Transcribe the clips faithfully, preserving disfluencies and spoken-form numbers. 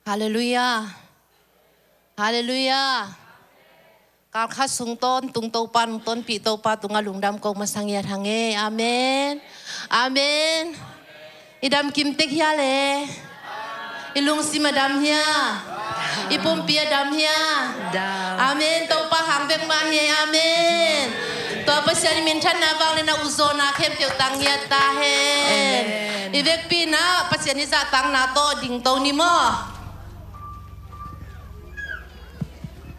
Halleluiah. Halleluiah. Kalkhat sung tawntung Topa, nung tonpih Topa tungah lungdam ko masa ngiat hang e. Amen. Amen. I dam kim tek hia le? I lungsim a dam hia? I pumpi a dam hia? Dam. Amen. Topa hang bek mah hi e. Amen. Tua Pasian i minthanna vang le na uzaw na khempeuh tang ngiat ta hen. Amen. I vekpi-in ah Pasian i zahtakna tawh dingto ni maw?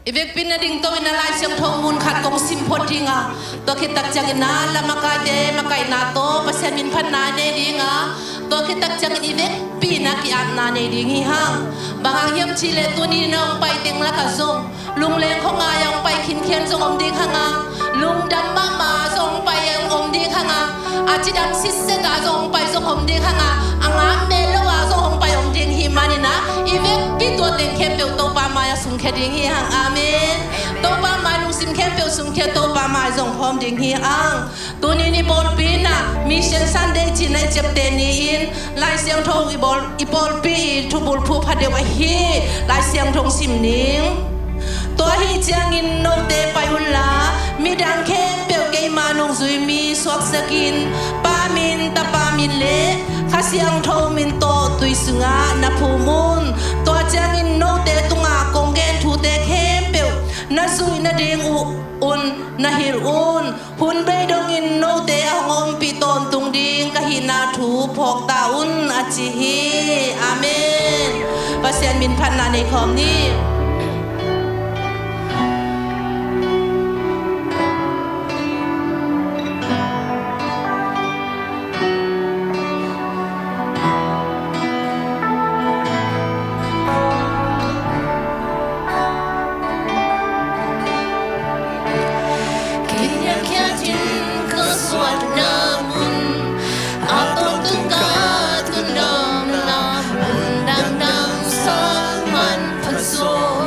I vekpi-in na dingto in na Lai Siangtho mun khat kong sim phot ding a, tua khit tak ciangin na la makaite makaihna tawh Pasian minphatna nei ding a, tua khit tak ciangin i vekpi-in na ki-apna nei ding hi hang. Bang hang hiam cih leh tuni na hong pai teng lakah zong lungleng khuangai a hong pai khinkhian zong om ding hang a, lungdam mahmah a zong hong pai hong om ding hang a, a cidam sitset a zong hong pai zong om ding hang a, a ngak mel lo a zong hong pai om ding hi manin ah, i vekpi tua teng khempeuh Topa mai-ah sungkhia ding hi hang. Amen. Topa mai lungsim khempeuh sungkhia, Topa mai zong khawm ding hi hang. Tuni ni pawlpi in ah Mission Sunday cih na i ciapteh ni-in Lai Siangtho i bawl, i pawlpi i thubulphuh pha deuh ahi Lai Siangtho sim ning. Tua ahih ciangin note pai unla, midang khempeuh keima nungzui mi suaksakin, Pa min, Tapa min le Kha Siangtho min tawh tui sungah na phum un. Tua ciangin note tungah kong gen thute khempeuh na zuih nading uh un na hilh un. Hun bei dongin note a hong ompih tawntung ding ka hihna thu phawk ta un, a ci hi. Amen. Pasian minphatna nei khawm ni. Kei a khiatin ka suahna mun, a tawntung ka tundawkna mun dangdang sang man pha zaw.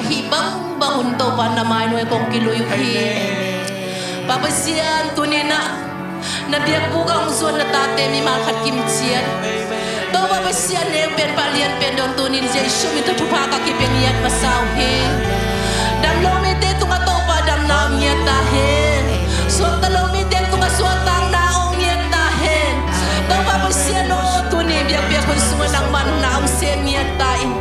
hih bangbang hun Topa na mai nuai kong kilui uh hi. Pa Pasian, tuni-in ah na biakbuk ah hong zuan na tate mimal khat kim ciat, Topa Pasian, neu pen pah lian pen dong tuni-in Jesu min tawh thupha ka kipia ngiat masa uh hi. Dam lo mite tungah Topa damna hong ngiat ta hen. Suakta lo mite tungah suahtakna hong ngiat ta hen. Topa Pasian aw, tuni biakpiak hun sungah nangman na hong sem ngiat ta in.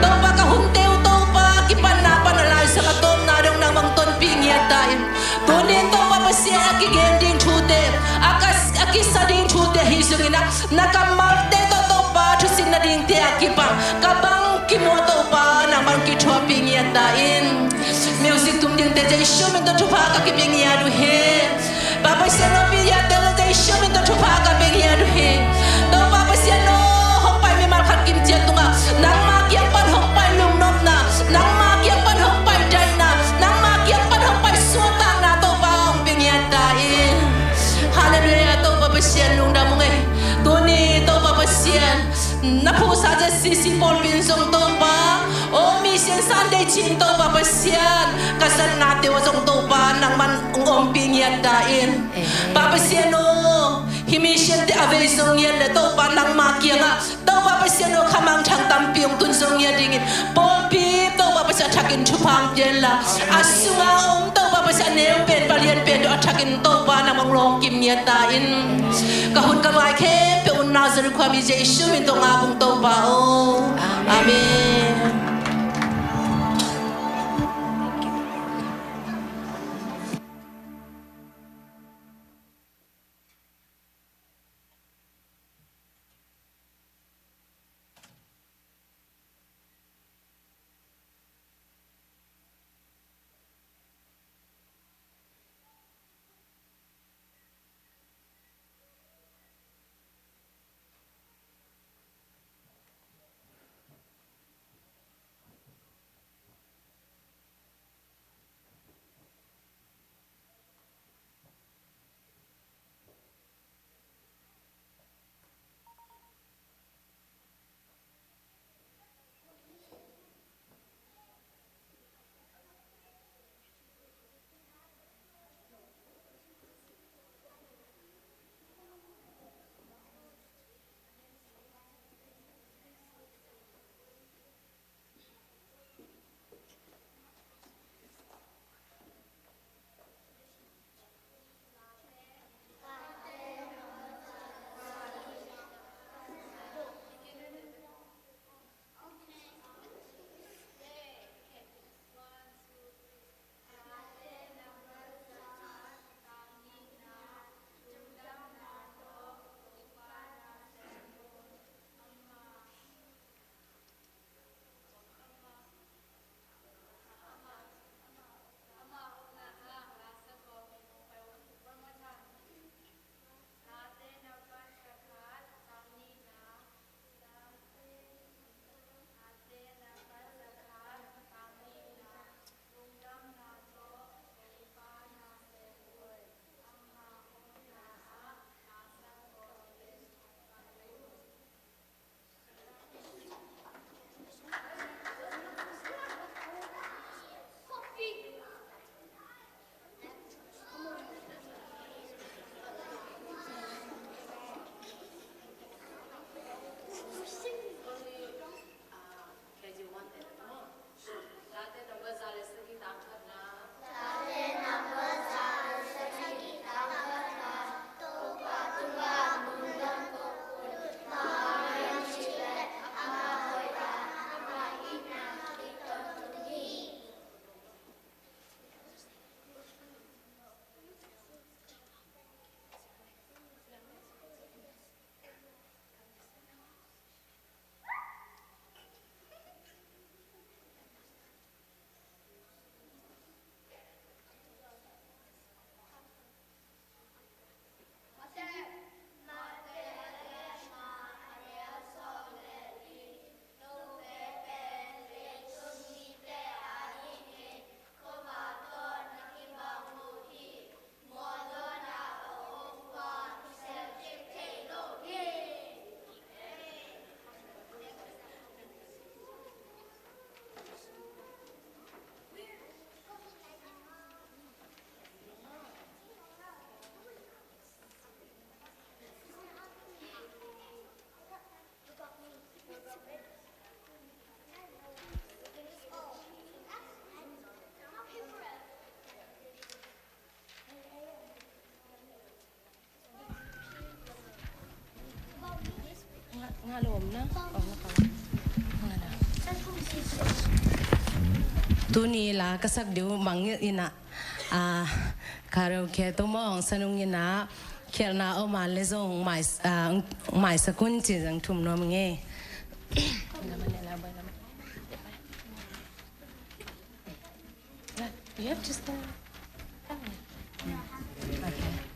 Topa, ka hunte uh Topa, kipanna pan a laizang a tawpna dong nangmah hong tonpih ngiat ta in. Tuni-in Topa Pasian, a kigen ding thute, a ka, a kisa ding thute hi zongin ah, na kammalte tawh Topa, thusin na dingte a kipan ka bang kimu a Topa, nangmah hong kithuahpih ngiat ta in. Music tum dingte Jesu min tawh thupha ka kipia ngiat uh hi. Pa Pasian aw, pi ya te lo Jesu min tawh thupha ka pia ngiat uh hi. Topa Pasian aw, hong pai mimal khat kim ciat tungah nangma kiang pan hong pai lungnopna, nangma kiang pan hong pai daihna, nangma kiang pan hong pai suahtakna Topa hong pia ngiat ta in. Halleluiah, Topa Pasian lungdam ung ei. Tuni Topa Pasian, na phuhsa Z C C pawlpi in zong Topa, aw, Mission Sunday cih in Topa Pasian, ka zatnate uh ah zong Topa nangman hong ompih ngiat ta in. Pa Pasian aw, hih mission te a vei zong ngiat leh Topa nangma kiangah Topa Pasian aw, khamangthang tampi hong tun zong ngiat dingin pawlpi Topa Pasian a thakin thupha hong pia inla, a sungah a om Topa Pasian a neu pen pah lian pen tawh a thakin Topa nangmah hong lawng kim ngiat ta in. Ka hun ka vai khempeuh unnau Jerusalem mi Jesu min tawh ngak ung Topa aw. Amen. Tuni la ka sak diu mangngilh ina, ah, karaoke tawh mawng sanung ina, khialhna om a le zong mai, ah, maisak un ci zang thum nuam nge. You have to stand. Okay.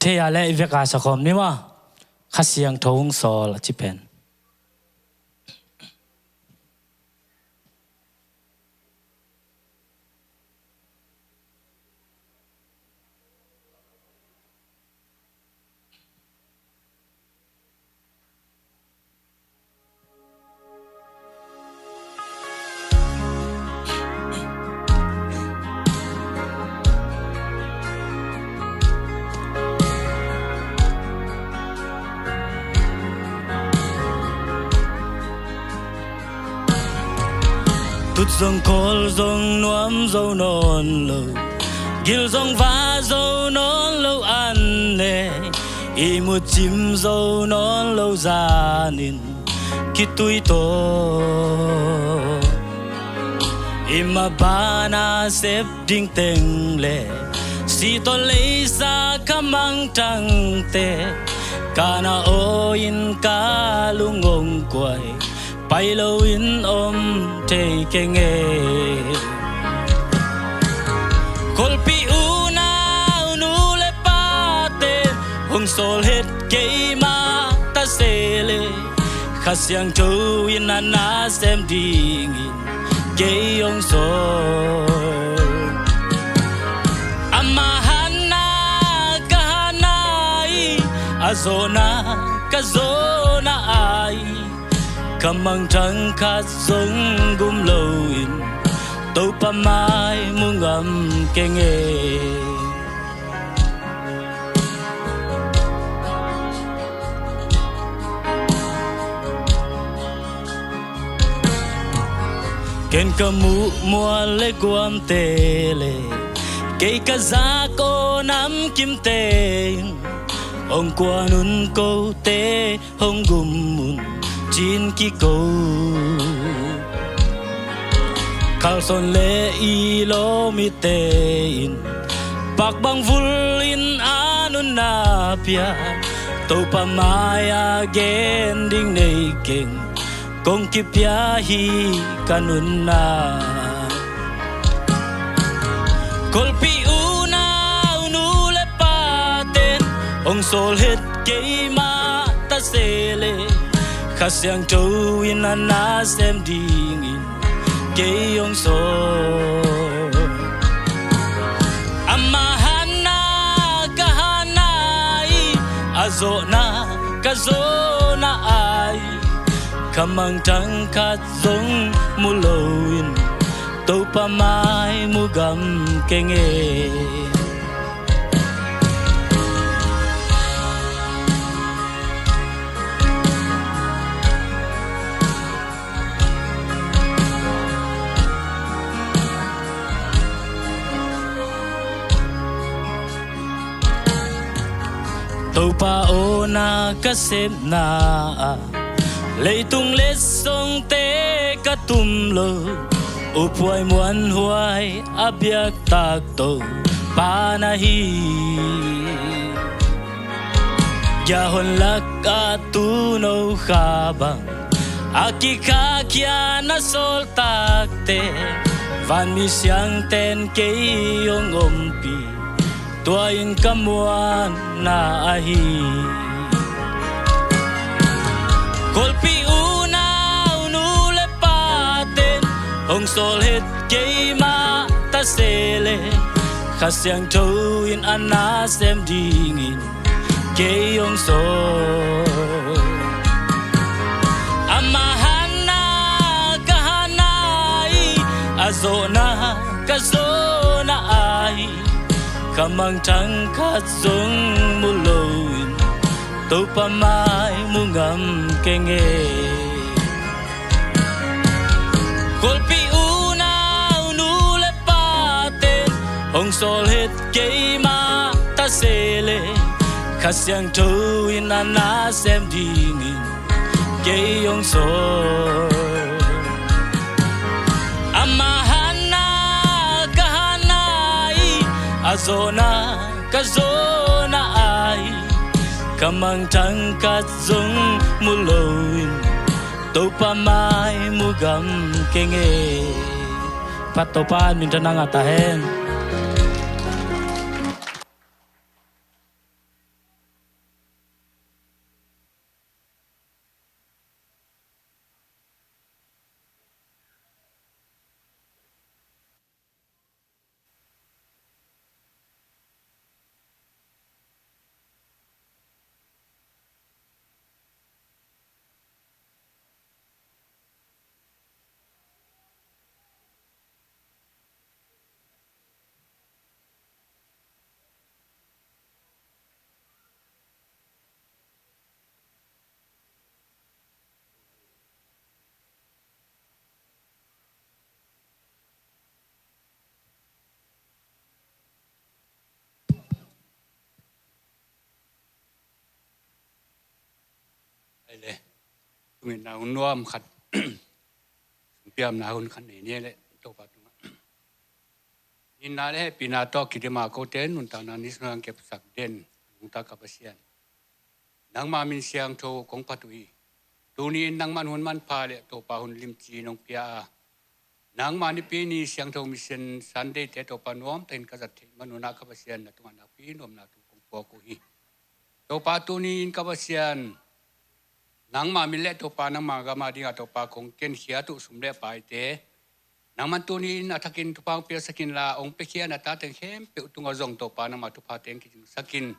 thei a leh i vek a sa khawm ni maw. Kha Siangtho hong sawl a ci pen. Tut zong khawl zong nuam zo nawn lo, gil zong va zo nawn lo an ne, ihmut cim zo nawn lo zanin khitui tawh. I mabana sep ding teng le si tawh leisa kha mangthangte, ka na aw in ka lung hong kuai, pai loin om thei keng e. Kholpi unau nu le pate hong sawl het keimah ta se le, Kha Siangtho in a na sem dingin kei hong sawl. Ama hatna ka hatna hi, a zawhna ka zawhna hi. Kha mangthang khat zong gum loin Topa mai mu ngam keng e. Ken ka muh mual le guamte le kei ka zak aw namkimte in hong kuan un, kote hong gum un ci-in kiko. Khalsawn le i lawmite in pak bang vul in a nunna pia, Topa mai-ah gen ding nei keng, kong kipia hi ka nunna. Kholpi unau nu le paten hong sawl het keimah ta se le, Kha Siangtho in a na sem dingin kei hong sawl. Ama hatna ka hatna hi, a zawhna ka zawhna hi. Kha mangthang khat zong mu loin Topa mai mu ngam keng e. Topa aw, na ka sepna ah leitung letsongte ka tum lo, uphuai muanhuai a biak tak Topa na hi. Giahon lakah tuuno kha bang a kikhahkhia na sawltakte, vanmi siangten kei hong ompih, tua in ka muanna ahi. Kholpi unau nu le paten hong sawl het keimah ta se le, Kha Siangtho in a na sem dingin kei hong sawl. Ama hatna ka hatna hi, a zawhna ka zawhna hi. Kha mangthang khat zong mu loin Topa mai mu ngam keng e. Kholpi unau nu le paten hong sawl het keimah ta se le, Kha Siangtho in a na sem dingin kei hong sawl. Ama hatna ka hatna hi, a zawhna ka zawhna hi. Kha mangthang khat zong mu loin Topa mai mu ngam keng e. Phat Topa in minthanna ngah ta hen. Ai le, tungin na hun nuam khat, sumpiamna hun khat nei ni le Topa tungah. Nitna le hehpihna tawh kidim a kote nuntakna ni sungah kepsak den, nungta ka Pasian. Nangma min siangtho kong phat uh hi. Tuni in nangman hun manpha le Topa hun limci nong pia a, nangma nipi ni siangtho Mission Sunday te Topa nuam takin ka zat theih man un ah ka Pasian na tungah nakpi nuamna thu kong puak uh hi. Topa tuni in ka Pasian, nangma min le Topa nangma gam a dingah Topa kong kenkhiat uh sum le paite nangman tuni in a thakin thupha hong piaksak inla, hong piakhia na ta teng khempeuh tungah zong Topa nangma thupha teng kicingsak in.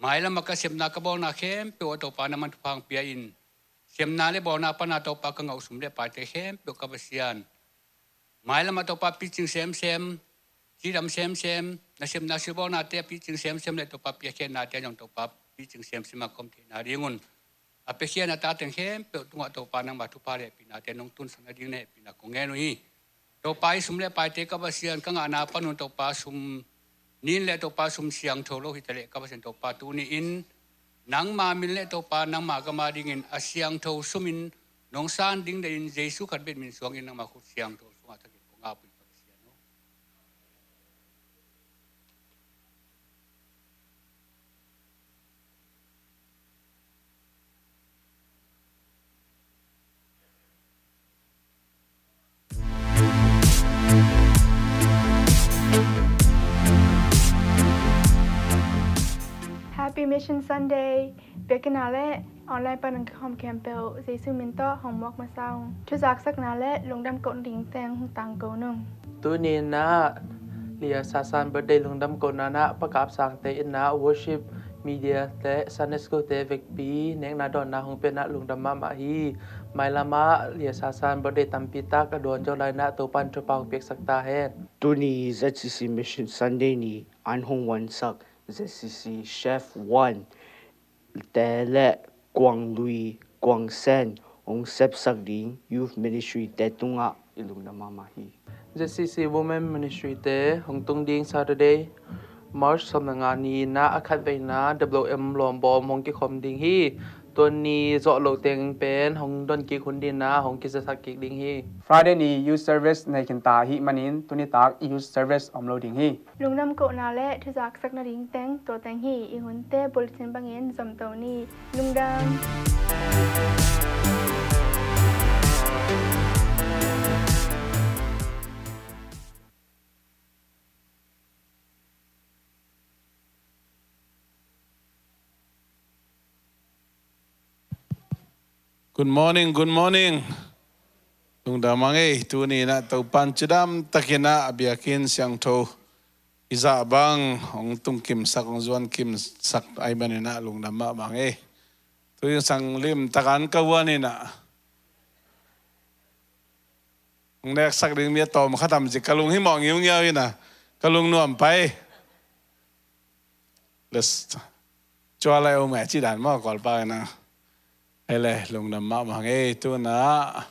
Mailam a ka sepna ka bawlna khempeuh ah Topa nangman thupha hong pia in. Sepna le bawlna pana Topa ka ngah uh sum le paite khempeuh ka Pasian, mailam a Topa picing semsem, cidam semsem, na sepna silbawlnate a picing semsem le Topa piakhennate zong Topa picing semsem a ka om theihna dingun, a piakhia na ta teng khempeuh tungah Topa nangma thupha le hehpihnate nong tunsak nading na hehpihna kong ngen uh hi. Topa i sum le paite ka Pasian, ka ngahna panun Topa sum nin le Topa sum siangtho lo hi ta leh ka Pasian Topa tuni in nangma min le Topa nangma gam a dingin a siangtho sumin nong san ding deihin Jesu khat bek min suangin nangma khut siangtho sungah thakin kong ap uh hi ka Pasian aw. Happy Mission Sunday. Biakinn ah le online pan hong kikhawm khempeuh Jesu min tawh hong muak masa ung. Thuzaksakna le lungdam koh ding teng hong tangko nung. Tuni in ah Lia Sasan birthday lungdam kohna in ah Pa Kap Sangte in ah worship, media te, Sunday school te vekpi nekna dawnna hong pia in ah lungdam mahmah hi. Mailam ah Lia Sasan birthday tampi tak a dawn zo lai in ah Topan thupha hong piaksak ta hen. Tuni Z C C Mission Sunday ni an hong wansak Z C C Chef One te le Kuang Lui, Kuang Sen hong sepsak ding Youth Ministry te tungah i lungdam mahmah hi. Z C C Women Ministry te hong tung ding Saturday, March sawm le nga ni in ah a khatveina W M Lawmbawm hong kikhawm ding hi. Tua ni zawh loh teng pen hong don kik hun ding in ah hong kizasak kik ding hi. Friday ni youth service nei khin ta ahih manin tuni tak youth service om lo ding hi. Lungdam kohna le thuzaksakna ding teng tua teng hi. I hunte bulletin bangin zomto ni. Lungdam. Good morning, good morning. Lungdam hang ei, tuni in ah Topan cidam takin ah a biakinn siangtho i zah bang hong tungkimsak, hong zuankimsak ahih manin ah lungdam mahmah hang ei. Tuni sang limtak an ka uan in ah hong neksak ding mi a tawm khat tam ci ka lung himawh ngiungiau in ah ka lung nuam pai. Cua lai om e ci dan maw Kawlpa in a. Hei le lungdam mahmah hang ei. Tu in ah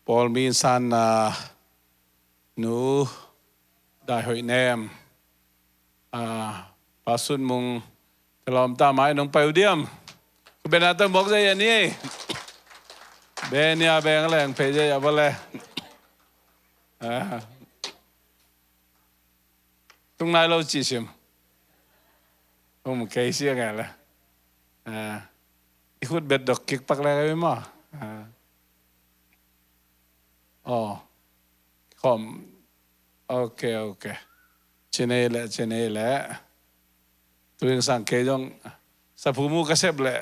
Paul mi in san na nu Dai Hoih Nem, Pa Sut Mung, te lawm ta mai nong pai uh diam? Ku bena ta mok zai a ni ei. Benia beng leng pei zai a bale. Tung nai lo ci sim. Um kei sia ngai le. I khut bet dok kik pak le kai ma. Oh. Khom. Ok, ok. Ci nei le, ci nei le. Tu ing sang kei zong saphu mu ka sep le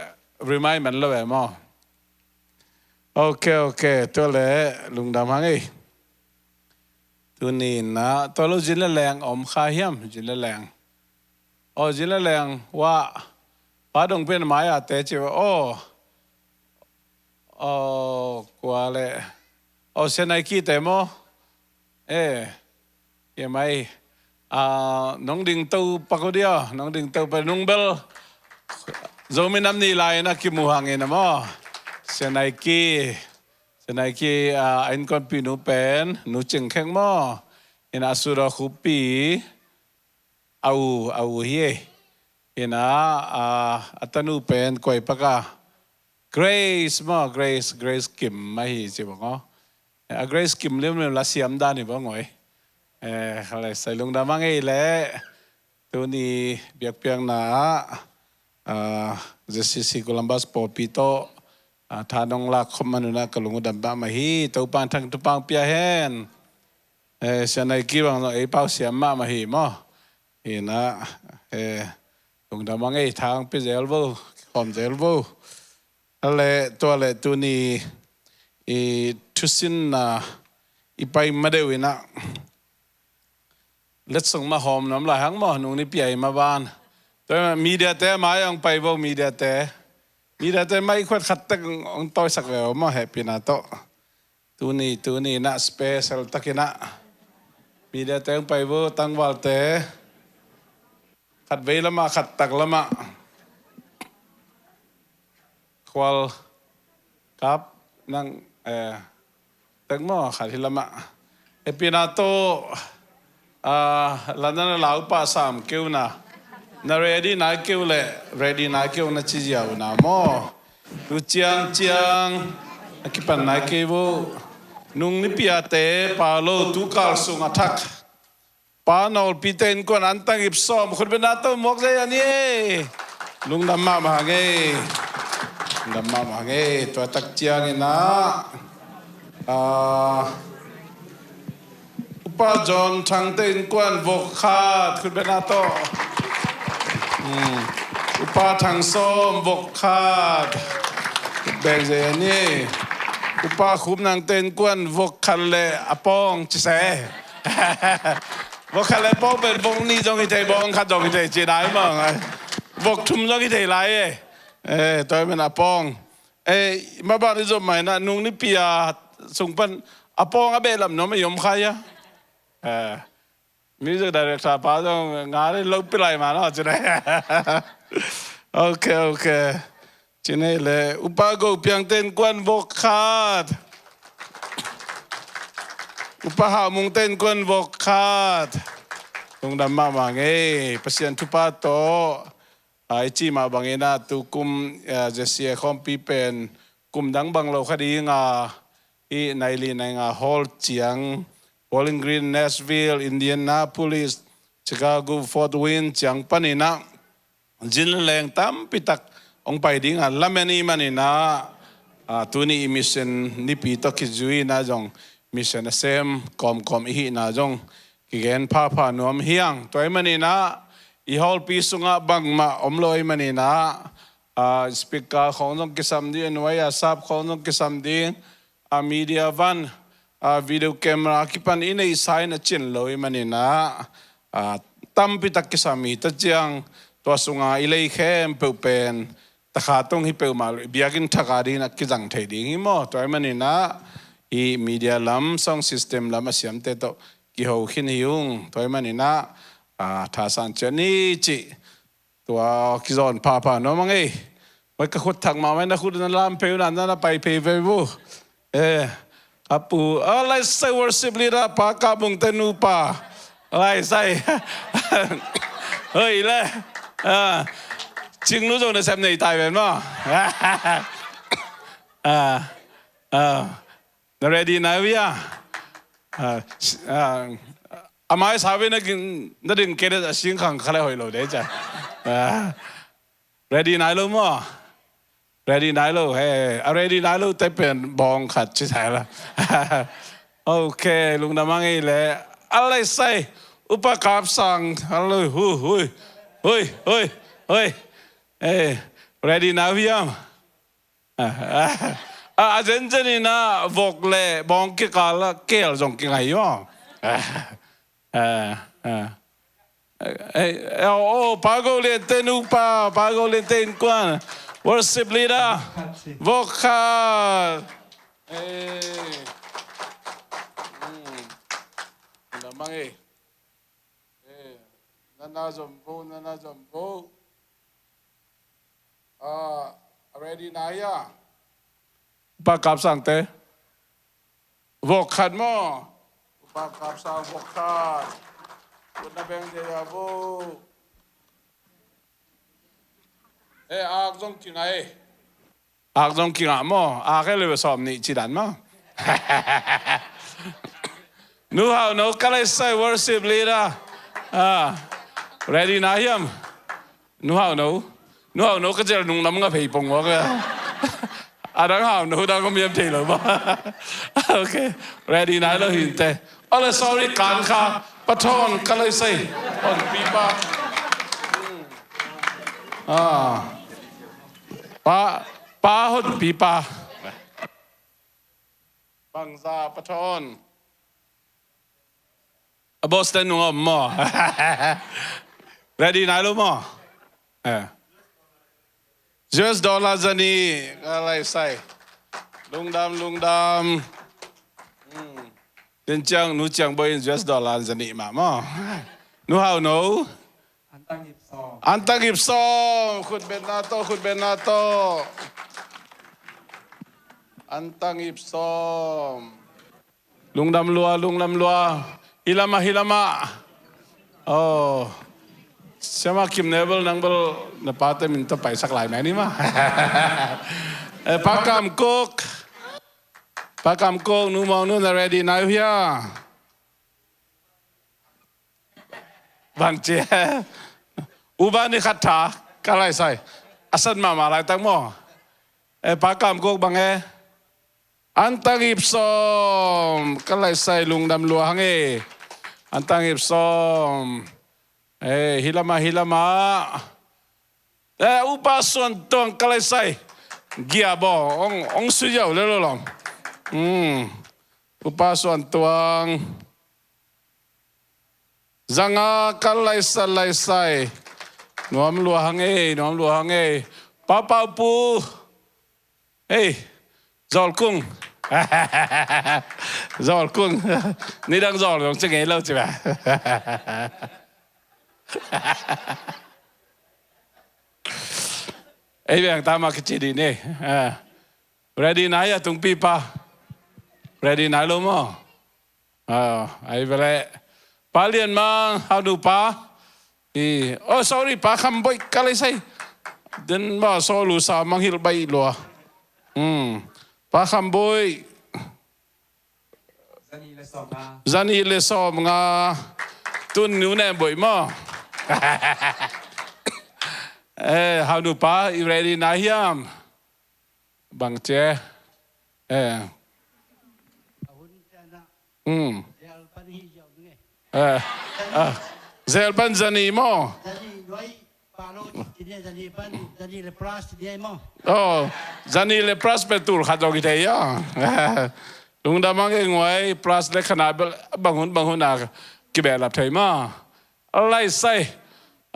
remind man lo e maw. Ok, ok. Tua le lungdam hang ei. Tuni in ah tua lo zin le leng om kha hiam? Zin le leng. Aw, zin le leng wah. Pa dong pen mai a te ci aw. Aw, kua le. Aw, Senai ki te maw. Eh. Ye mai. Nong ding to pak uh dia, nong ding to pa nung bel. Zomi nam ni lai na kimu hang in a maw. Senai ki. Senai ki a innkuanpih nu pen nu Cing Khek maw. In a Sura Khupi a u, a u hi e. In a, a tanu pen Kuai Pak a. Grace maw, Grace, Grace Kim mah hi ci bang aw. A Grace Kim limlim la siam dan hi bang aw. Eh, khalai sai lungdam a ngei leh. Tuni biakpiakna ah, ah, Z C C Columbus pawlpi tawh, ah, tha nong lak khop man un ah ka lungdam mahmah hi. Topa'n thangthu pang pia hen. Eh, Sia Nai Kip bang zong ei pau siam mahmah hi maw. Hi na, eh, lungdam a ngei, tha hong pia zel vo, kikhawm zel vo. A leh, tua leh tuni i thusinna i pai ma deuh in ah, letsong mah hawm nuam lai hang maw, nung nipi a i mah ban. Tua media te mai hong pai vo, media te. Media te mai khuat khat tek hong tawisak ve aw maw, hehpihna tawh. Tuni, tuni in ah special takin ah media te hong pai vo, tangvalte. Khat vei lamah, khat tak lamah. Khual kap nang, eh, tek maw, khat hi lamah. Hehpihna tawh, ah, la na lau pah sam kei un a. Na ready nai kei uh leh, ready nai kei un a ci ziau na maw. Tu ciangciang a kipan nai kei uh. Nung nipi a te, Pa Lo, tu kal sung a thak Pa Nawlpi te innkuan antang ip sawm, khutbetna tawh muak zei a ni e. Lungdam mahmah hang e. Lungdam mahmah hang e. Tua tak ciangin ah, ah, Upa John Thang te innkuan vok khat, khutbetna tawh. Hmm. Upa Thang Sawm vok khat. Beng zei a ni. Upa Khup Nang te innkuan vok khat le a pawng ci se. Vok khat le pawng pen vok nih zong hi thei, bawng khat zong hi thei ci nai mawng. Vok thum zong hi thei lai e. Eh, tua hi men a pawng. Eh, mah bang i zom mai na, nung nipi a sung pan a pawng a beh lam nuam a i om kha hia. Eh, music director pa zong nga le lo pi lai ma na ci nai. Ok, ok. Ci nei le, Upa Go Piang te innkuan vok khat. Upa Hau Mung te innkuan vok khat. Lungdam mahmah ngei, Pasian thupha tawh. A, i cih mah bangin ah tu kum, a, Z C A khawmpi pen kum dang bang lo kha ding a, i nai li nai nga hall ciang, Bowling Green, Nashville, Indianapolis, Chicago, Fort Wayne ciang panin ah zin leng tampi tak hong pai ding a lamen i hih manin ah, a, tuni i mission nipi tawh kizui in ah zong mission a sem kawmkawm i hihna zong kigen phapha nuam hi hang. Tua hih manin ah i hallpi sungah bangmah om lo ahih manin ah, a, speaker khawng zong kisam ding, nuai a sap khawng zong kisam ding, a, media van, a, video camera kipan i neihsa in a cin lo ahih manin ah, a, tampi tak kisam hi ta ciang, tua sunga i lei khempeuh pen takha tong hi peuhmah lo, biakinn thak a dingin a kizang thei ding hi maw. Tua ahih manin ah i media lam, sound system lam a siamte tawh kiho khin hi ung. Tua ahih manin ah, a, thasan ciat ni cih tua kizawn phapha nuam a ngei. Mai ka khut thak mahmah, na khut na lam phei uh na, na pai phei ve uh. Eh, a pu, a, lai sai worship leader pa Kap Mung te nupa. Lai sai. Hoi le. A, Cing nu zong na sem nei tai ven maw. A, a. Na ready nai uh hia? A, s-, a, a mai sa ve na ging, na ding kei le a sing khang kha le hoih lo de cia. A, ready nai lo maw? Ready nai lo, he, a ready nai lo te pen bawng khat ci sai la. Ok, lungdam a ngei le. A lai sai, Upa Kap Sang, a lai, hu, hui, hui, hui, hui. Eh, ready nai uh hiam? A, a, a zenzen in ah vok le bawng kikal ah keel zong kingai hi maw. A, a, a. Eh, eh, oh, oh, Pa Go Lian te nupa, Pa Go Lian te innkuan. Worship leader. Vok khat. Eh. Hmm. Lamang eh. Eh, nana zom vo, nana zom vo. A, ready nai hia? Upa Kap Sang te. Vok khat maw? Upa Kap Sang vok khat. Khut na beng ding a vo. Eh, ak zong kingai. Ak zong kingah maw, ak e le sawm nih ci dan maw. Nu Hau No, Kalaisai worship leader. Ah, ready na hiam? Nu Hau No. Nu Hau No ka zel nung nam nga phei pong wak a. A dang Hau No dang om hiam thei lo ba. Okay. Ready nai lo hinte. Ole, sorry, kan kha. Pa Thawn, Kalaisai. Hon pipa. Ah. Pa, pa hon pipa. Bangza Pa Thawn. A Boston nung om maw? Ready nai lo maw? Eh. U S dollar zanih, Kalaisai. Lungdam, lungdam. Hmm. Den ciang, Nu Ciang Bawi in U S dollar zanih mah maw? Nu Hau No. Antang ip sawm. Antang ip sawm. Khut beng na tawh, khut beng na tawh. Antang ip sawm. Lungdam lua, lungdam lua. Hi lamah, hi lamah. Oh. Siama Kim Nebel, nang bel na pate min tawh paisak lai mai ni maw. Eh, Pa Kam Kuk. Pa Kam Kuk, Nu Mawng Nu, na ready nai uh hia? Bang ci e. U Ba Ni Khat Tha, Kalaisai. A san mahmah laitak maw? Eh, Pa Kam Kuk bang e? Antang ip sawm, Kalaisai, lungdam lua hang e. Antang ip sawm. Eh, hi lamah, hi lamah. Eh, U Pa Suan Tuang, Kalaisai. Gia baw, ong, ong sui ziau le lo lawm. Hmm. U Pa Suan Tuang. Zanga, Kalaisai, Laisai. Nuam lua hang e, nuam lua hang e. Pa Pau Pu. Hei, Zawl Kung. Zawl Kung. Nidang zawl zong ci ngei lo ci ba. Ei, beng ta ma kici di ni. Ah. Ready nai a tungpi pa. Ready nai lo maw? Ah, ai vele. Pa Lian Mang, Hau Nu pa. I, oh, sorry, Pa Kham Boih, Kalaisai. Den ba so lu sa Mang Hilh Baih lua. Hmm. Pa Kham Boih. Zanih le sawm nga. Zanih le sawm nga. Tun Nu Nem Boih maw? Eh, Hau Nu pa, i ready nai hiam? Bang ci e. Eh. Hmm. Eh. Ah. Zel pan zanih maw? Oh, zanih le plus pe tul khat zong i thei a. Lungdam hang e, nguai, plus le khana bel bang hun, bang hun a kibehlap thei maw. Laisai.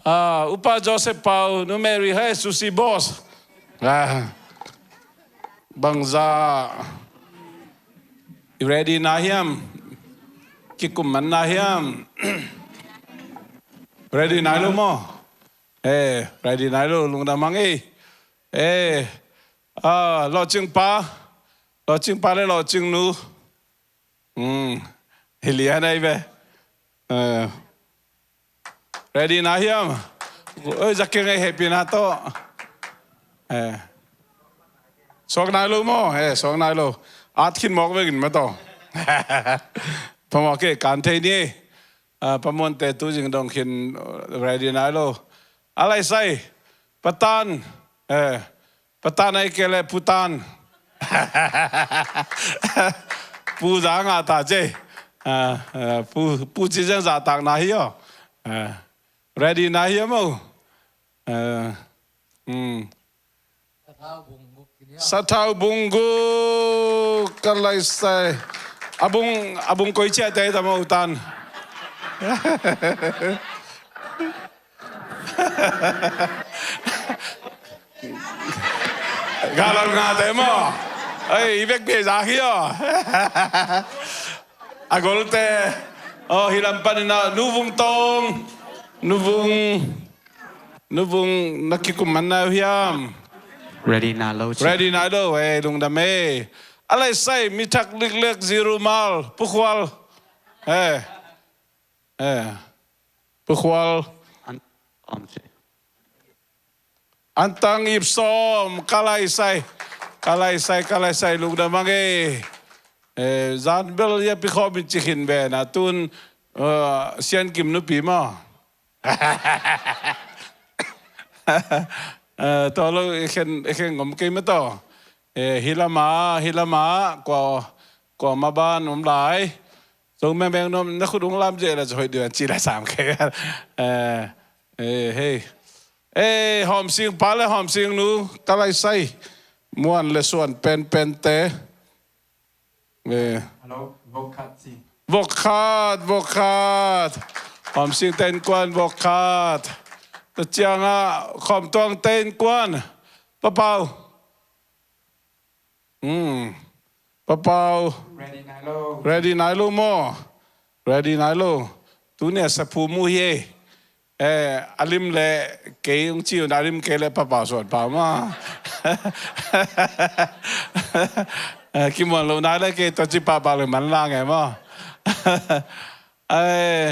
Ah, U Pa Joseph Pau, Nu Mary, hei, Sushi Boss. Ah. Bangza. I ready nai hiam? Kikum man nai hiam? Ready nai lo maw? Eh, ready nai lo, lungdam hang e. Eh, ah, Lawhcing pa. Lawhcing pa le Lawhcing nu. Hmm. Hi lian ai ve. Eh. Ready nai hiam? Oi, za kei ngai hehpihna tawh. Eh. Suak nai lo maw? Eh, suak nai lo. At khin mawk vek in ma tawh. Pa Mawk e, kan thei ni. Ah, Pa Muante tu zing dong khin, ready nai lo. A Laisai. Pa Tan. Eh. Pa Tan ai kei le Pu Tan. Pu za ngah ta ci e. Ah, ah, Pu, Pu ci zeng zahtak na hi aw. Ah, ready na hi aw maw? Ah, hmm. Sathau Bung Guk, Kalaisai. A bung, a bung koi ciah te ta maw, Tan? Galal ngate maw? Ei, i vekpi zak hi aw. A golte. Aw, hi lam panin a Nu Vung Tawng. Nu Vung. Nu Vung, na kikum man nai uh hiam? Ready nai lo ci. Ready nai lo, eh, lungdam e. A Laisai, Mi Thak Liklek, Zirumal, Pu Khual. Eh. Eh. Pu Khual. An, om ci. Antang ip sawm, Kalaisai. Ka lai sai, ka lai sai, lungdam a ngei. Eh, zan bel ya pi khawm in ci khin ve na tun, eh, Sian Kim nupi maw. Eh, tawh lo, i khen, i khen ngom kei mah tawh. Eh, hi lama, hi lama, kua, kua ma ban om lai. Zo mengmeng nuam, na khut ung lam zia la, zo hoih ding ci la sam kei. Eh, eh, hei. Eh, Hawm Sing pa le Hawm Sing nu, ka lai sai. Muan le suan penpen te. Eh. Hello, vok khat ci. Vok khat, vok khat. Hawm Sing te innkuan vok khat. Tua ciangah Khawm Tuang te innkuan. Pa Pau. Hmm. Pa Pau. Ready nai lo. Ready nai lo maw. Ready nai lo. Tuni a saphu mu hi. Eh, a lim le kei ung ci un, a lim kei le Pa Pau suan pau ma. Eh, kimuan lo nai le kei tua ci pahpah le man la nge maw. Eh,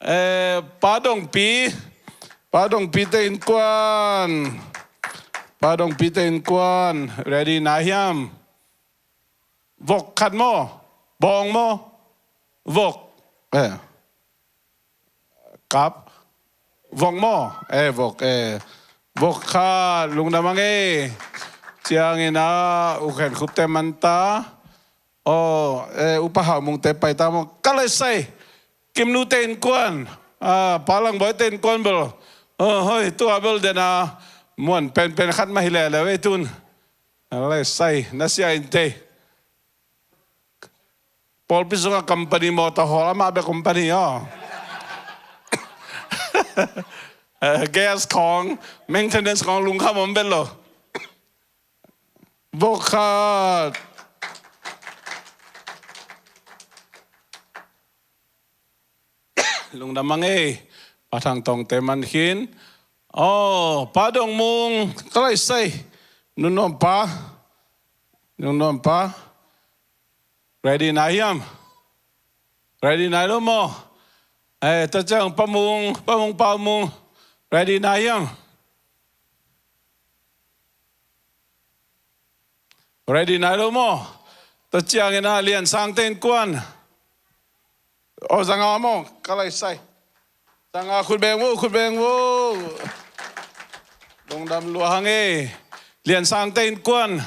eh, Pa Dongpi, Pa Dongpi te innkuan. Pa Dongpi te innkuan. Ready nai hiam. Vok khat maw? Bawng maw? Vok. Eh. Kap. Vok maw? Eh, vok, eh. Vok khat, lungdam a ngei. Ciangin a, U Khen Khup te man ta. Oh, eh, Upa Hau Mung te pai ta maw. Ka lai sai. Kim nu te innkuan. Ah, Pa Lang Bawi te innkuan bel. Oh, hoi, tua bel den a. Muan penpen khat mah hi lele ve tun. Lai sai, na sia in tei. Pawlpi sungah company mawtaw hawl amah bek company aw. Eh, gas khawng, maintenance khawng lungkham om bel lo. Vok khat. Lungdam a ngei, Pa Thang Tawng te man khin. Oh, Pa Dong Mung, ka lai sai. Nunnuam pa. Nunnuam pa. Ready nai hiam? Ready nai lo maw? Eh, tua ciang Pa Mung, Pa Mung, Pa Mung. Ready nai hiam? Ready nai lo maw? Tua ciangin a Lian Sang te innkuan. Oh, Zanga maw, ka lai sai. Zanga khut beng vo, khut beng vo. Lungdam lua hang e. Lian Sang te innkuan.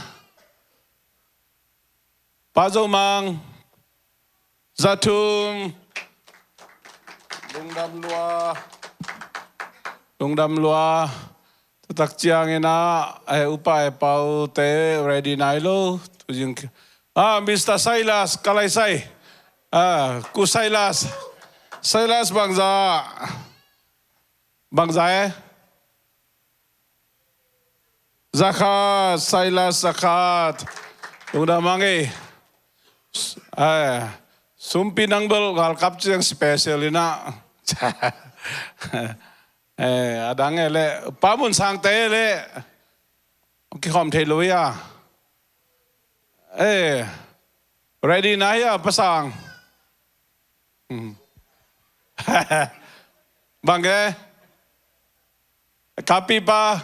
Pa Zo Mang. Za thum. Lungdam lua. Lungdam lua. Tua tak ciangin a, eh, Upa, eh, Pau te ready nai lo. Tu zing ki-, ah, Mister Silas, ka lai sai. Ah, Ku Silas. Silas bangza. Bangza e. Za khat, Silas za khat. Lungdam a ngei. S-, eh, sumpi nang bel galkap ciang special ina. Eh, a dang e le, Pa Mun Sang te le. Kikhawm thei lo ia. Eh, ready nai ia, Pa Sang. Hmm. Bang e? Kapi pa.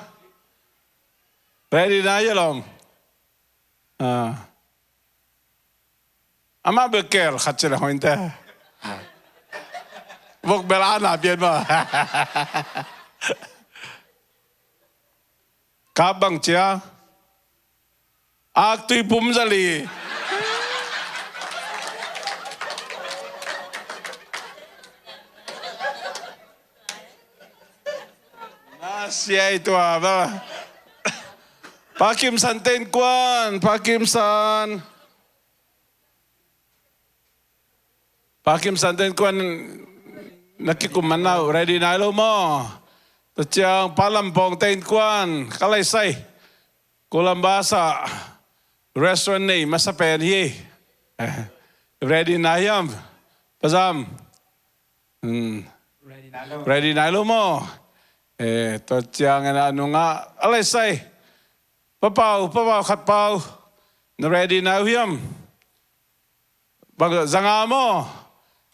Ready nai ia lom. Ah. Amah bel kel khat ci le hoin te. Vok bel ana pian ma. Kap bang cia. Ak tui pum zali. Na sia i tua ba. Pa Kim San te innkuan, Pa Kim San. Pa Kim San te innkuan na kikum man nau, ready nai lo maw? Tua ciang Pa Lam Pawng te innkuan, ka lai sai. Columbus ah restaurant nei masa pen hi. Ready nai hiam? Pa Zam. Hmm. Ready nai lo. Ready nai lo maw? Eh, tua ciangin a nungah, a lai sai. Pa Pau, Pa Pau, khat pau. Na ready nai uh hiam? Bang Zanga maw?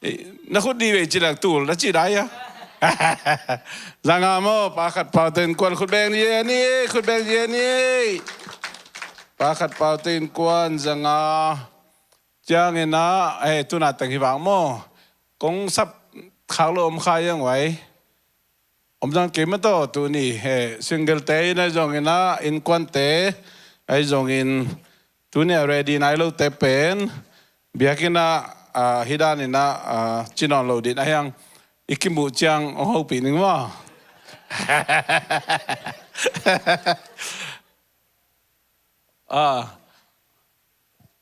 Eh, na khut ni vei ci lak tul, na ci dai a. Zanga maw, Pa Khat Pau te innkuan khut beng ni e, ni e, khut beng ni e, ni e. Pa khat, Paute innkuan zanga ciangin ah, eh, tuna teng hi vang maw. Kong sap khak lo om kha iang uai. Om zang kei mah tawh tuni, eh, single te in ahi zongin ah, innkuante ahi zongin tuni a ready nai lote pen biakinn ah, ah, hi danin ah, ah, ci nawn lo ding ahi hang, i kimuh ciang hong hopih ning maw. Ah.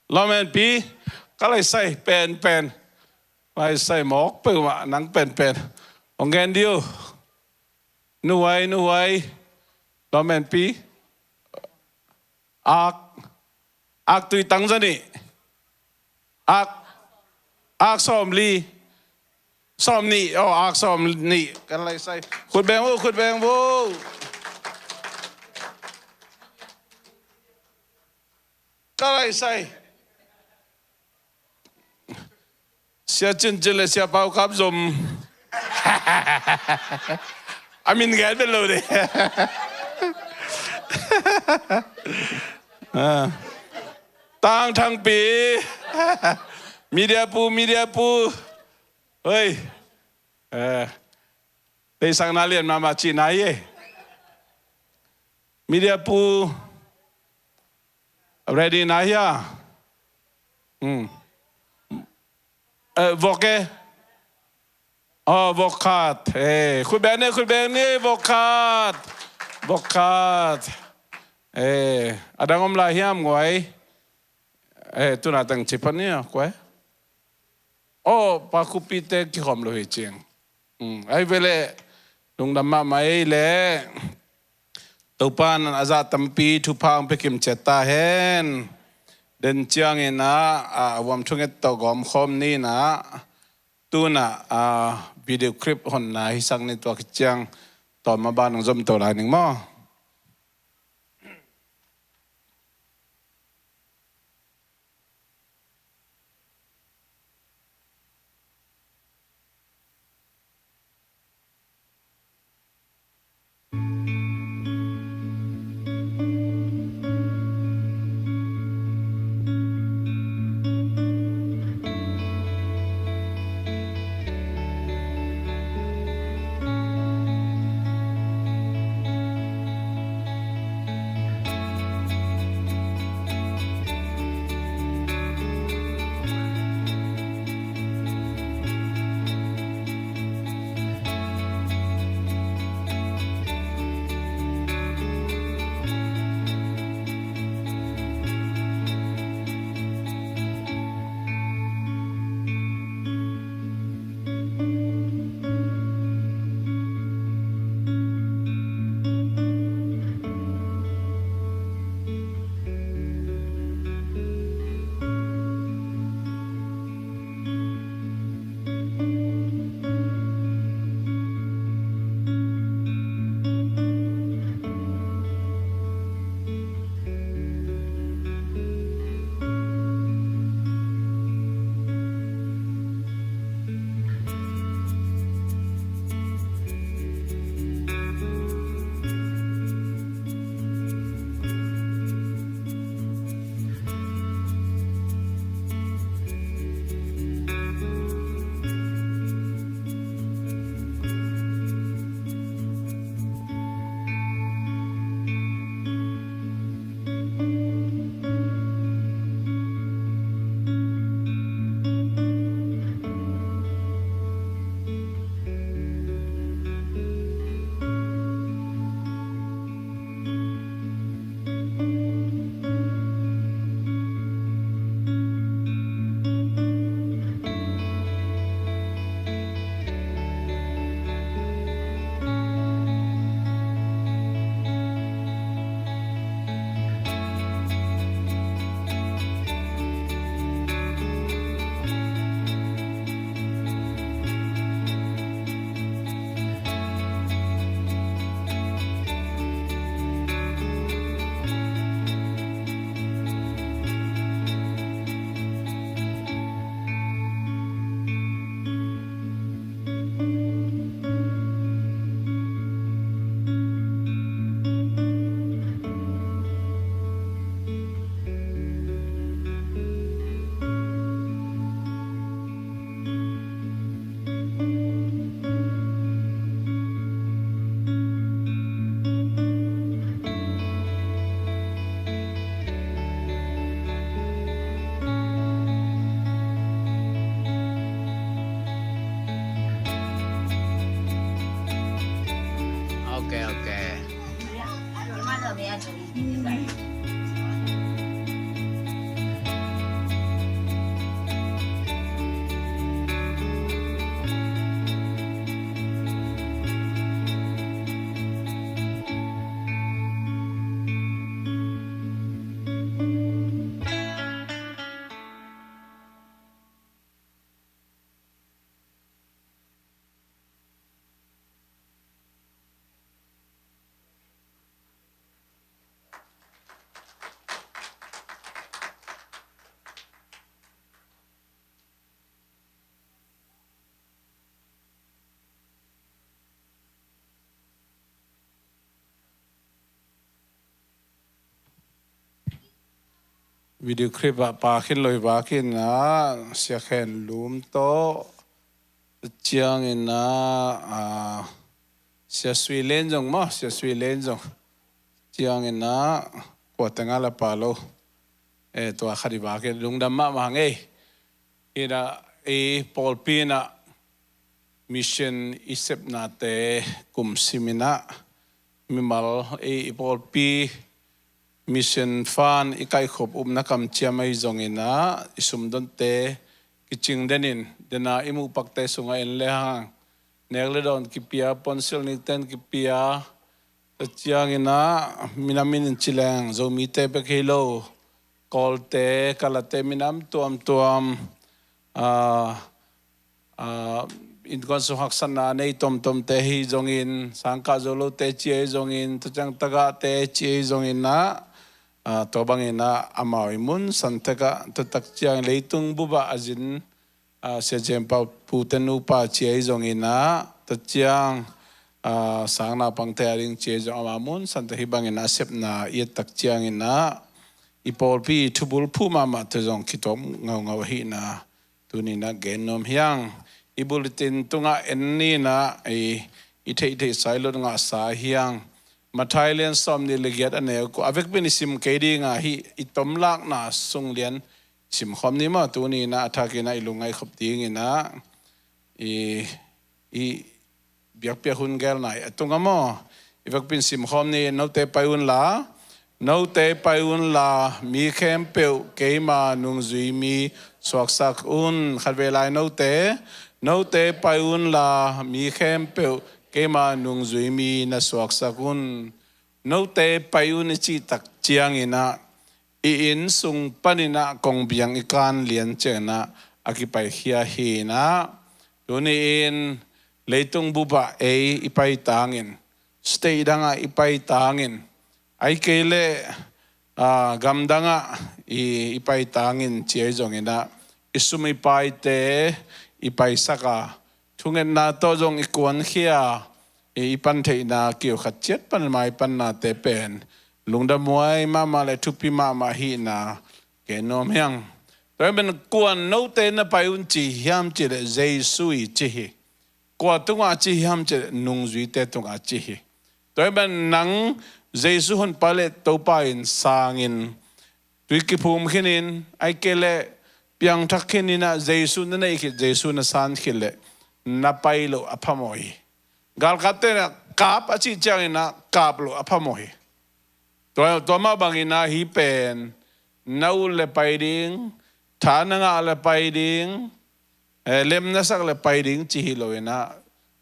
Lawmenpi, ka lai sai penpen. Lai sai mawk peuhmah nang penpen. Hong gen dih uh. Nuhuai, nuhuai. Lawmenpi. Ak. Ak tui tang za nih. Ak. Ak sawmli. Sawmnih. Oh, ak sawmnih. Kan lai sai. Khut beng uh, khut beng uh. Ka lai sai. Sia Cin Cin le Sia Pau Kap Zom. A min gen bel lo de. Ah. Tang Thangpi. Media pu, media pu. Hoi. Eh. Tei sang na lian mama ci na ye. Media pu. Ready na hia? Hmm. Eh, vok e. Oh, vok khat. Eh, khut beng ni, khut beng ni, vok khat. Vok khat. Eh, a dang om lai hiam nguai. Eh, tuna teng ci pan ni a kuai. Oh, pa khupi te kikhawm lo hi cing. Hmm, ai ve le, lungdam mahmah ei le. Topa in a zah tampi thupha hong pia kim ciat ta hen. Den ciangin ah, a vuam thunget tawh gawm khawm ni in ah. Tuna, a, video clip honna hi sang ni tua khit ciang tawm a ban hong zom to lai ning maw. Video clip ah pa khin lo hi vakin ah, Sia Khen Lum tawh, ciangin ah, ah, Sia Sui Len zong maw, Sia Sui Len zong. Ciangin ah, kua tengah la pa lo. Eh, tua khat hi vakin lungdam mahmah ngei. Hi na, i pawlpi in ah, mission i sepnate kum simin ah, mimal i, i pawlpi mission fund i kaikhop upna kamciam ahi zongin ah, i sumdonte kicing denin, dena i muhpakte sungah en le hang, nek le dawn kipia, puansilh nikten kipia, tua ciangin ah, minam in ci leng, Zomite bek hi lo, Kawlte, Kalate, minam tuamtuam, ah, ah, innkuan sung haksatna nei tomtomte hi zongin, sangkah zo lote ci ahi zongin, tua ciang tagahte ci ahi zongin ah, ah, tua bangin ah, amau i mun san tek ah, tua tak ciang leitung bup ah a zin, ah, Sia Jem Pau pute nupa ci ahi zongin ah, tua ciang, ah, sang naupangte a ding ci ahi zong, amau mun san tek hi bangin ah, sepna i et tak ciangin ah, i pawlpi i thubulphuh mahmahte zong kitawm ngaungau ahihna tuni in ah gen nuam hi hang. I bulletin tungah en ni in ah, i, i theihtheihsa i lot ngahsa hi hang. Matthai lian sawmnih le giat, a neu kua, a vekpi in i sim kei ding a, hih i tomlakna sung lian simkhawm ni maw, tuni in ah a thak in ah i lungngaih khop dingin ah, i, i biakpiak hun gelna hi a tung a maw. I vekpi in simkhawm ni, note pai unla, note pai unla, mi khempeuh keima nungzui mi suaksak un. Khatvei lai, note, note pai unla, mi khempeuh keima nungzui mi na suaksak un. Note pai un i cih tak ciangin ah, i inn sung panin ah kongbiang i kan lian ciangin ah a kipaikhia hi in ah, tuni in leitung bup ah ei i paitangin, state dang ah i paitangin, ahih kei leh, ah, gamdang ah i, i paitangin ci ahi zongin ah, i sum i paite i paisak a, thungetna tawh zong i kuankhia, i, i pan theihna kiu khat ciat pan mai pannate pen lungdamhuai mahmah le thupi mahmah ahihna gen nuam hi hang. Tua ahih manin kuan note na pai un ci hiam cih leh Jesu i ci hi. Kua tungah ci hiam cih leh nungzuite tungah ci hi. Tua ahih manin nang Jesu honpa le Topa in sangin, tui kiphum khinin, ahih kei leh piangthak khinin ah, Jesu na neih khit, Jesu na san khit leh, na pai loh a phamawh hi. Galkatte in ah kap a cih ciangin ah kap loh a phamawh hi. Tua, tua mah bangin ah hih pen na ut le pai ding, tha na ngah le pai ding, eh, lem na sak le pai ding ci hi lo in ah,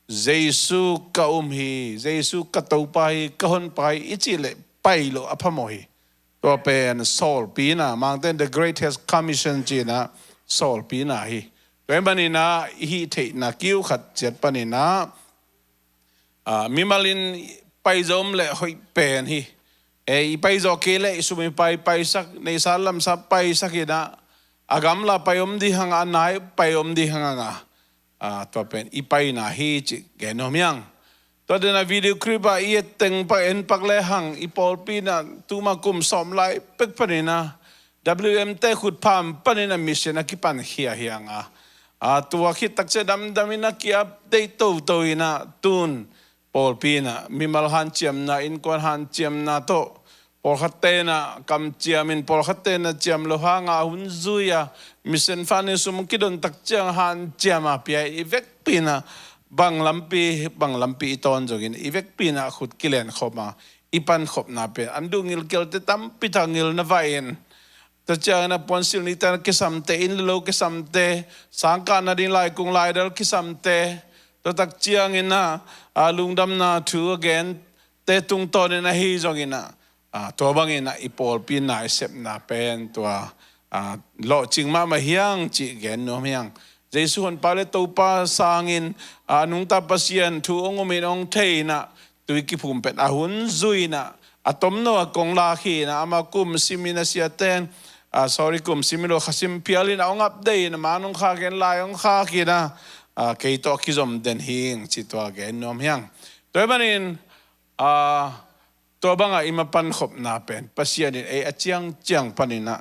Jesu ka um hi, Jesu ka Topa hi, ka honpa hi i cih leh pai loh a phamawh hi. Tua pen sawlpina, Mangte in the greatest commission ci in ah, sawlpina hi. Tua ahih manin ah, i hih theihna kiu khat ciat panin ah, ah, mimal in paizaw om leh hoih pen hi. Eh, i paizaw kei leh i sum i pai paisak, neihsa lamsa paisak in ah, a gamla pai om ding hang a, a nai pai om ding hang a, ah, tua pen i paina hi cih gen nuam hi hang. Tua den a video clip ah i et teng pak, en pak le hang, i pawlpi in ah tuma kum sawm lai pek panin ah, W M te khut pham panin ah mission a kipankhia hi hang a. Ah, tua khit tak ciang damdam in ah ki-update toto in ah, tun pawlpi in ah mimal hanciamna, innkuan hanciamna tawh, pawlkhatte in ah kamciam in, pawlkhatte in ah ciam lo hang a hun zui a, mission fund in sum kidon tak ciang hanciam a pia, i vekpi in ah bang lampi, bang lampi i tawn zongin, i vekpi in ah khut kilenkhop a, i pankhopna pen an duh ngilkelte tampi tak ngilna vai in, tua ciangin ah puansilh nikten kisamte, inn le lo kisamte, sangkah nading laikung laidal kisamte, tua tak ciangin ah, ah, lungdamna thu a gente tungtawnin ahi zongin ah, ah, tua bangin ah i pawlpi in ah i sepna pen tua, ah, lawhcing mahmah hi hang cih gen nuam hi hang. Jesu honpa le Topa sangin, ah, nungta Pasian thu hong um in hong thei in ah, tui kiphum pen a hun zui in ah, a tomno a kong lak hi in ah, amah kum sim in ah, siaten, ah, sorry, kum sim in lo, kha sim phial in ah hong update in ah, man hong khak in, lai hong khak in ah, ah, kei tawh kizom den hing cih tua gen nuam hi hang. Tua ahih manin, ah, tua bang a i mapan khopna pen Pasian in ei a ciangciang panin ah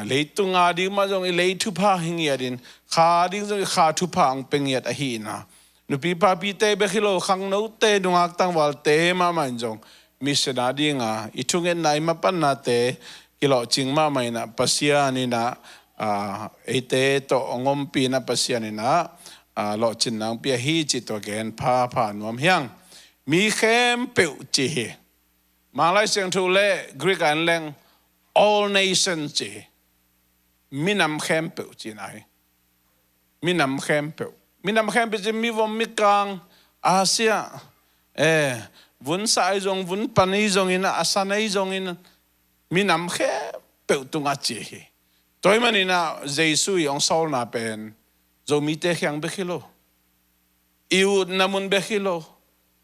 leitung ading mah zong i lei thupha hi ngiatin, kha ading zong i kha thupha hong pia ngiat ahi na, nupi papite bek hi lo, khangnote, nungak tangvalte mahmah in zong mission adinga i thungetna, i mapannate kilawhcing mahmah in ah, Pasian in ah eite tawh hong ompih in ah, Pasian in ah lawhcinna hong pia hi cih tua gen phapha nuam hi hang. Mi khempeuh ci hi. Manglai Siangtho le Greek a en leng all nations ci hi. Minam khempeuh cihna hi. Minam khempeuh. Minam khempeuh ci, mivom, mikang, Asia, eh, vunsa ahi zong, vunpan ahi zongin, a san ahi zongin, minam khempeuh tungah ci hi. Tua ahih manin ah Jesu i hong sawlna pen Zomite kiang bek hi lo, i utna mun bek hi lo,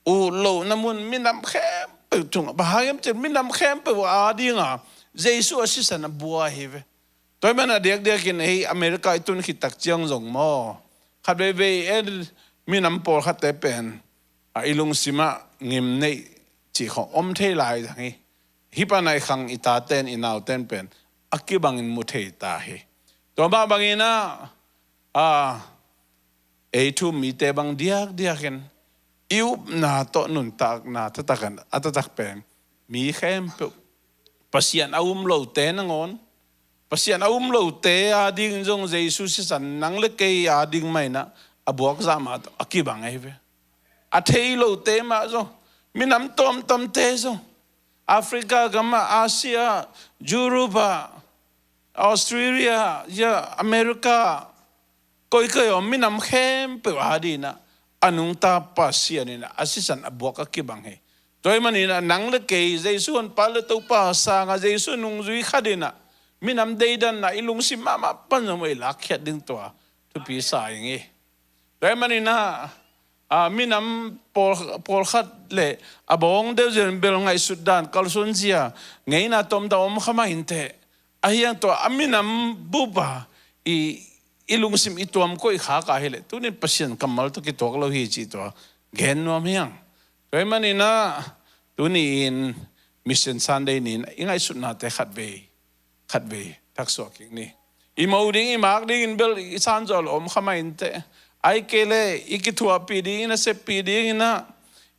ut lohna mun, minam khempeuh tungah. Bang hang hiam cih leh minam khempeuh adinga Jesu a sisan a bua hi ve. Tua ahih manin a diakdiakin ei America i tun khit tak ciang zong maw, khat veivei ei minam pawlkhatte pen a i lungsimah ngim neih cih khawng om thei lai zang hi. Hih pan a i khang i taten, i nauten pen a kibangin mu thei ta hi. Tua mah bangin ah, a, ei thu-um mite bang diakdiakin i upna tawh nuntakna taktak in, a taktak pen mi khempeuh, Pasian a um lote nangawn, Pasian a um lote ading zong Jesu sisan nang le kei ading mah in ah a buak zah mah tawh a kibang ahi ve. A thei lote mah zong, minam tuamtuamte zong, Africa gam ah, Asia, Europe ah, Australia, ya, America, koikoi om minam khempeuh ading in ah a nungta Pasian in ah a sisan a buak a kibang hi. Tua ahih manin ah nang le kei Jesu honpa le Topa sangah Jesu nungzui khat in ah minam deidanna i lungsim mahmah pan zong i lakkhiat ding tua thupi sa ing hi. Tua ahih manin ah, a, minam pawl, pawlkhat le a bawng deuh zen bel ngaihsut dan kalsuanzia ngeina tuamtuam om kha mah inteh. Ahi hang tua a minam bup a i, i lungsim i tuam koih khak a hi leh tuni-in Pasian kammal tawh kituak lo hi cih tua gen nuam hi hang. Tua ahih manin ah tuni-in Mission Sunday ni-in i ngaihsutnate khatvei khatvei thaksuak kik ni. I mo ding, i mak dingin bel i sanzawh lo om kha mah inteh. Ahih kei leh i kithuahpih ding, i naseppih dingin ah,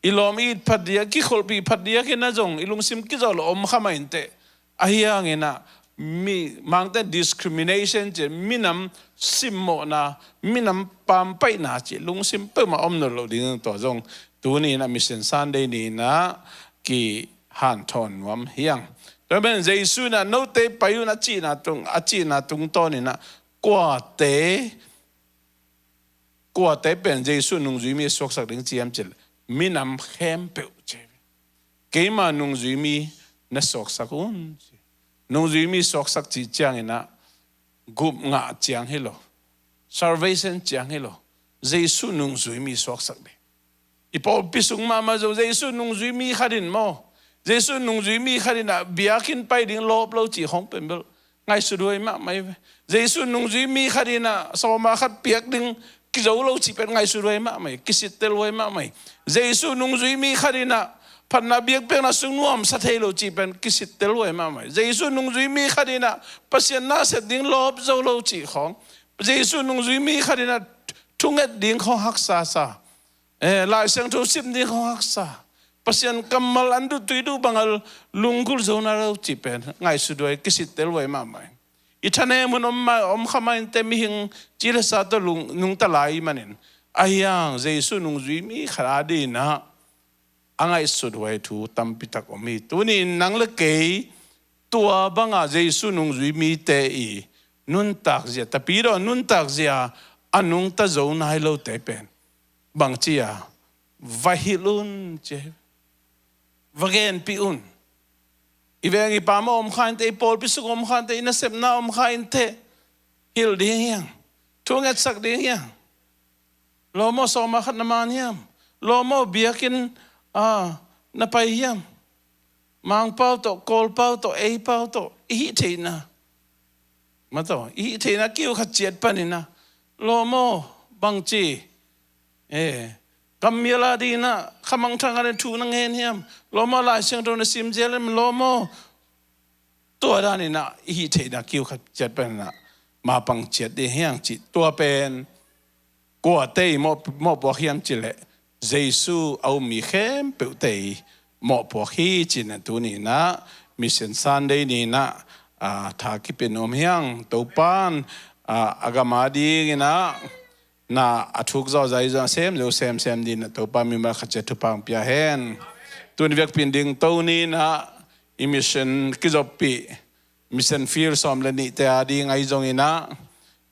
i lawm i it phat ding, kikholhpih phat dingin ah zong i lungsim kizawh lo om kha mah inteh. Ahi hangin ah mi, Mangte discrimination ci, minam simmawhna, minam pampaihna ci lungsim peuhmah om nawn loh ding, tua zong tuni-in ah Mission Sunday ni-in ah kihanthawn nuam hi hang. Tua ahih manin Jesu in ah note pai un a cihna tung, a cihna tungtawnin ah kuate, kuate pen Jesu nungzui mi suaksak ding ci hiam cih leh minam khempeuh ci. Keima nungzui mi na suaksak un ci. Nungzui mi suaksak cih ciangin ah gup ngah ciang hi lo, salvation ciang hi lo, Jesu nungzui mi suaksak ding. I pawlpi sung mahmah zong Jesu nungzui mi khat in maw, Jesu nungzui mi khat in ah biakinn pai ding lawp lo cih khawng pen bel ngaihsut huai mahmah hi ve. Jesu nungzui mi khat in ah sawma khat piak ding kizo lo cih pen ngaihsut huai mahmah hi, kisittel huai mahmah hi. Jesu nungzui mi khat in ah phatna biakpiakna sung nuamsa thei lo cih pen kisittel huai mahmah hi. Jesu nungzui mi khat in ah Pasian na sep ding lawp zo lo cih khawng, Jesu nungzui mi khat in ah thunget ding khawng haksa sa, eh, Lai Siangtho sim ding khawng haksa, Pasian kammal an duh tui duh bangah lunggulh zo na lo cih pen ngaihsut huai, kisittel huai mahmah hi. I thanem hun om mah, om kha mah inteh, mihing ci le sa tawh lung, nungta lai ahih manin. Ahi hang Jesu nungzui mi khat adingin ah a ngaihsut huai thu tampi tak om hi. Tuni-in nang le kei tua bangah Jesu nungzui mite i nuntakzia, Tapidaw nuntakzia a nungta zo nai lote pen bangci a va hilh un ci, va genpih un. I veng i pam a om kha inteh, i pawlpi sung om kha inteh, i nasepna om kha inteh, hilh ding hi hang, thungetsak ding hi hang. Lawm aw, sawma khat na man hiam? Lawm aw, biakinn, ah, na pai hiam? Mangpau tawh, Kawlpau tawh, eipau tawh i hih theihna, ma tawh i hih theihna kiu khat ciat panin ah, lawm aw, bangci, eh, kammial adingin ah khamangthang adingin thu na ngen hiam? Lawm aw, Lai Siangtho na sim zel hiam? Lawm aw, tua danin ah i hih theihna kiu khat ciat panin ah mapang ciat ding hi hang cih, tua pen kuate i mawh, mawhpuak hiam cih leh Jesu a um mi khempeuhte i mawhpuak hi ci-in ah tuni-in ah Mission Sunday ni-in ah, ah, tha kipia nuam hi hang. Topa'n, ah, a gam adingin ah na a thuk zawh zai zong sem zo semsem dingin ah Topa mimal khat ciat thupha hong pia hen. Tuni vekpi-in dingto ni-in ah i mission kizoppih, mission field sawm le nihte ading ahi zongin ah,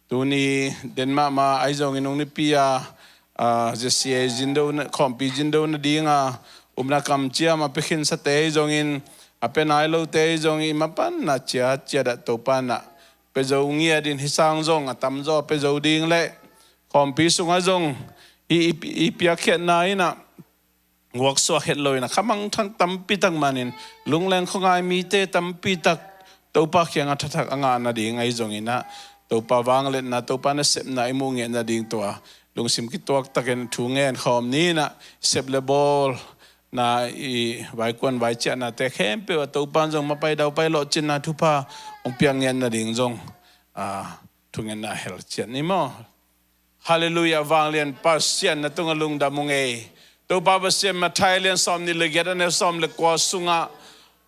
tuni Denmark mah ahi zongin, nung nipi a, ah, Z C A zindo na, khawmpi zindo nading a upna kamciam a pia khinsate ahi zongin, a pia nai lote ahi zongin, i mapanna ciatciat ah Topa'n ah pia zo ngiat in, hih sang zong a tamzaw pia zo ding leh khawmpi sungah zong i, i, i piakkhiatna in ah guaksuak het lo-in ah khamangthang tampi tak man in, lungleng khuangai mite tampi tak Topa kiangah thathak a ngah nading ahi zongin ah, Topa vangliatna, Topa nasepna i muh ngiat nading tua lungsim kituak takin thu ngen khawm ni-in ah, sep le bawl na i vaikuan vaiciahnate khempeuh ah Topa'n zong mapai daupai lawhcinna thupha hong piak ngiat nading zong, ah, thungetna hel ciat ni maw. Halleluiah, vanglian Pasian, na tungah lungdam ung ei. Topa Pasian, Matthai lian sawmnih le giat, a neu sawm le kua sungah,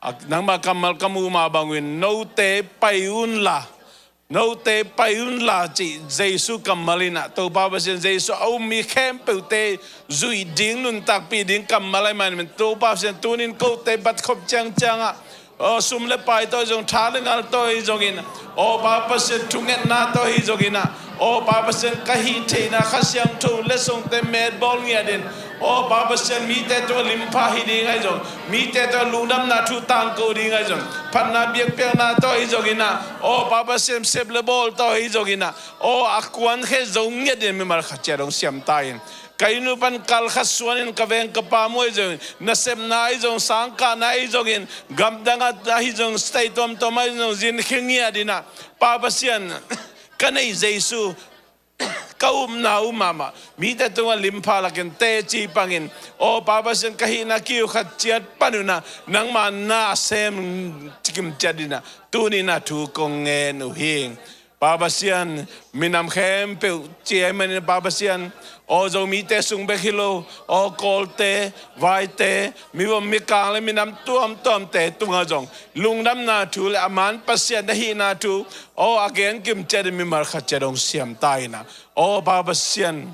a, nangma kammal ka muh mah bangin, note pai unla, note pai unla cih Jesu kammal in ah, Topa Pasian, Jesu a um mi khempeuhte zuih ding, nuntakpih ding kammal ahi manin, Topa Pasian, tunin kote batkhop ciangciang ah, aw, sum le pai tawh zong, tha le ngal tawh hi zongin, aw, Pa Pasian, thungetna tawh hi zongin ah, aw, Pa Pasian, ka hih theihna Kha Siangtho letsongte metbawl ngiat in, aw, Pa Pasian, mite tungah limpha hi ding ahi zong, mite tungah lungdamna thu tangko ding ahi zong, phatna biakpiakna tawh hi zongin ah, aw, Pa Pasian, sep le bawl tawh hi zongin ah, aw, a kuankhe zo ngiat in mimal khat ciat hong siam ta in. Ka inn uh pan kal khat suanin ka veng ka pa muh ahi zongin, nasepna ahi zong, sangkahna ahi zongin, gamdang ah ahi zong, state tuamtuam ah ahi zong, zin khe ngiat in ah, Pa Pasian, ka neih Jesu, ka upna uh mahmah mite tungah limpha lakin teci pangin, aw, Pa Pasian, ka hihna kiu khat ciat pan un ah nangma na sem kim ciat in ah, tuni-in ah thu kong ngen uh hi. Pa Pasian, minam khempeuh ci ahih manin, Pa Pasian, aw, Zomite sung bek hi lo, aw, Kawlte, Vaite, mivom mikang le minam tuamtuamte tungah zong lungdamna thu le a man Pasian na hihna thu, aw, a gen kim ciat in mimal khat ciat hong siam ta in ah, aw, Pa Pasian,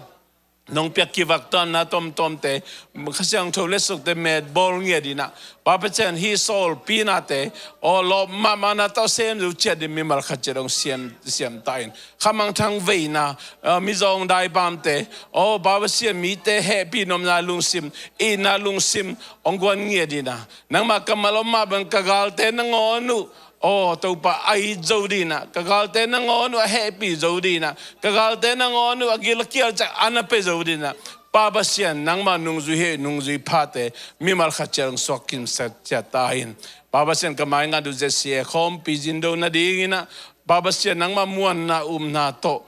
nong piak kivaktuamna tuamtuamte, Kha Siangtho letsongte metbawl ngiat in ah, Pa Pasian, hih sawlpi nate, aw, lawp mahmahna tawh sem zo ciat in mimal khat ciat hong siam, siam ta in. Khamangthang veina, aw, mizawng daipamte, aw, Pa Pasian, mite hehpih nopna lungsim, itna lungsim hong guan ngiat in ah, nangma kammal om mah bang, ka galte nangawn uh, aw, Topa, a it zo ding in ah, ka galte nangawn uh a hehpih zo ding in ah, ka galte nangawn uh a gil a kial ciang an a pia zo ding in ah, Pa Pasian, nangma nungzui heh, nungzui phate mimal khat ciat hong suak kim ciat ta in. Pa Pasian, ka mai ngat uh Z C A khawmpi zindo nading in ah, Pa Pasian, nangma muanna upna tawh,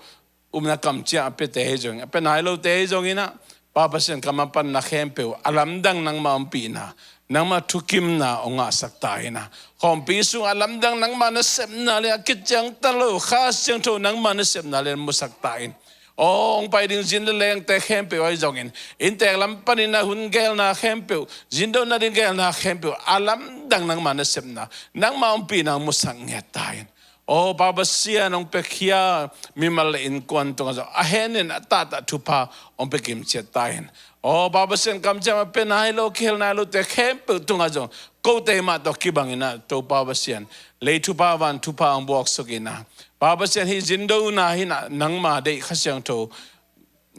upna kamciam a piate hi zongin, a pia nai lote hi zongin ah, Pa Pasian, ka mapanna khempeuh a lamdang nangma ompihna, nangma thukimna hong ngahsak ta in ah, khawmpi sung a lamdang nangma nasepna le a kiciangtan lo Kha Siangtho nangma nasepna le musak ta in. Aw, hong pai ding zin le lengte khempeuh ahi zongin, inntek lam panin a hun gelna khempeuh, zindo nading gelna khempeuh, a lamdang nangma nasepna, nangma ompihna hong musak ngiat ta in. Aw, Pa Pasian, hong piakhia mimal le innkuan tungah zong a henin a tahtah thupha hong pia kim ciat ta in. Aw, Pa Pasian, kamciam a pia nai lo, kihel nai lote khempeuh tungah zong kote mah tawh kibangin ah, Topa Pasian, lei thupha van thupha hong buaksuk in ah, Pa Pasian, hih zindona hi-in ah nangma deih Kha Siangtho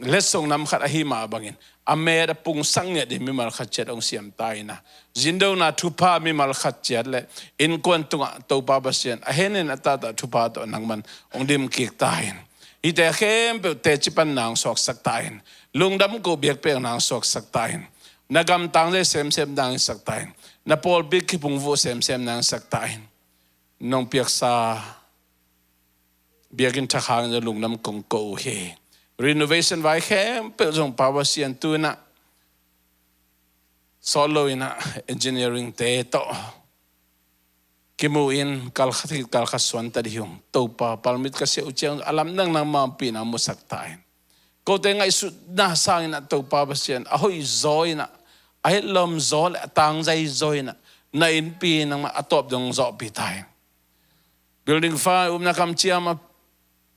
letsong nam khat ahi mah bangin, a met a pungsak ngiat in mimal khat ciat hong siam ta in ah, zindona thupha mimal khat ciat le innkuan tungah Topa Pasian, a henin a tahtah thupha tawh nangman hong dim kik ta in. Hihte khempeuh teci panna hong suaksak ta in. Lungdam ko biakpiakna hong suaksak ta in. Na gamtang zia semsem na hong sak ta in. Na pawlpi kiphungvuh semsem na hong sak ta in. Nong piaksa biakinn thak hangin lungdam kong ko uh hi. Renovation vai khempeuh zong, Pa Pasian, tu-in ah sawt lo-in ah engineering-te tawh kimu in, kalkhat hi, kalkhat suan ta dih ung. Topa, palmit ka siah uh ciang a lamdang nangma ompihna musak ta in. Kote ngaihsutna sangin ah Topa Pasian, a hoihzaw in ah, a hetlawmzaw le a tangzaizaw in ah, na innpi nangma a tawp dong zawhpih ta in. Building fa upna kamciam a,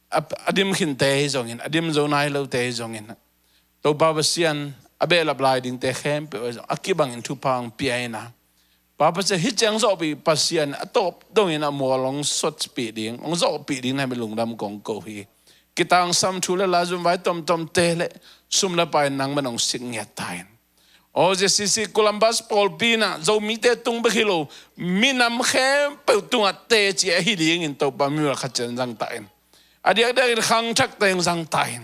a, a dim khinte hi zongin, a dim zo nai lote hi zongin, Topa Pasian, a behlap lai dingte khempeuh hi zong a kibangin thupha hong pia in ah, Pa Pasian, hih ciang zawhpih Pasian a tawp dongin a mual hong sotpih ding, hong zawhpih ding na hemi lungdam kong ko hi. Kitangsam thu le la zumvai tomtomte le sum le pai nangman hong sik ngiat ta in. Aw, J C C Columbus pawlpi in ah Zomite tung bek hi lo, minam khempeuh tungah teci ahi dingin Topa mimal khat ciat zang ta in. A diakdiakin khangthak teng zang ta in.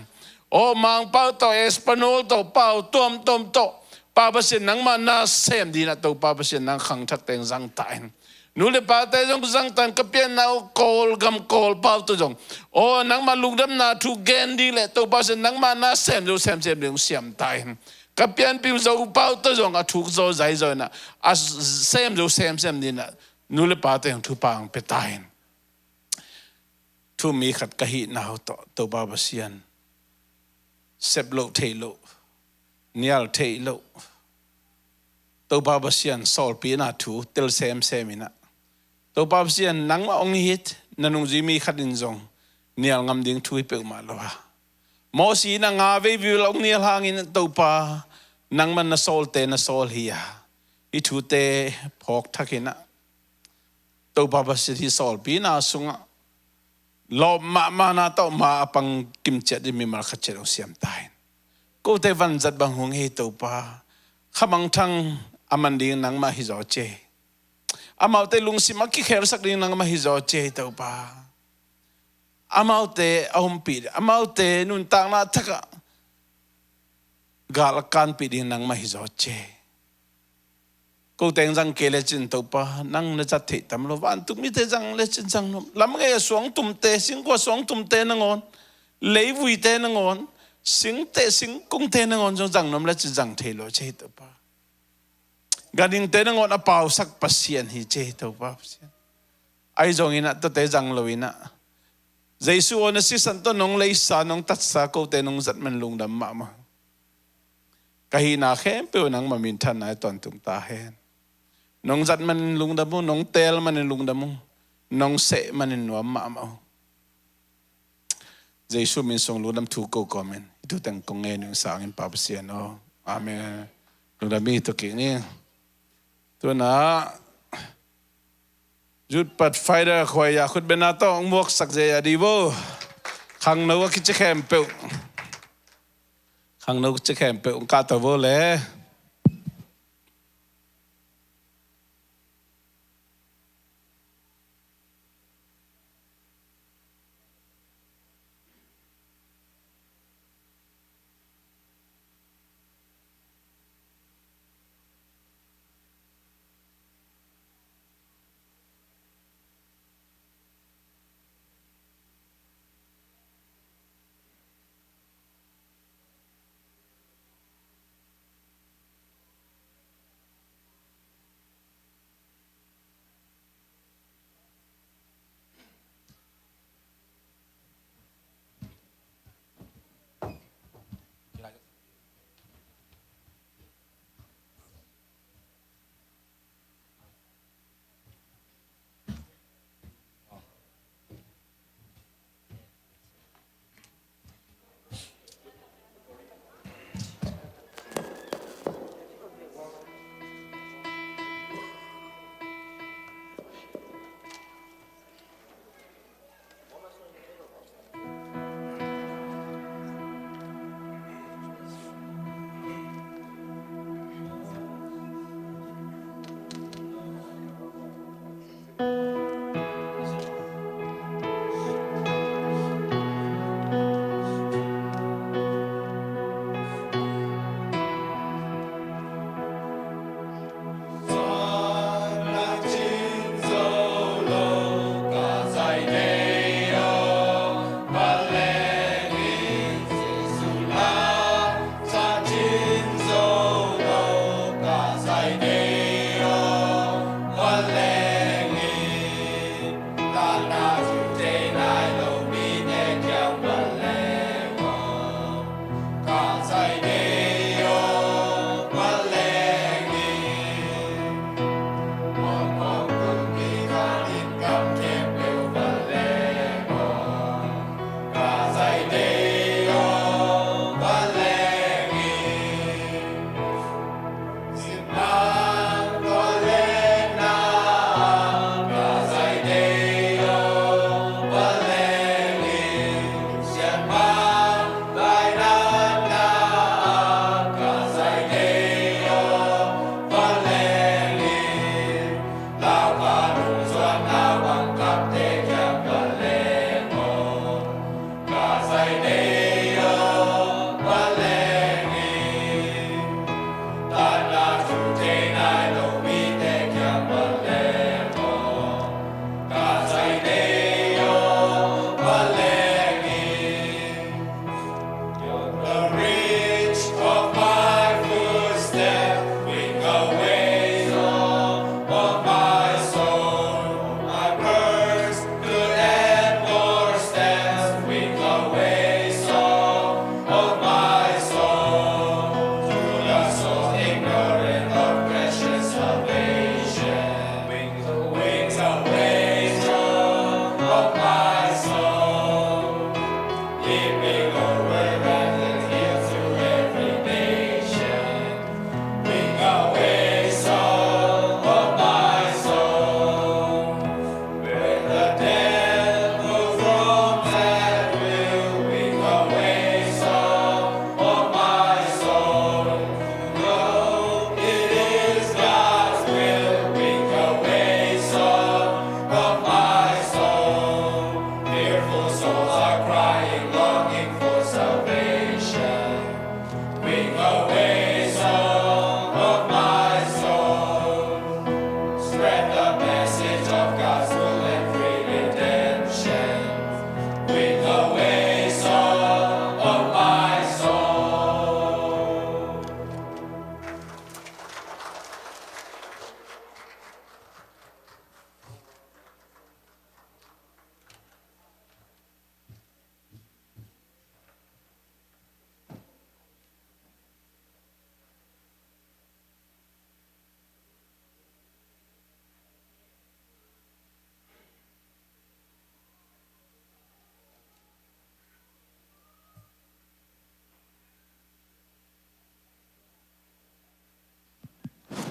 Aw, Mangpau tawh, Espanol tawh, pau tuamtuam tawh, Pa Pasian nangma na sem dingin ah Topa Pasian nang khangthak teng zang ta in. Nu le pate zong zang ta in, ka pianna uh Kawlgam Kawlpau tawh zong, aw, nangma lungdamna thu gen ding le Topa Pasian nangma na sem zo semsem ding siam ta in. Ka pianpih uh Zopau tawh zong a thuk zaw zaizaw in ah, a sem zo semsem dingin ah nu le pate zong thupha hong pia ta in. Thu mi khat ka hihna uh tawh Topa Pasian, sep loh theih loh, nial theih loh, Topa Pasian sawlpihna thu tel semsem in ah, Topa Pasian nangmah hong it, na nungzui mi khat in zong nial ngam ding thu hi peuhmah lo a, Mosi in ah nga vei vial hong nial hangin Topa nangman na sawlte na sawl hi a, hih thute phawk thak in ah, Topa Pasian hih sawlpihna sungah lawp mahmahna tawh ma a pang kimciat ding mimal khat ciat hong siam ta in. Kote vanzat bang hong hi Topa, khamangthang a man ding nangmah hi zaw ci hi. Amaute lungsim a kikhelsak ding nangmah hi zaw ci hi Topa. Amaute a ompih, amaute nuntakna thakah gal a kanpih ding nangmah hi zaw ci hi. Ko teng zang kei lecin Topa, nang na zat theih tam lo. Vantung mite zang lecin zang nuam. Lam ngei a suang tumte, singkung a suang tumte nangawn, leivuite nangawn, singte, singkungte nangawn zong zang nuam lecin zang thei lo ci hi Topa. Ganhingte nangawn a pausak Pasian hi ci hi Topa Pasian. Ahi zongin ah tuate zang lo in ah, Jesu aw na sisan tawh nong leisa, nong tatsa kote nong zat man lungdam mahmah. Ka hihna khempeuh nangma minthanna i tawntung ta hen. Nong zat manin lungdam uh, nong teel manin lungdam uh, nong seh manin nuam mahmah uh. Jesu min sung lungdam thu ko kawmin hih thu teng kong ngen uh sangin Pa Pasian aw. Amen. Lungdam mi hi tuk kik ni. Tuna Youth Pathfinder khuaia khutbetna tawh hong muaksak zia di vo. Khangno a kici khempeuh, khangno a kici khempeuh hong kahto vo le.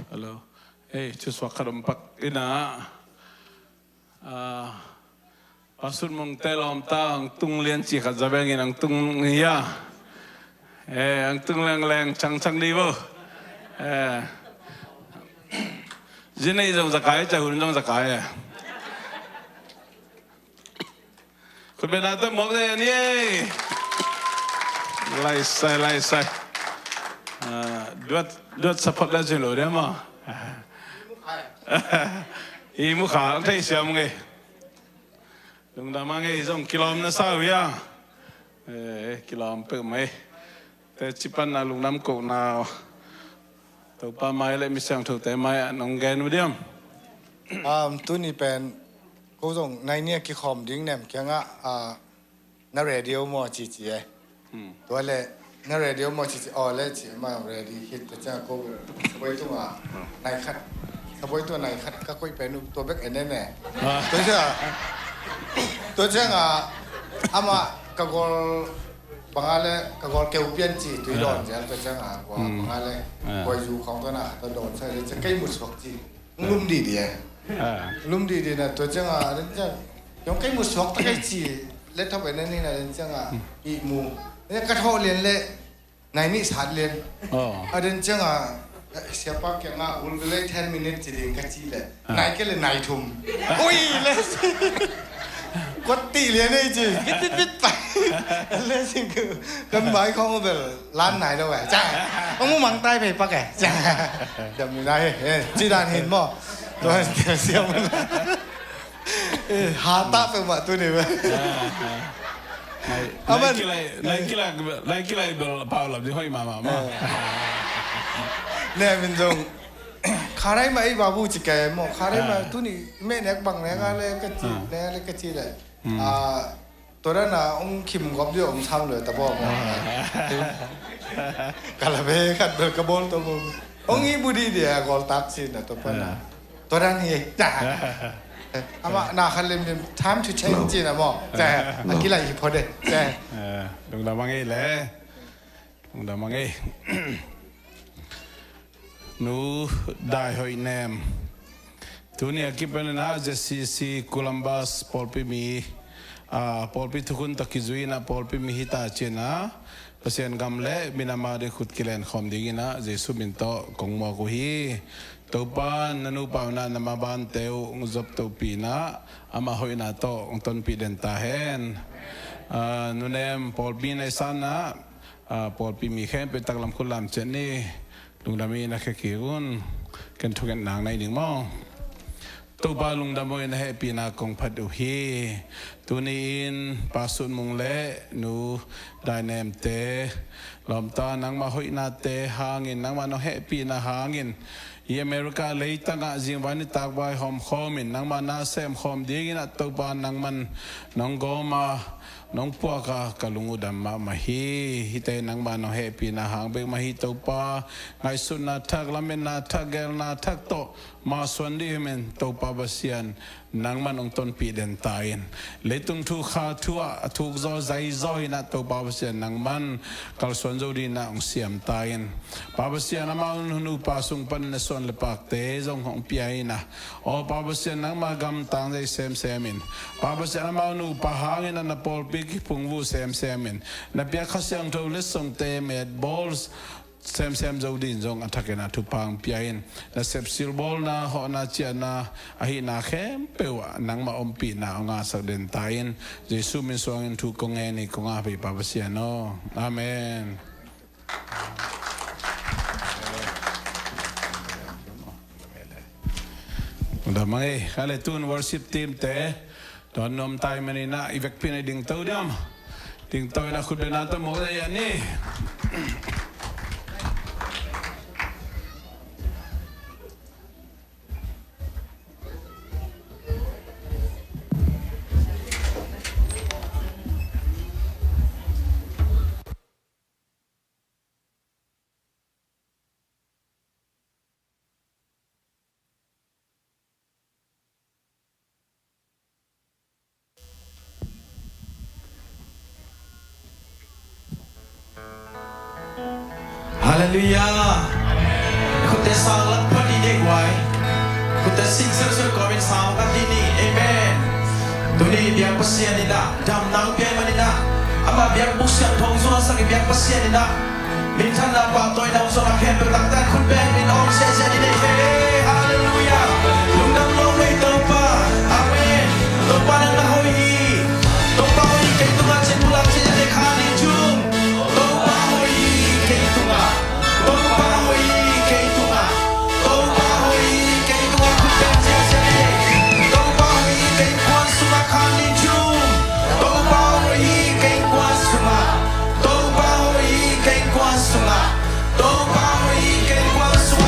Hello. Ei, thusuak khat om pak ina. Ah, Pastor Mung te lawmta ang tung lian ci khat za bengin ang tung hi a. Eh, ang tung leng leng chang chang di bo. Eh. Zinei zong zakai, cahun zong zakai. Eh. Khutbetna tawh mawk dai a ni ei. Laisai, laisai. Ah, duat, duat support la zin lo dia maw. I mukha ang thei siam ngei. Lungdam a ngei zong kilawm na sa uh hia. Eh, kilawm peuh mai. Te cipanna lungdam kohna Topa mai le mi siangthote mai ah nong gen uh diam. Um, tuni pen ko zong nai nia kikhawm ding nem kiangah, ah, na radio maw cici eh. Hmm. Tua le na radio maw cici aw le ci ma ready hit ta ciang ko saboi tunga nai khat, saboi tunga nai khat ka koih pen uh tua bek en en eh. Ah. Tua ciang, tua ciang ah, ama ka gol banga le ka gol keu pian ci tui dawn ciang tua ciang ah, banga le koi zu khawng tua na khat dawn sa le ciang kei mut suak ci. Lum didi eh. Ah. Lum didi na tua ciang a, den ciang. Yong kei mu suak ta kei ci, le thop en ni na den ciang a, i mu. Ne ka thaw lian le, nai ni sat lian. Oh. A den ciang a, siapa kiang a, will be late ten minutes ci ding ka ci le. Ah. Nai ke le nai thum. Ui, le. Kuat ti lian ei ci, kit pit pit pa. Le sing ku, kan mai khong bel. Lan nai lo eh. Ciang. Ong mu mang tai pei pak eh. Ciang. Jam ni nai eh. Ci dan hin maw. Tua siam. Eh, ha ta pe ma tu ni ba. Nai, aman. Nai kilai, nai kilai, nai kilai bel pau lam di hoi mama ma. Eh. Ne min zong. Kharai ma ei babu ci kai maw. Kharai ma tu ni me nek bang nek a le ka ci, nek le ka ci le. Ah, Tua dan a hong khim gawp dih hong sam lua ta bawm. Ka la ve khat bel ka bawl to bawm. Hong i bu dih dih a gawltak sin a tua pan a. Tua dan hi. Amah na khat limlim time to change cin a maw. A kilai hi phot e. Lungdam a ngei le. Lungdam a ngei. Nu Dai Hoih Nem. Tuni a kipanin ah Z C C Columbus pawlpi mi, ah, pawlpi thukhun tawh kizui in ah pawlpi mi hi ta ci-in ah Pasian gam le minam a ding khut kilen khawm dingin ah Jesu min tawh kong muak uh hi. Topa na nupa un ah na mabante uh hong zop tohpih in ah amah hoihna tawh hong tonpih den ta hen. Ah, Nu Nem pawlpi na i san ah, ah, pawlpi mi khempeuh taklam khut lam ciat ni. Lungdam in a khia kik un. Ken thungetna na hi ding maw? Topa lungdam uh in a hehpihna kong phat uh hi. Tuni-in Pa Sut Mung le Nu Dai Nemte lawmta nangmah hoihnate hangin, nangmah nong hehpihna hangin i America leitang ah zingvai nitak vaihawm khawmin nangmah na sem khawm dingin ah Topa nangman nong gawm a, nong puak a, ka lung uh dam mahmah hi. Hihte nangmah nong hehpihna hang bek mah hi Topa. Ngaihsutna thak, lametna thak, geelna thak tawh masuan dih hi men Topa Pasian, nangman hong tonpih den ta in. Leitung thu kha thu ah a thuk zaw zai zaw in ah Topa Pasian nangman kalsuan zo ding in ah hong siam ta in. Pa Pasian, amau nupa sung panin a suan le pakte zong hong pia in ah, aw Pa Pasian, nangma gam tang zai semsem in. Pa Pasian, amau nupa hangin a na pawlpi kiphungvuh semsem in. Na piak Kha Siangtho letsongte met bawl semsem zo ding zong a thakin a thupha hong pia in. Na sepsil bawlna, hawhna, ciahna ahihna khempeuh ah nangmah ompihna hong ngahsak den ta in. Jesu min suangin thu kong ngen hi, kong ap hi Pa Pasian aw. Amen. Lungdam a ngei. Kha le tun worship team te dawn nuam ta ahih manin ah i vekpi in i dingto diam? Dingto in ah khut bengna tawh mawk dai a ni. Halleluiah. Khutte sang lam phat i dek uai. Khutte sing siusiu kawmin sang lam phat i ni. Amen. Tuni biak Pasian in ah damna hong pia ahih manin ah, amah biakbuk siangtho hong zuangsak i biak Pasian in ah minthanna pahtawina hong zuang a khempeuh taktak khut beng in om sehseh ni. Halleluiah. Lungdam lo ngei Topa. Amen. Topa nang na hoih hi. Topa hoih hi kei tungah cin pulak cin a dek kha ni cung. Topa hoih hi kei tungah. Topa hoih hi kei tungah. Topa hoih hi kei tungah. Khut beng ciahciah ni. Topa hoih hi kei kuan sungah kha ni cung. Topa hoih hi kei kuan sungah. Topa hoih hi kei kuan sungah. Topa hoih hi kei kuan sungah.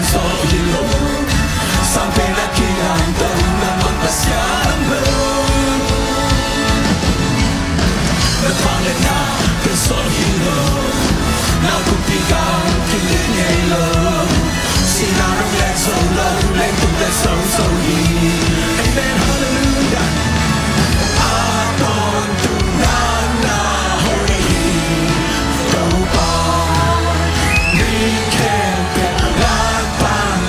Sawh hi lo, sang pen a kiang to na mang Pasian lo. Na pang le na pen sawh hi lo, na kumpi gam kiling ngei lo. Sihna nong lek zo lo, lengtung le so zo hi. Amen, hallelujah. A tawntung na na hoih hi, Topa. Mi khempeuh lak pan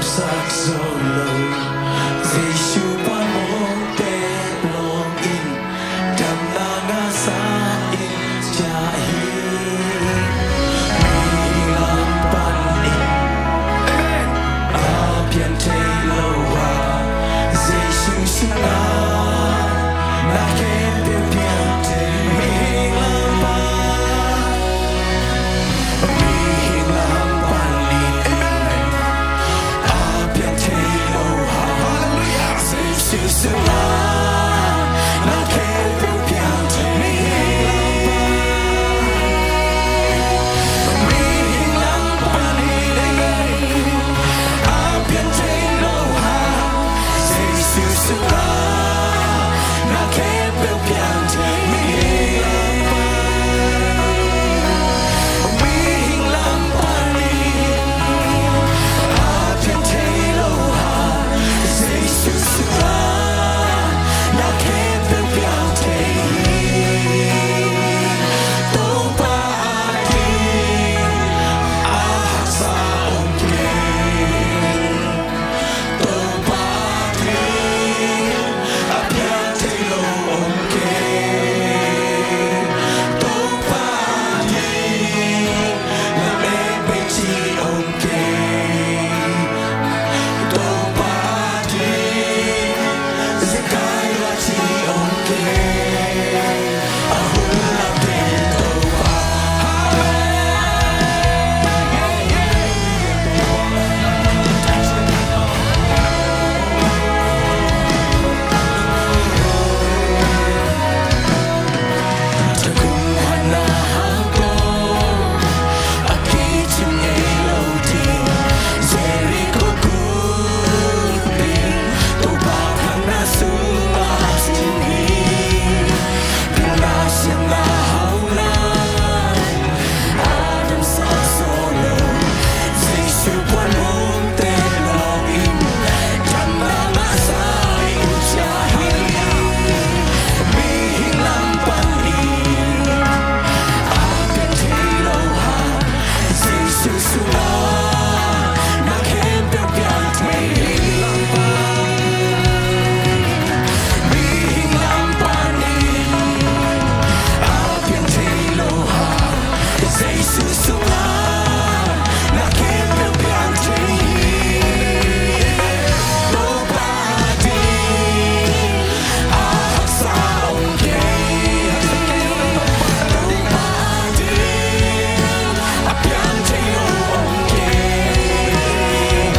Sak zo lo, Jesu pan mong teh lawng in, damna ngah sa in ciah hi. Mihing lam panin a pian thei lo a, Jesu sungah na khempeuh piang thei. Mihing lam pan, mihing lam panin a piang thei lo a, Jesu sungah na khempeuh piang thei. Mihing lam panin a piang thei lo a, Jesu sungah na khempeuh piang thei. Mihing lam panin a piang thei lo a, Jesu sungah na khempeuh piang thei. Topa ading a haksa om kei. Topa ading a piang thei lo om kei. Topa ading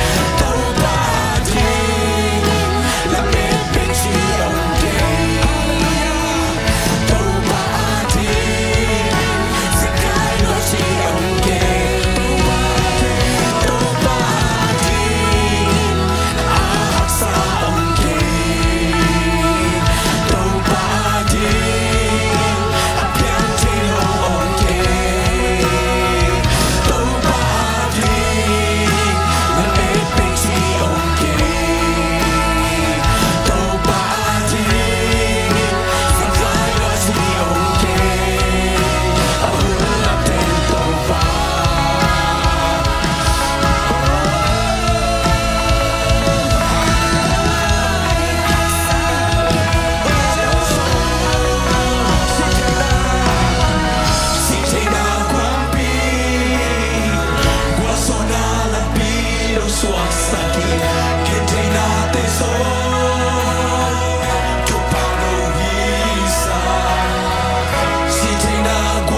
lamet bek ci om kei. Topa ading zekai lua ci om kei. A hun lam teng Topa. Amen.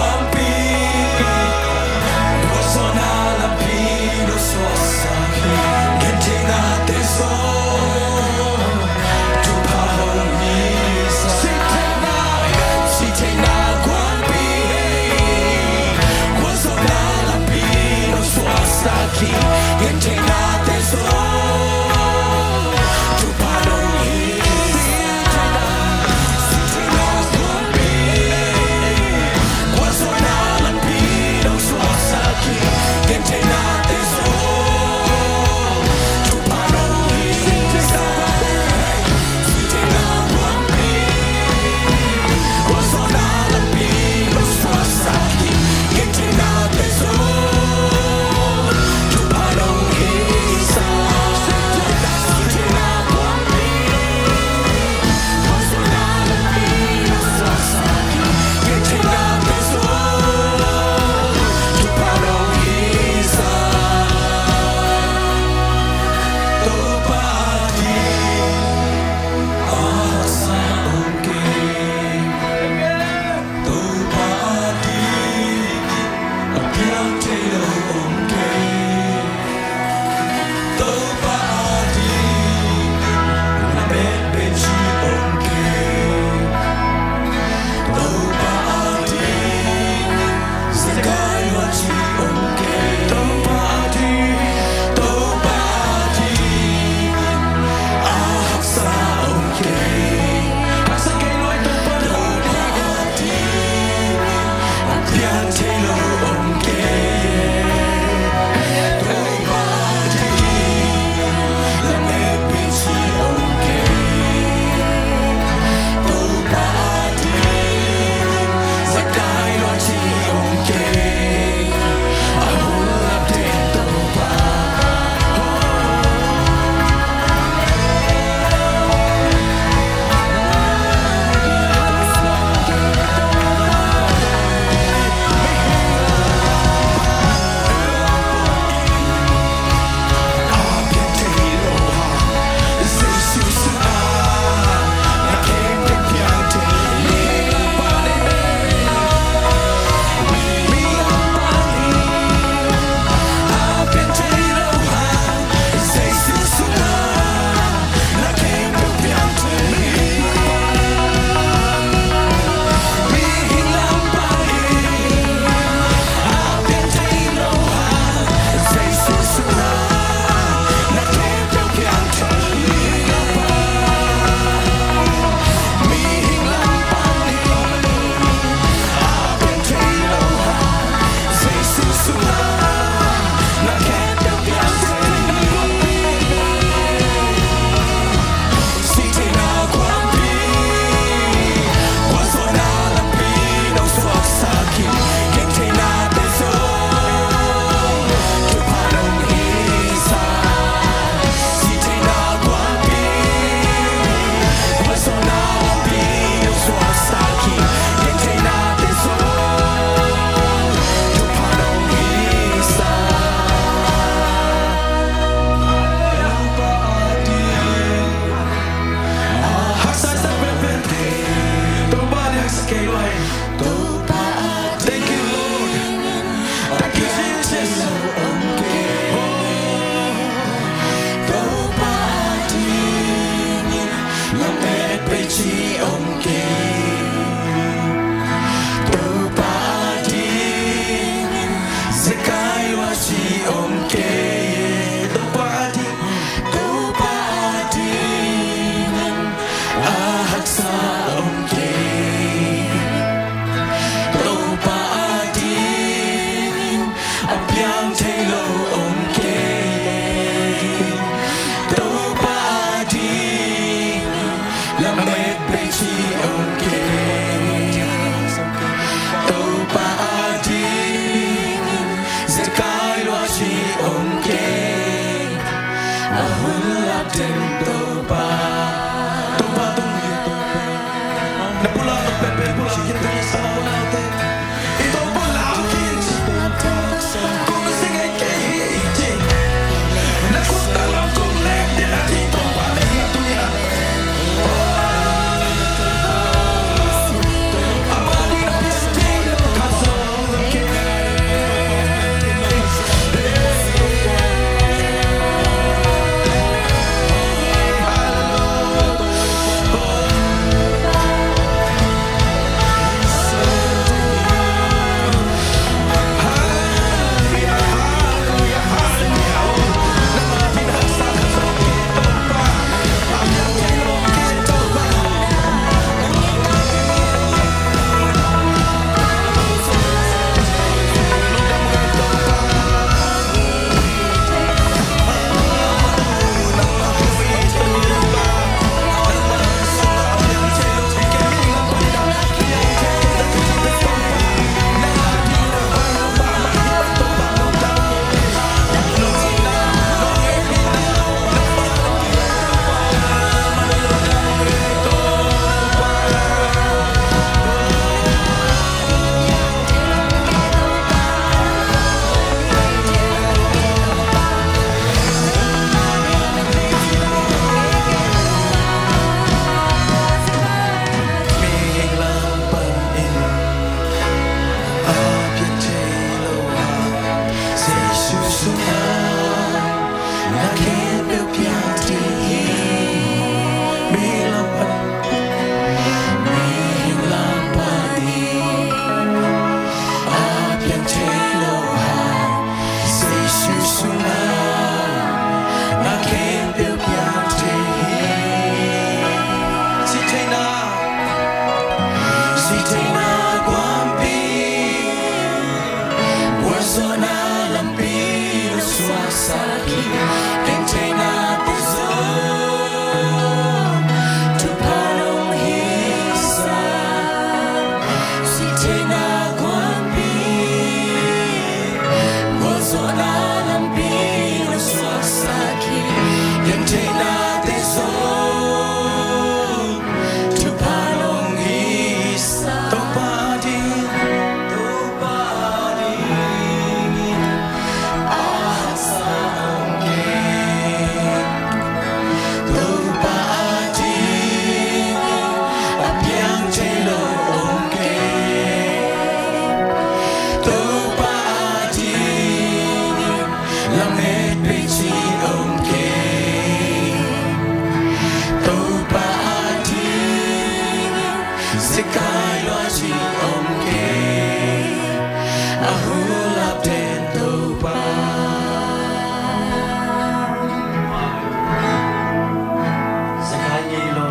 Zekai ngei lo,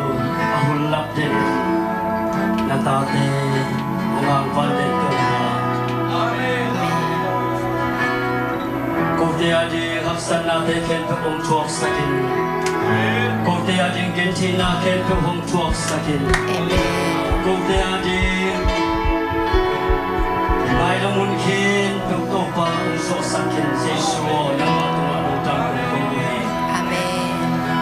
a hun lap den na tate, na ngangpan den Topa. Amen. Kote a ding haksatnate khempeuh hong thuaksak in. Kote a ding gentheihna khempeuh hong thuaksak in. Kote a ding mailam hun khempeuh Topa hong suahsak in. Jesu aw, nangmah tungah lungdam kong ko hi. Amen.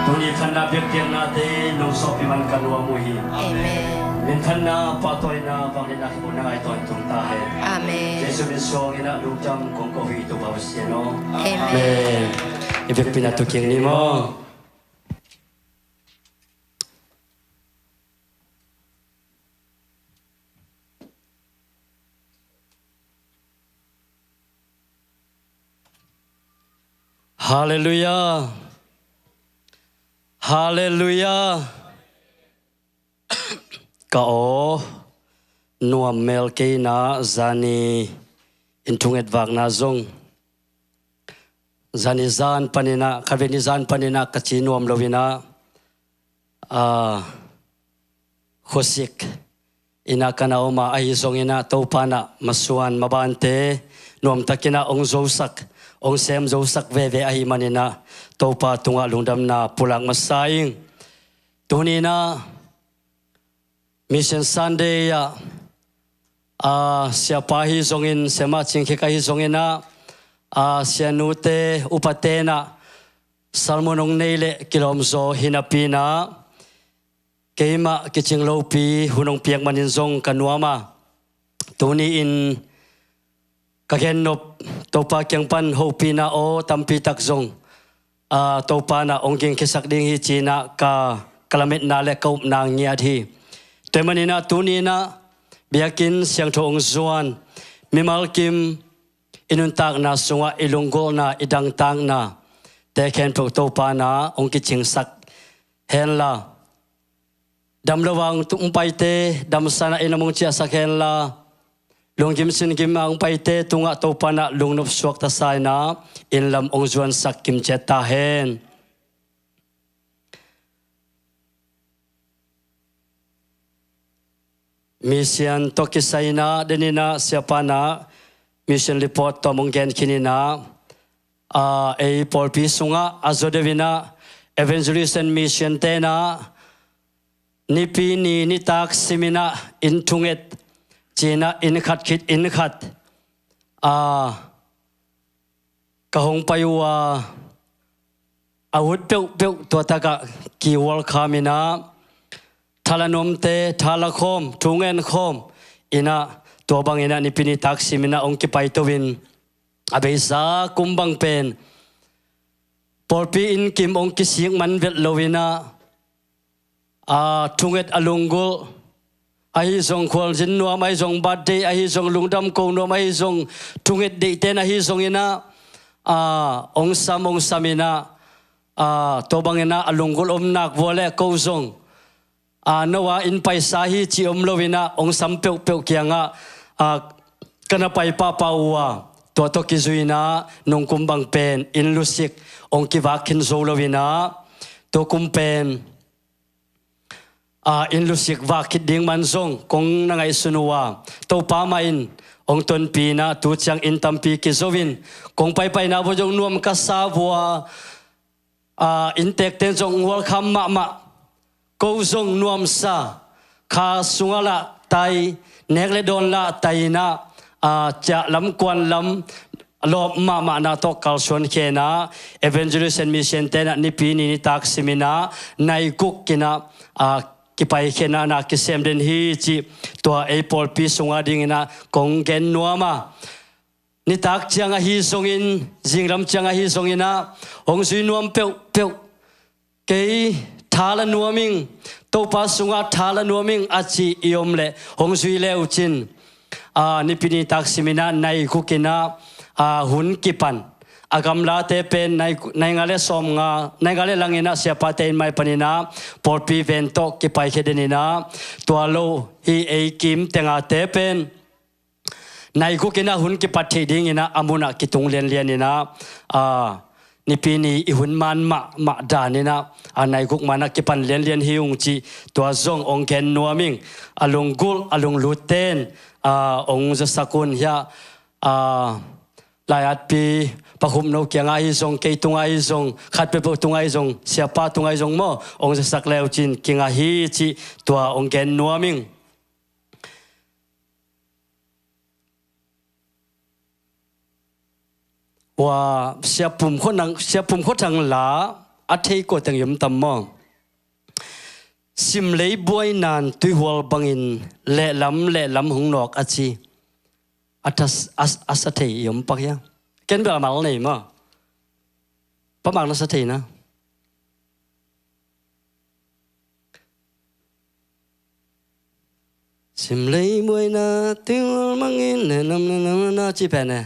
Tuni khatna biakpiaknate nong sawhpih man ka nuam uh hi. Amen. Minthanna, pahtawina, vangliatna hih bangin na ngaihtawi tung ta hen. Amen. Jesu min suangin ah lungdam kong ko hi, Topa Pasian aw. Amen. Amen. I biakpiakna tu kiang ni maw. Halleluiah. Halleluiah. Ka aw, nuam mel kei in ah, zani in thunget vakna zong, zani zan panin ah, khatvei ni zan panin ah ka ci nuam lo in ah, a, khuasik in ah ka na om a, ahi zongin ah Topa in ah masuan mabante nuamtakin ah hong zosak, hong sem zosak veve ahih manin ah Topa tungah lungdamna pulak masa ing. Tuni in ah Mission Sunday ah, a, siapa ahi zongin, siamah Cing Khe Kai ahi zongin ah, a, sianute, upate in ah, Sermon hong nei leh kilawm zaw hi napi-in ah, keimah kicing lopi hun hong piak manin zong ka nuam a, tuni-in ka gennop Topa kiang pan hopihna aw tampi tak zong, aa, Topa in ah hong gingkhiasak ding hi ci-in ah ka, ka lametna leh ka upna ngiat hi. Tua ahih manin ah tuni-in ah biakinn siangtho hong zuan mimal kim i nuntakna sungah i lunggulhna, i dangtaknate khempeuh Topa in ah hong kicingsak henla, dam lo a hong paite damsa in ah inn lam hong ciahsak henla, lunggim singgim a hong paite tungah Topa in ah lungnop suakta sa-in ah inn lam hong zuansak kimciat ta hen. Mission tawh kisai-in ah, den in ah Siapa in ah mission report tawm hong gen khin in ah, aa, ei pawlpi sungah a zaw deuh in ah evangelism mission-te in ah Nipi ni nitak sim in ah inn thunget ci-in ah inn khat khit inn khat, aa, ka hong pai uh a, a ut peuhpeuh tua takah ki-welcome in ah, tha la nuamte tha la khawm, thu ngen khawm in ah, tua bangin ah Nipi nitak sim in ah hong kipaito in, a beisa kum bang pen pawlpi inn kim hong kisik man vet lo in ah, aa, thunget a lunggulh, ahi zong khualzin nuam, ahi zong birthday, ahi zong lungdam ko nuam, ahi zong thunget deihte in ahi zongin ah, aa, hong sam, hong sam in ah, aa, tua bangin ah a lunggulh om nak vua leh ko zong, aa, no a inn paisa hi cih om lo in ah hong sam peuhpeuh kiangah, aa, ka na pai pahpah uh a, tua tawh kizui in ah nungkum bang pen inn lusik hong kivak khin zo lo in ah, tua kum pen, aa, inn lusik vak khit ding man zong kong na ngaihsun uh a, Topa mah in hong tonpih in ah tu ciang inn tampi kizo in, kong paipaina vua zong nuam ka sa vua, aa, inntekte in zong welcome mahmah, ko zong nuamsa, kha sungah lah tai, nek leh dawn lah tai in ah, aa, ciah lam kuan lam lawp mahmahna tawh kalsuan khia in ah, evangelist and mission-te in ah Nipi ni nitak sim in ah nai guk in ah, aa, kipai khia in ah na kisem den hi cih tua ei pawlpi sungah dingin ah kong gen nuam a. Nitak ciang ahi zongin, zinglam ciang ahi zongin ah hong zui nuam peuhpeuh, kei tha la nuam ing, Topa sungah tha la nuam ing a ci i om leh hong zui le uh cin, aa, Nipi nitak sim in ah nai guk in ah, aa, hun kipan, a gamlate pen nai, nai nga leh sawmnga, nai nga leh lang in ah Siapate inn mai pan in ah pawlpi ven tawh kipai khia den in ah, tua lo hi ei kim tengate pen nai guk in ah hun kipat theih dingin ah a munah kitung lianlian in ah, aa, Nipi ni i hun man mahmah dan in ah, aa, nai guk man ah kipan lianlian hi ung cih tua zong hong gen nuam ing. A lunggulh a lunglutte'n, aa, hong zasak un hiah, aa, lai-atpi Pa Khup No kiangah ahi zong, kei tungah ahi zong, khat peuhpeuh tungah ahi zong, Siapa tungah ahi zong maw, hong zasak le uh cin kingah hi cih tua hong gen nuam ing. Ua, Sia Pum Khua Thang, Sia Pum Khua Thang la a thei kua teng i om tam maw? Sim lei buai nan tuihual bangin lehlam lehlam hong nawk a ci. A thas, a, a sa thei i om pak hia? Ken bel a mal nei maw? Pa Mak na sa thei na. Sim lei buai nan tuihual bangin ne nam ne nam na ci pen ne.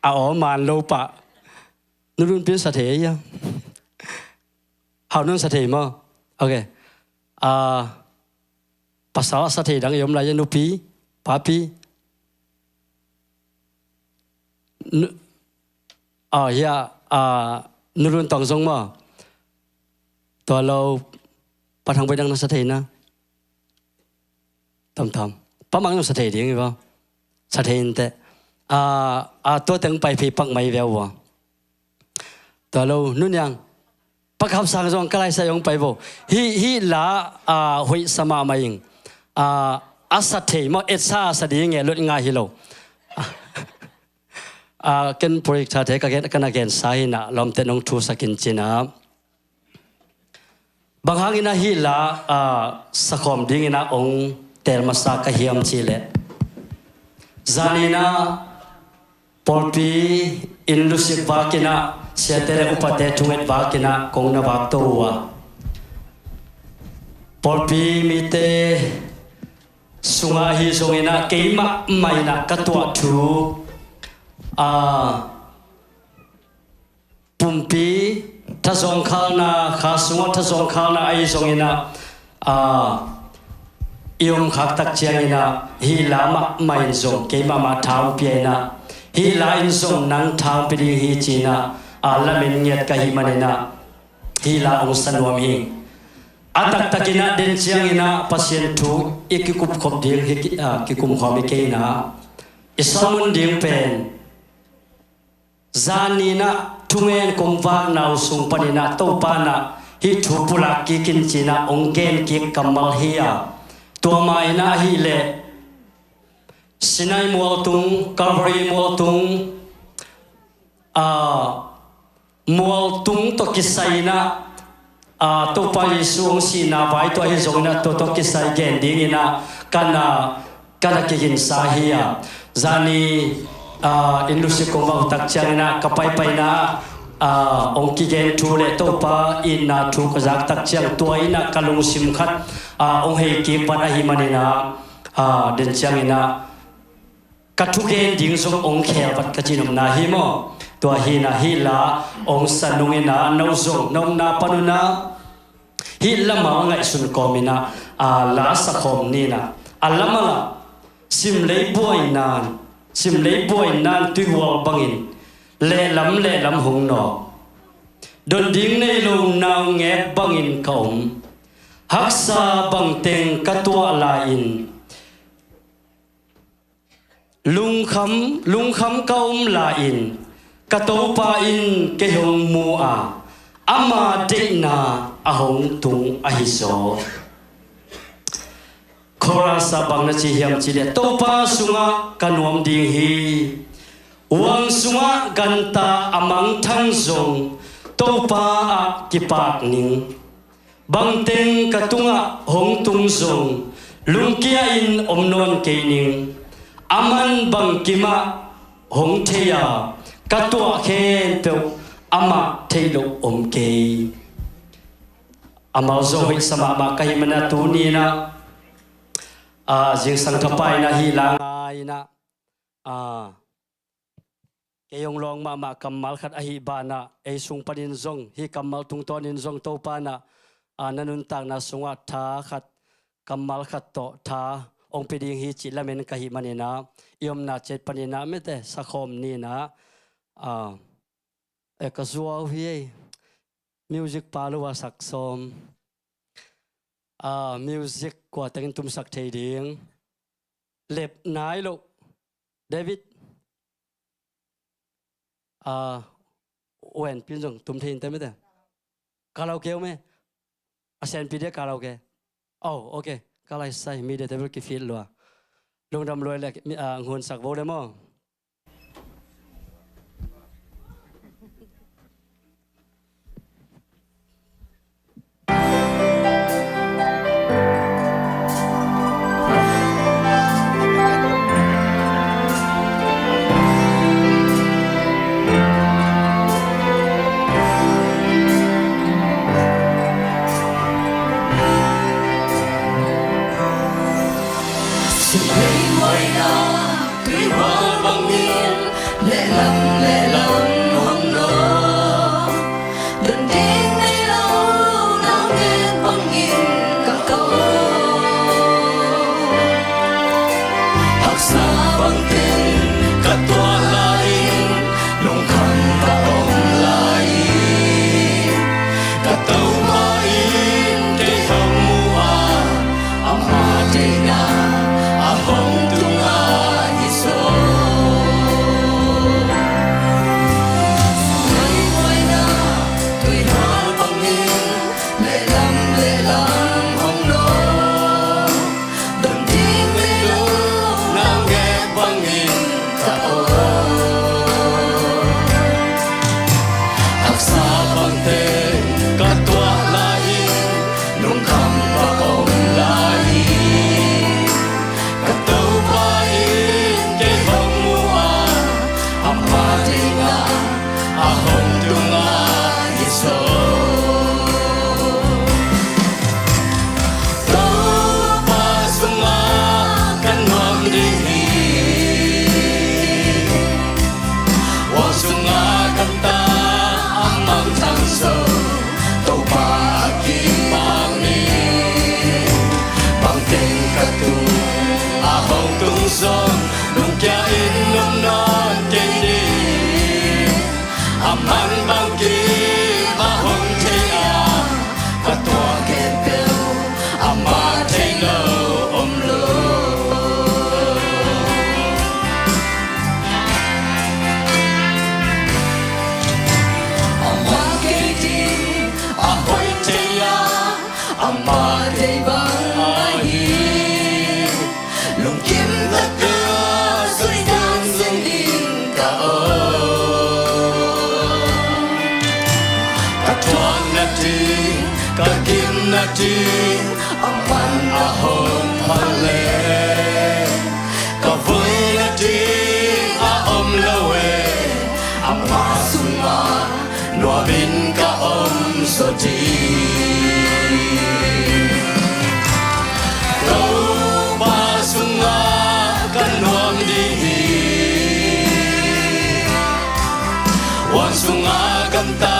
A aw man lo pah. Nu Lun Pin sa thei a. Hau Nun sa thei maw? Ok. Ah, pasal a sa thei dang i om lai a, nupi, papi. Nu, ah, hia, ah, Nu Lun Tong zong maw? Tua lo, Pa Thang Boi dang na sa thei na. Tamtam. Pa Mang zong sa thei ding hi maw? Sa thei inteh. Ah, ah, tua teng pai phei pak mai veu ua. Tua lo, Nu Niang. Pa Kap Sang zong ka lai sa i ong pai vo. Hih, hih la, ah, hoih sa mahmah ing. Ah, a sa thei maw, et sa a sa ding e, lut ngai hi lo. Ah, ken project thate ka gen, ka na gensa hi-in ah lawmte nong thusak in ci-in ah. Bang hangin ah hih la, ah, sakhawm dingin ah hong teel masa ka hiam cih leh, zanin ah pawlpi inn lusik vakin ah, siate le upate thunget vakin ah kong na vakto uh a, pawlpi mite sungah ahi zongin ah keimah mah in ah ka tuah thu, ah, pumpi thazawngkhalna, kha sungah thazawngkhalna ahi zongin ah, ah, i om khak tak ciangin ah hih la mahmah in zong keimah mah tha hong pia in ah, hih la in zong nang tha hong pia ding hi ci-in ah, ah, lamen ngiat ka hih manin ah hih la hong sa nuam hi. A taktakin ah den ciangin ah Pasian thu i kikupkhop ding hi, ah, kikumkhawm hi kei in ah, i sermon ding pen zanin ah thungen kong vakna uh sung panin ah Topa in ah hih thu pulak kik in ci-in ah hong gen kik kammal hi a, tua mah in ah ahih leh Sinai mualtung, Calvary mualtung, ah, mualtung tawh kisai in ah, ah, Topa Jesu hong sihna vai tua ahi zongin ah tua tawh kisai gen dingin ah ka na, ka na kiginsa hi a. Zani, ah, inn lusik kong vak uh tak ciangin ah ka paipaina, ah, hong kigen thu le Topa itna thu ka zak tak ciang tua in ah ka lungsim khat, ah, hong hei kik vat ahih manin ah, ah, den ciangin ah ka thugen ding zong hong khel vat ka ci nopna hi maw? Tua hi-in ah hih la hong sa nungin ah no zong na omna pan un ah hih lamal ngaihsun kawmin ah, ah, la sakhawm ni in ah, a lamal ah simlei buai nan, simlei buai nan tuihual bangin lehlam lehlam hong nawk, don ding nei lo naungek bangin ka om, haksa bangteng ka tuah lai-in, lungkham, lungkham ka om lai-in ka Topa in kei hong mu a, ama deihna a hong tung ahi zaw. Chorus ah bang na ci hiam cih leh, Topa sungah ka nuam ding hi. Huang sungah ganta a mangthang zong Topa ah kipak ning. Bangteng ka tungah hong tung zong lungkia in om nawn kei ning. Aman bangkim ah hong thei a, ka tuah khempeuh amah theih loh om kei. A malzaw hoihsa mahmah ka hih manin ah tuni-in ah, ah, zingsang thapai-in ah hih la ngai-in ah, ah, kei hong lawng mahmah kammal khat ahih banah, ei sung panin zong, hih kammal tungtawnin zong Topa in ah, ah, na nuntakna sungah tha khat, kammal khat tawh tha hong pia ding hi cih lamen ka hih manin ah, i omna ciat panin ah mite sakhawm ni-in ah, ah, eh, ka zuau hi ei. Music pa lo a sak sawm. Ah, music kua tengin tumsak thei ding? Lep nai lo. David. Ah, wen pin zong tum thei in te mite. Karaoke om e. A sen pi dia karaoke. Oh, okay. Ka lai sai, mi dia te bel ki feel lua. Lungdam lua le, mi, ah, ngun sak vo le maw. zong lungkia in om nawn kei ni. A man bangkim a hong thei a, ka tuak khempeuh amah thei lo om lo. Amah kei ding a hoih thei a, amah thei bang ahi. Lungkim takin soi dan zong ding ka om. Ka tuakna ding, ka gimna ding, a man a hong pha leh, ka vuina ding a om lo e, amah sungah nuamin ka om zaw ding. Topa sungah ka nuam ding hi. Huang sungah gamta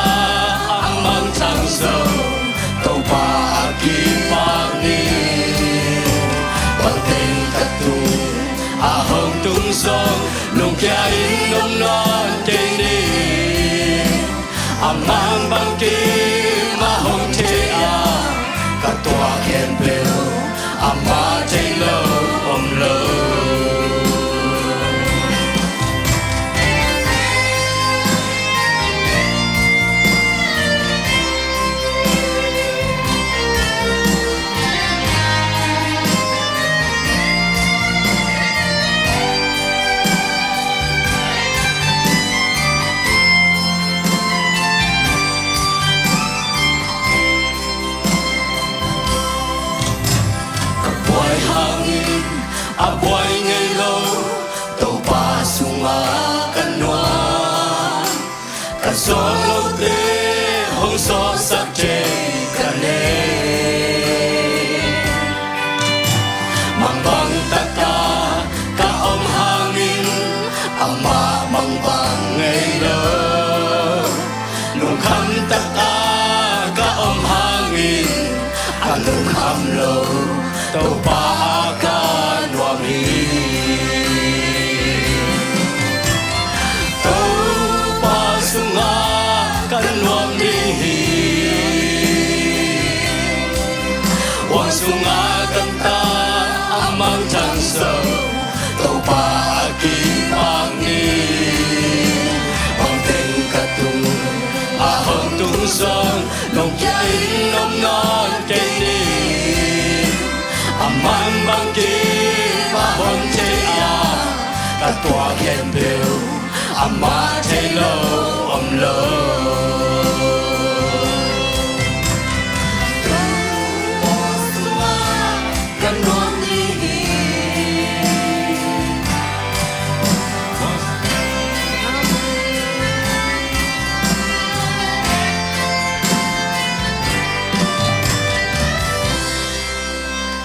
a mangthang zong Topa a kipak ni. Bangteng ka tung a hong tung zong lungkia in om nawn kei ni. A man bangkim a hong thei a, ka tuak khempeuh amah thei lo om lo. Ka buai hangin a buai ngei lo Topa sungah ka nuam. Ka zawh lote hong zawhsak thei ka nei. Mangbang taka ka om hangin amah mangbang ngei lo. Lungkham taka ka om hangin a lungkham lo Topa a ka nuam hi. Topa sungah ka nuam ding hi. Huang sungah gamta a mangthang zong Topa a kipak ni. Bangteng ka tung a hong tung zong lungkia in om nawn kei ni. A man bangkim a hong thei a, ka tuak khempeuh amah thei lo om lo. Ka nuam ni hi.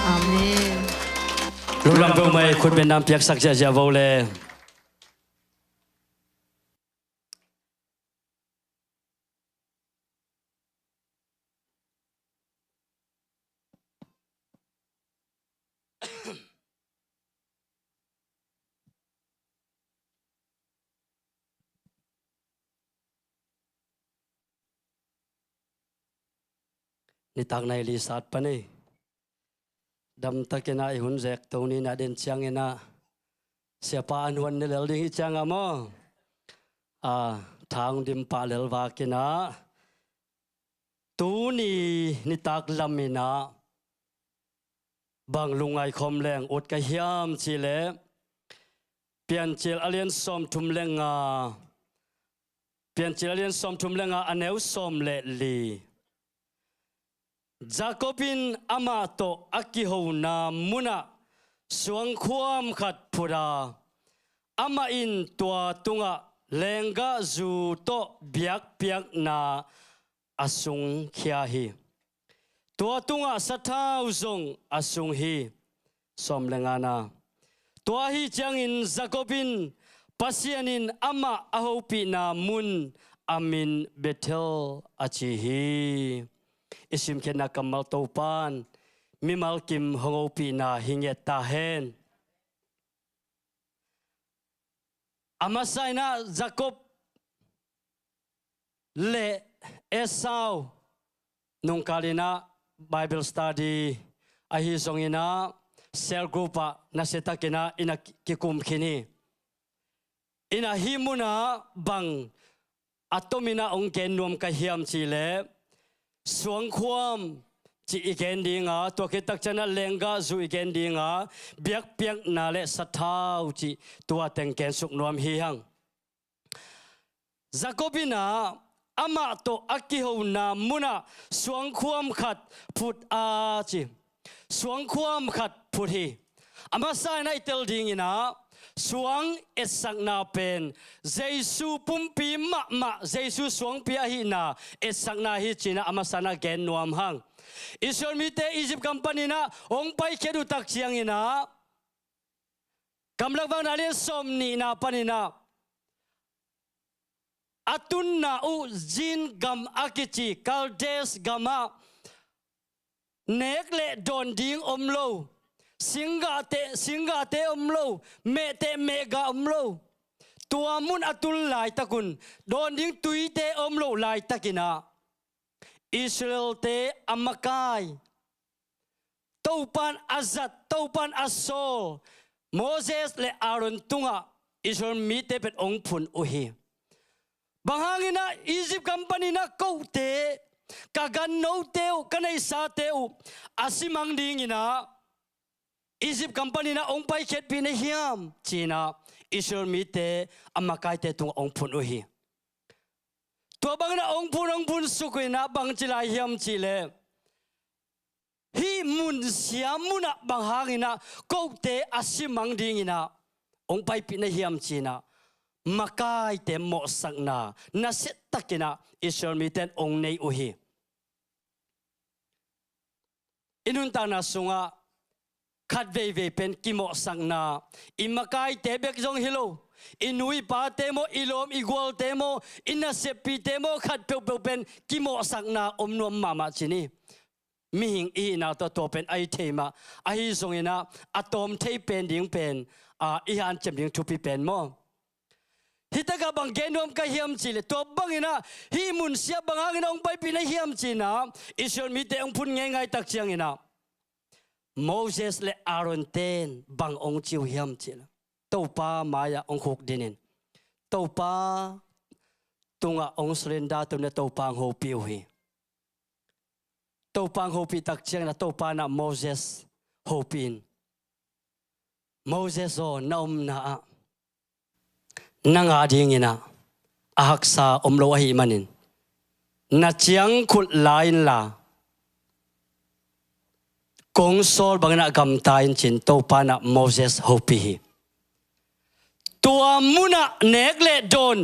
Amen. Lungdam peuhmah, khut bengna piaksak ziahziah vo le. Nitak nai li sat pan ei. Damtakin ah i hun zek to ni na den ciangin ah siapa an huan ne lel ding hi ciang ah maw? A, thang dim pah lel vakin ah tuni nitak lam in ah bang lungngai khawm leng ut ka hiam cih leh Piancil a lian sawmthum le nga, Piancil a lian sawmthum le nga a neu sawm le li. Jacob in amah tawh a kihona munah suangkhuam khat phut a, amah in tua tungah lenggahzu tawh biakpiakna a sungkhia hi. Tua tungah sathau zong a sung hi. Sawm le ngana. Tua ahi ciangin Jacob in Pasian in amah a hopihna mun a min Bethel a ci hi. I simkhiatna kammal Topa'n mimal kim hong hopihna hi ngiat ta hen. A masa inah Jacob le Esau nungkal inah Bible study ahi zong inah cell group ah nasiatakinah inah kikum khin hi. Inah hih munah bang a tominah hong gen nuam ka hiam cihleh, suangkhuam cih i gen dinga, tua khit takcianah lenggahzu i gen dinga, biakpiakna le sathau cih tua teng gensuk nuam hi hang. Jacob inah amah tawh a kihona munah suangkhuam khat phut a ci. Suangkhuam khat phut hi. A masa inah i tel dinginah suang etsakna pen Jesu pumpi mahmah, Jesu suangpi ahihna etsakna hi cinah a masa inah gen nuam hang. Israel mite Egypt gam paninah hong paikhiat uh takcianginah, Gamlak Vang alian sawmnihna paninah a tunna uh Zin gam a kici Kaldes gamah nek le dawn ding om lo, singgahte, singgahte om lo, mehteh mehgah om lo. Tua mun a tun laitakun dawn ding tuite om loh laitakinah Israelte a makai, Topan a zat, Topan a sawl Moses le Aaron tungah Israel mite pen hong phun uh hi. Bang hanginah Egypt gam paninah kohte, ka gannote uh, ka neihsate uh a simang dinginah Egypt gam paninah hong paikhiatpih na hiam cinah Israel mite a makaite tungah hong phun uh hi. Tua banginah hong phun, hong phun suk uh inah bangci lai hiam cihleh, hih mun sia munah bang hanginah kohte a simang dinginah hong paipih na hiam cinah makaite mawhsakna nasiatakinah Israel mite in hong nei uh hi. I nuntakna sungah khat veivei pen kimawhsakna, i makaite bek zong hi lo, i nu i pate maw, i lawm i gualte maw, i naseppite maw, khat peuhpeuh pen kimawhsakna om nuam mahmah ci ni. Mihing i hihna tawh tua pen a hi thei mah, ahi zonginah a tawm thei pen ding pen, a, i hanciam ding thupi pen maw? Hih takah bang gen nuam ka hiam cihleh, tua banginah hih mun sia bang hanginah hong paipih na hiam cinah Israel mite hong phun ngeingai takcianginah Moses le Aaron ten bang hong ci uh hiam cihleh, Topa mai-ah hong khukdinin Topa tungah hong surrender to inah Topa hong hopih uh hi. Topa hong hopih takcianginah Topa inah Moses hopihin, Moses aw, na omna ah nang a dinginah a haksa om lo ahih manin na ciangkhut la inla kong sawl banginah gamta in cin Topa inah Moses hopih hi. Tua munah nek le dawn,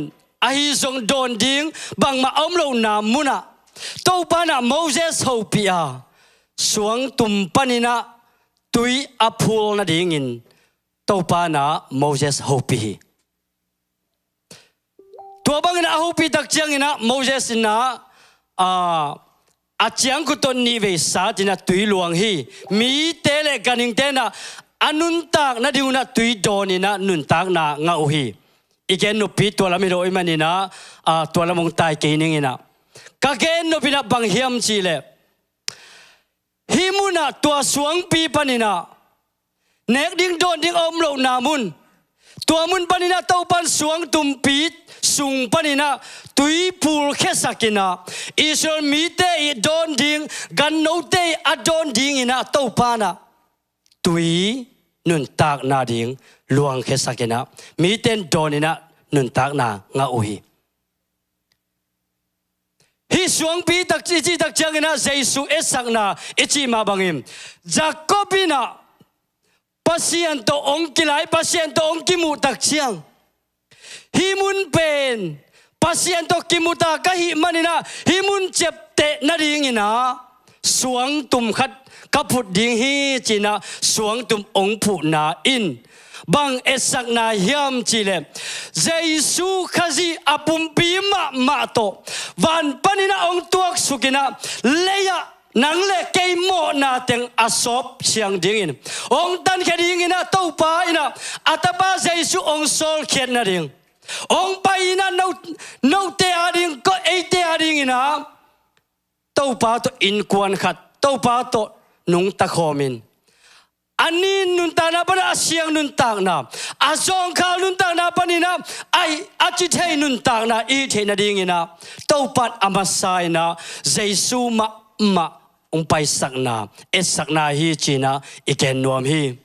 ahi zong dawn ding bangmah a om lohna munah Topa inah Moses hopih a, suangtum paninah tui a phul nadingin Topa inah Moses hopih hi. Tua bangin a hopih takcianginah Moses inah, a, a ciangkhut tawh nihvei satinah tui luang hi. Mite le ganhingte inah a nuntak nadingunah tui dawninah nuntakna ngah uh hi. I gen noppi tua lam hi lo ahih maninah, a, tua lam hong tai kei ninginah, ka gen nopinah bang hiam cihleh, hih munah tua suangpi paninah nek ding dawn ding a om lohna mun, tua mun paninah Topan suangtumpi sung paninah tui phulkhiasakinah Israel mite i dawn ding, gannote i a dawn dinginah Topa inah tui nuntakna ding luangkhiasakinah mite in dawninah nuntakna ngah uh hi. Hih suangpi tak, i cih takcianginah Jesu etsakna i cih mah bangin Jacob inah Pasian tawh hong kilai, Pasian tawh hong kimuh takciang, hih mun pen Pasian tawh kimuta ka hih maninah hih mun ciapteh nadinginah suangtum khat ka phut ding hi cinah suangtum hong phuhna in bang etsakna hiam cihleh, Jesu Khazih a pumpi mahmah tawh van paninah hong tuaksukinah lei-ah nang le kei mawhna teng a sawp siang dingin hong tankhia dinginah Topa inah a tapa Jesu hong sawlkhiat nading Hong pai in ah no, note a ding, ko eite a ding in ah Topa tawh innkuan khat, Topa tawh nungta khawm in, a nin nuntakna pan a siang nuntakna, a zawngkhal nuntakna panin ah a, a ci thei nuntakna i hih theih nadingin ah Topa in a masa in ah Jesu mahmah hong paisakna, etsakna hi ci-in ah i gen nuam hi.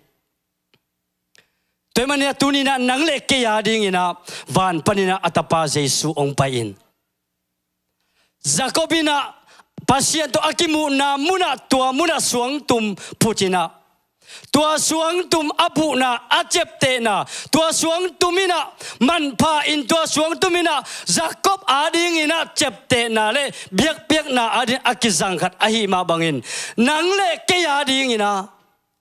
Tua ahih manin ah tuni-in ah nang le kei a dingin ah van panin ah a tapa Jesu hong pai in, Jacob in ah Pasian tawh a kimuhna mun ah, tua mun ah suangtum phut in ah, tua suangtum a phuhna, a ciaptehna, tua suangtum in ah manpha in, tua suangtum in ah Jacob a dingin ah ciaptehna le biakpiakna a dingin a kizang khat ahih mah bangin, nang le kei a dingin ah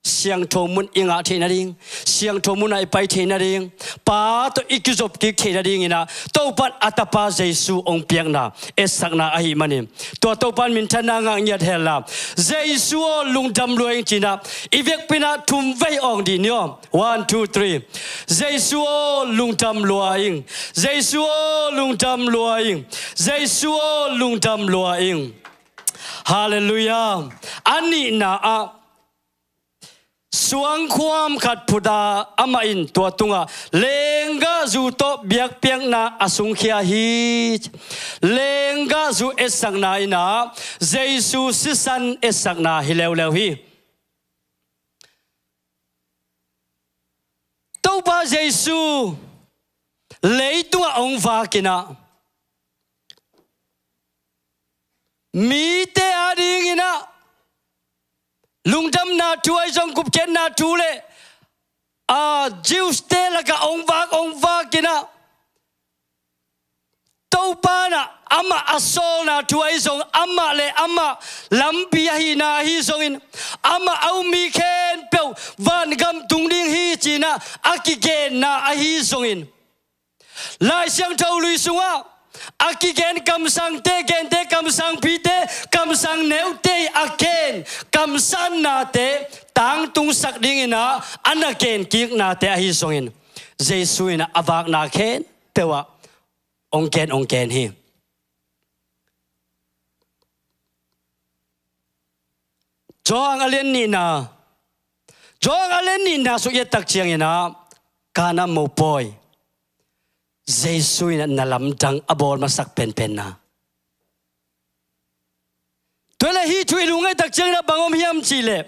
siangtho mun i ngah theih nading, siangtho mun ah i pai theih nading, Pa tawh i kizop kik theih nadingin ah Topa in a tapa Jesu hong piakna, etsakna ahih manin, tua Topa in minthanna ngah ngiat hen la. Jesu aw lungdam lua ing ci-in ah i biakpiakna thum vei awng dih ni aw. One, two, three. Jesu aw lungdam lua ing. Jesu aw lungdam lua ing. Jesu aw lungdam lua ing. Halleluiah. A nihna ah suangkhuam khat phut a, amah in tua tungah lenggahzu tawh biakpiakna a sungkhia hi. Lenggahzu etsakna in ah Jesu sisan etsakna hi leuleu hi. Topa Jesu leitungah hong vak in ah mite a dingin ah lungdamna thu ahi zong, gupkhiatna thu le, a, Jews-te lakah hong vak, hong vak in ah Topa in ah amah a sawlna thu ahi zong, amah le amah lampi ahihna ahi zongin, amah a ummi khempeuh vangam tung ding hi ci-in ah a kigenna ahi zongin, Lai Siangtho lui sungah a kigen kamsangte, gente, kamsangpite, kamsang neute a gen kamsannate tangtungsak dingin ah a na genkiknate ahi zongin, Jesu in ah a vakna khempeuh ah hong gen, hong gen hi. Johan a lian nihna, Johan a lian nihna suk i et tak ciangin ah Kana mopawi Jesu in ah na lamdang a bawl masak penpenna. Tua leh hih thu i lungngaih tak ciangin ah bang om hiam cih leh,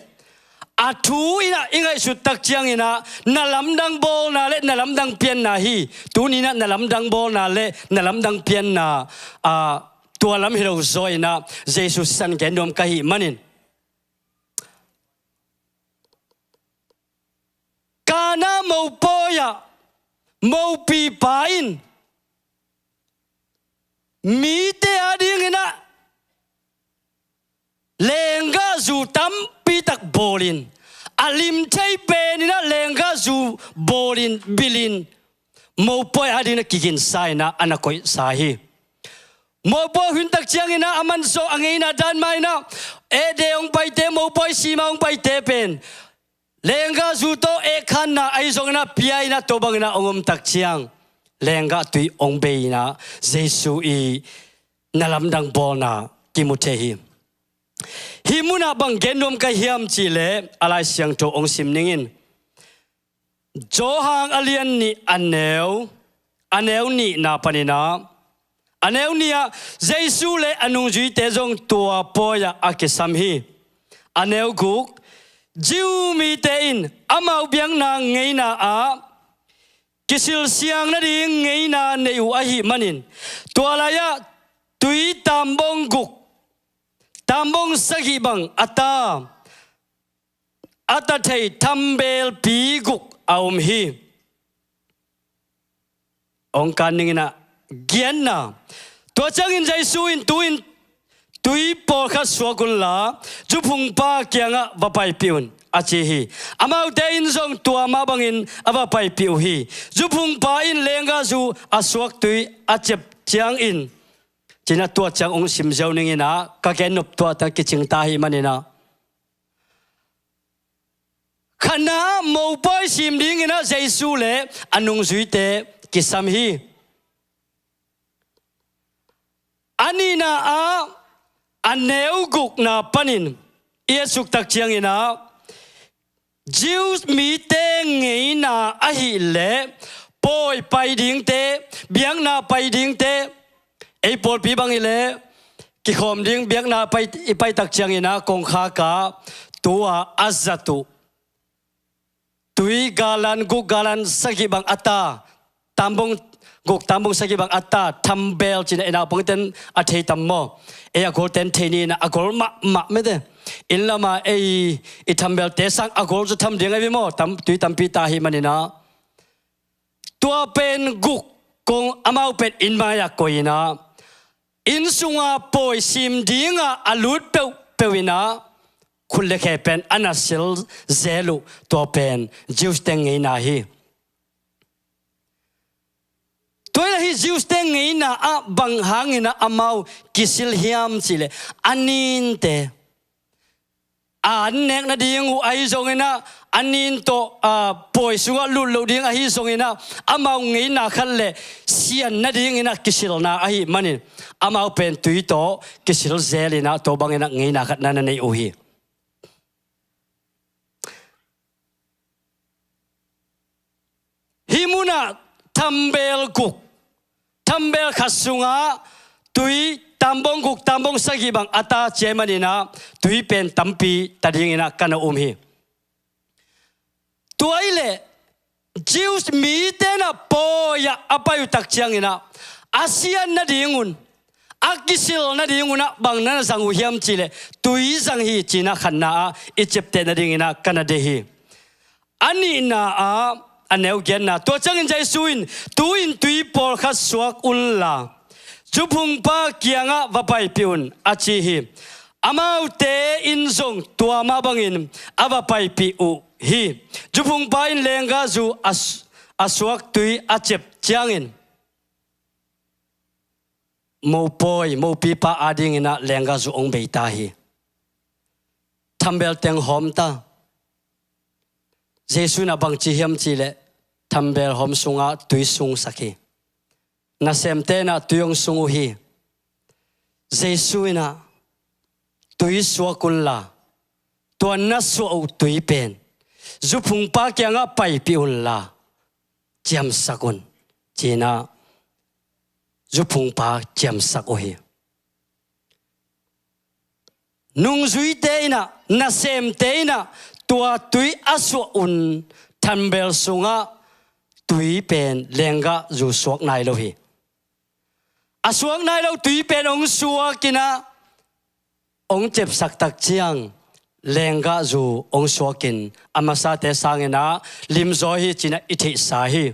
a thu in ah i ngaihsut tak ciangin ah na lamdang bawlna le na lamdang pianna hi. Tuni in ah na lamdang bawlna le na lamdang pianna, a, tua lam hi lo zaw in ah Jesu sisan gen nuam ka hih manin, Kana mopawi ah mopipa in mite a dingin ah lenggahzu tampi tak bawlin, a lim thei pen in ah lenggahzu bawlin, bilin, mopawi a dingin ah kiginsa in ah a na koihsa hi. Mopawi hun tak ciangin ah a mansawn a ngeina dan mah in ah, eh, de hong paite, mopawi sima hong paite pen lenggahzu tawh eh khanna ahi zongin ah pia in ah tua bangin ah hong om tak ciang, lenggah tui hong bei in ah Jesu i na lamdang bawlna kimu thei hi. Hih munah bang gen nuam ka hiam cih leh a Lai Siangtho hong sim ning in. Johan a lian nih a neu, a neu nihna panin ah, a neu nih ah Jesu le a nungzuite zong tua pawi ah a kisam hi. A neu guk, Jew mite in amau biakna ngeina ah kisilsiang nading ngeina nei uh ahih manin, tua lai-ah tui tambawng guk, tambawng sagih bang a ta, a ta thei thambelpi guk a om hi. Hong kan ning in ah giatna. Tua ciangin Jesu in, tu-in tui pawlkhat suak unla, zuphungpa kiangah va paipih un, a ci hi. Amaute in zong tua mah bangin a va paipih uh hi. Zuphungpa in lenggahzu a suak tui a ciap ciangin, ci-in ah tua ciang hong sim ziau ning in ah, ka gen nop tua tang kicing ta ahih manin ah. Khatna ah mopawi sim dingin ah Jesu le a nungzuite kisam hi. A nihna ah a neu gukna panin i et suk tak ciangin ah, Jews mite ngeina ahih leh pawi pai dingte, biakna pai dingte, ei pawlpi bang hi leh kikhawm ding, biakna pai, i pai tak ciangin ah kongkhak ah tua a zat uh tui galan guk, galan sagih bang a ta, tambong guk, tambong sagih bang a ta, thambel ci-in ah i naupangten a thei tam maw? Ei a golten thei ni in ah, a gol mahmah mete. Inn lam ah ei i thambelte sang a gol zaw tham ding ahi ve maw? Tam, tui tampi ta ahih manin ah, tua pen guk kong, amau pen inn mai-ah koih in ah, inn sunga pawi sim dinga a lut peuhpeuh in ah, khut le khe pen a na sil zel uh, tua pen Jews te ngeina hi. Tua hi a, hih Jews te ngeina ah bang hangin ah amau kisil hiam cih leh, a ninte, a an nek nading uh ahi zongin ah, a nin tawh, a, pawi sungah lut loh ding ahi zongin ah, amau ngeina khat le sian nadingin ah kisilna ahih manin, amau pen tui tawh kisil zel in ah, tua bangin ah ngeina khat na na neih uh hi. Hih munah thambel guk, thambel khat sungah tui tambong guk, tambong sagih bang a ta ci ahih manin ah, tui pen tampi ta dingin ah ka na um hi. Tua hi leh Jews mite in ah pawi-ah a pai uh tak ciangin ah, a sian nadingun, a kisil nadingun ah bang na na zang uh hiam cih leh, tui zang hi ci-in ah khatna ah i ciapteh nadingin ah ka na deih hi. A nihna ah a neu giatna, tua ciangin Jesu in, tu-in tui pawlkhat suak unla, zuphungpa kiangah va paipih un, a ci hi. Amaute in zong tua mah bangin a va paipih uh hi. Zuphungpa in lenggahzu a s-, a suak tui a ciap ciangin, mopawi, mopipa adingin ah lenggahzu hong bei ta hi. Thambel teng hawm ta. Jesu in ah bang ci hiam cih leh, thambel hawm sungah tui sungsak hi. Nasemte in ah tui hong sung uh hi. Jesu in ah, tui suak unla, tua na suah uh tui pen zuphungpa kiangah paipih unla, ciamsak un, ci-in ah zuphungpa ciamsak uh hi. Nungzuite in ah, nasemte in ah tua tui a suah un, thambel sungah tui pen lenggahzu suak nai lo hi. A suak nai lo tui pen hong suak in ah, hong ciapsak tak ciang, lenggahzu hong suak in, a masate sangin ah limzaw hi ci-in ah i theihsa hi.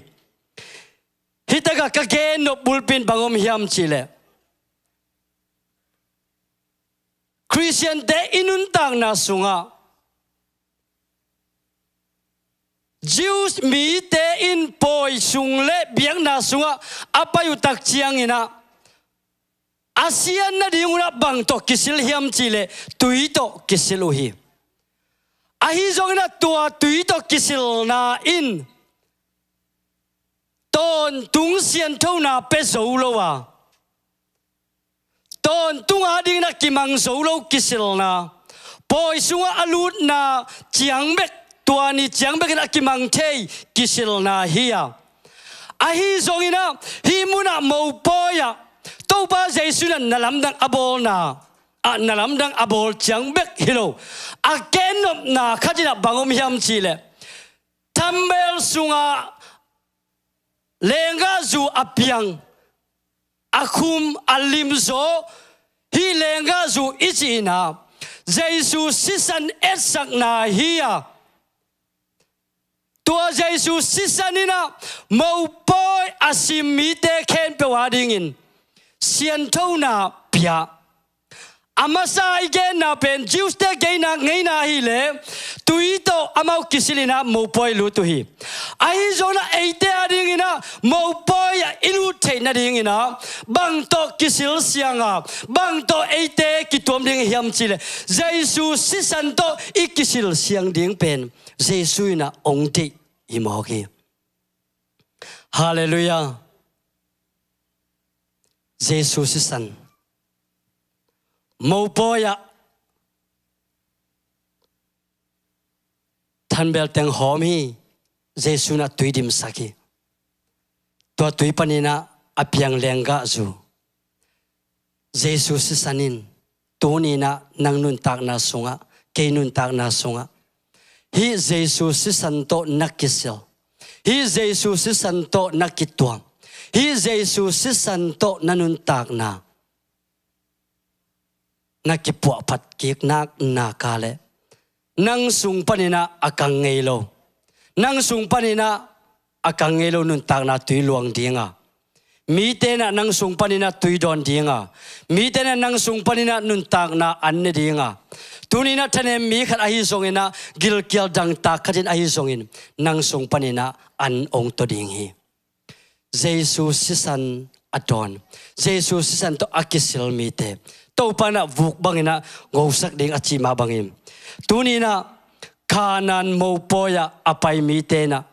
Hih takah ka gen nop bulpi in bang om hiam cih leh, Khristiante i nuntakna sungah Jews mite in pawi sung le biakna sungah a pai uh tak ciangin ah, a sian nadingun ah bang tawh kisil hiam cih leh, tui tawh kisil uh hi. Ahi zongin ah tua tui tawh kisilna in tawntung sianthona pia zo lo a, tawntung adingin ah kimang zo lo kisilna, pawi sungah a lutna ciang bek, tua ni ciang bekin a kimang thei kisilna hi a. Ahi zongin ah hih munah mopawi ah Topa Jesu in ah na lamdang a bawlna ah, na lamdang a bawl ciang bek hi lo, a gen nopna khat in ah bang om hiam cih leh, thambel sungah lenggahzu a piang, a khum, a limzaw, hih lenggahzu i cihna, Jesu sisan etsakna hi a, tua Jesu sisan in ah mopawi a sim mite khempeuh adingin sianthona pia. A masa i genna pen Jews-te ngeina, ngeina ahih leh tui tawh amau kisil in ah mopawi lut uh hi. Ahi zongin ah eite adingin ah mopawi ah i lut theih nadingin ah bang tawh kisil siang a, bang tawh eite kituam ding hiam cih leh, Jesu sisan tawh i kisil siang ding pen Jesu in ah hong deih hi mawk hi. Halleluiah. Jesu sisan. Mopawi ah thanbel teng hawm hi. Jesu in ah tui dimsak hi. Tua tui panin ah a piang lenggahzu Jesu sisan in tuni in ah nang nuntakna sungah, kei nuntakna sungah hih Jesu sisan tawh na kisil, hih Jesu sisan tawh na kituam, hih Jesu sisan tawh na nuntakna na kipuahphat kik nak nak leh nang sung panin ah a kang ngei lo, nang sung panin ah a kang ngei lo nuntakna tui luang ding a, mite in ah nang sung panin ah tui dawn ding a, mite in ah nang sung panin ah nuntakna an ne ding a, tuni in ah thanem mi khat ahi zongin ah, gilkial dangtak khat in ahi zongin nang sung panin ah an ong taw ding hi. Jesu sisan a dawn, Jesu sisan tawh a kisil mite Topa in ah vuk bangin ah ngosak ding a cih mah bangin, tuni in ah Kanaan mopawi ah a pai mite in ah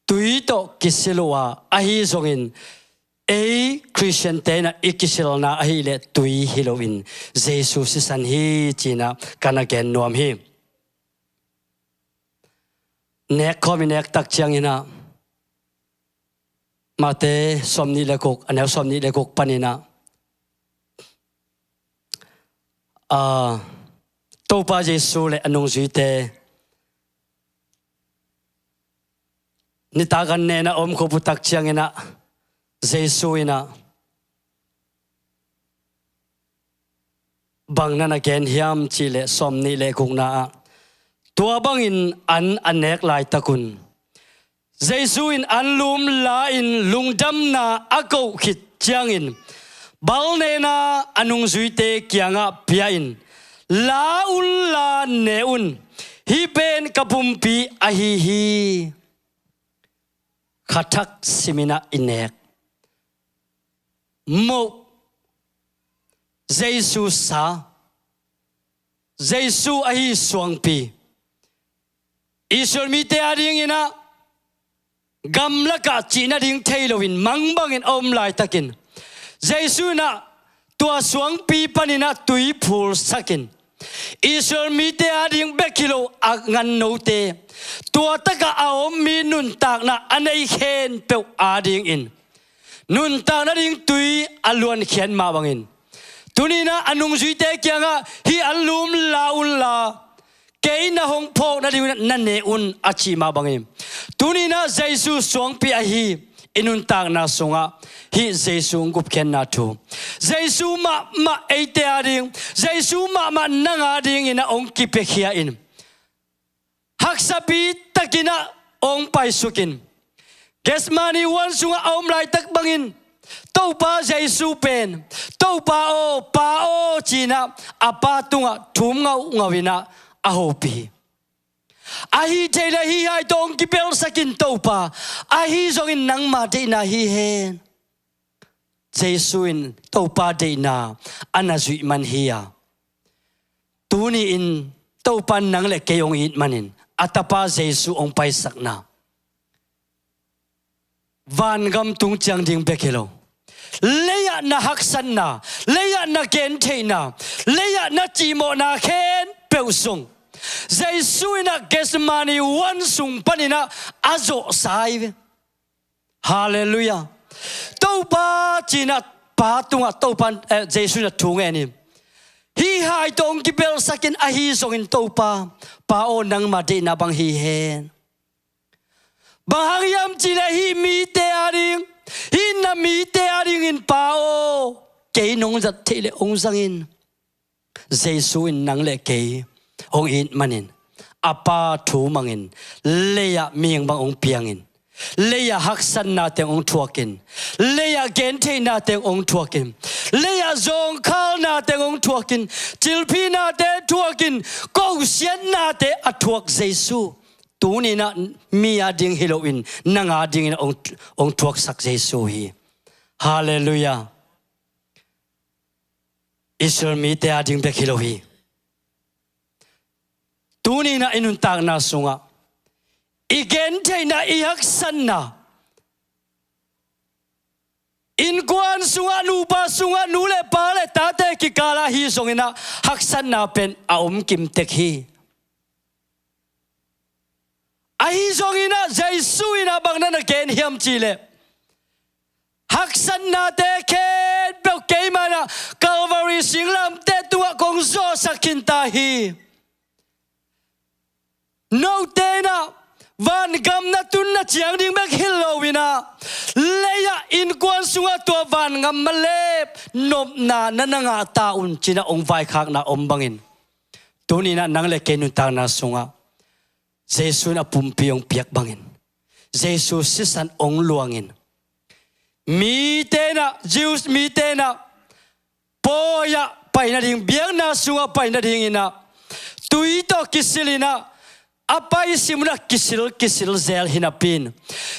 tui tawh kisil uh a, ahi zongin ei Khristiante in ah i kisilna ahih leh tui hi loin Jesu sisan hi ci-in ah ka na gen nuam hi. Nek khawm i nek tak ciangin ah Mate sawmnih le guk, a neu sawmnih le guk panin ah, a, Topa Jesu le a nungzuite nitak an nena om khop uh tak ciangin ah Jesu in ah bang na na gen hiam cih leh sawmnih le gukna ah, tua bangin an a nek laitak un Jesu in an lum la-in lungdamna a koh khit ciangin bal nena a nungzuite kiangah pia-in, "La unla ne un, hih pen ka pumpi ahi hi." Kha thak simin ah i nek. Moh, Jesu sa, Jesu ahi suangpi, Israel mite adingin ah gamlakah cih nading thei loin mangbangin a om laitakin Jesu in ah tua suangpi panin ah tui phulsakin Israel mite ading bek hi lo a ngannote, tua takah a om mi nuntakna a nei khempeuh adingin nuntak nading tui a luankhiat mah bangin, tuni in ah a nungzuite kiangah, "Hih an lum la unla, kei na hong phawk nading un na ne un," a cih mah bangin, tuni in ah Jesu suangpi ahi i nuntakna sungah hih Jesu hong gupkhiatna thu, Jesu mahmah eite ading, Jesu mahmah nang adingin ah hong kipiakhia in, haksapi takin ah hong paisukin, Gethsemane huan sungah a om laitak bangin Topa Jesu pen, "Topa aw, Pa aw," ci-in ah a Pa tungah thum ngauhngauh in ah a hopih hi. "Ahi thei leh hih hai tawh hong kipelsak in Topa, ahi zongin nangma deihna hi hen." Jesu in Topa deihna a na zuih man hi a, tuni-in Topa in nang le kei hong it manin a Tapa Jesu hong paisakna vangam tung ciang ding bek hi lo, lei-ah na haksatna, lei-ah na gentheihna, lei-ah na cihmawhna khempeuh sung Jesu in ah Gethsemane huan sung panin ah a zawhsa hi ve. Halleluiah. "Topa," ci-in ah Pa tungah Topa, eh, Jesu in ah thu ngen hi. "Hih hai tawh hong kipelsak in, ahi zongin Topa, Pa aw, nangma deihna bang hi hen." Bang hang hiam cih leh hih mite ading, hih na mite adingin Pa aw, kei nong zat theih leh hong zang in. Jesu in nang le kei hong it manin a Pa thu mangin lei-ah mihing bang hong piangin, lei-ah haksatna teng hong thuakin, lei-ah gentheihna teng hong thuakin, lei-ah zawngkhalna teng hong thuakin, cilphihnate thuakin, kohsiatnate a thuak Jesu, tuni in ah mi ading hi loin nang adingin hong, hong thuaksak Jesu hi. Halleluiah. Israel mite ading bek hi lo hi. Tuni in ah i nuntakna sungah i gentheihna, i haksatna, Innkuan sungah, nupa sungah, nu le pa le tate kikalah hi zongin ah haksatna pen a om kimtek hi. Ahi zongin ah Jesu in ah bang na na gen hiam cih leh, haksatnate khempeuh keimah in ah Calvary singlamteh tungah kong zawhsak khin ta hi. Note in ah vangam na tunna ciang ding bek hi lo in ah, lei-ah innkuan sungah tua vangam malep nopna na na ngah ta un, ci-in ah hong vaikhakna om bangin, tuni-in ah nang le kei nuntakna sungah Jesu in a pumpi hong piak bangin, Jesu sisan hong luangin, mite in ah, Jews mite in ah pawi-ah pai nading, biakna sungah pai nadingin ah tui tawh kisil in ah, a paisi munah kisil, kisil zel hi napi-in,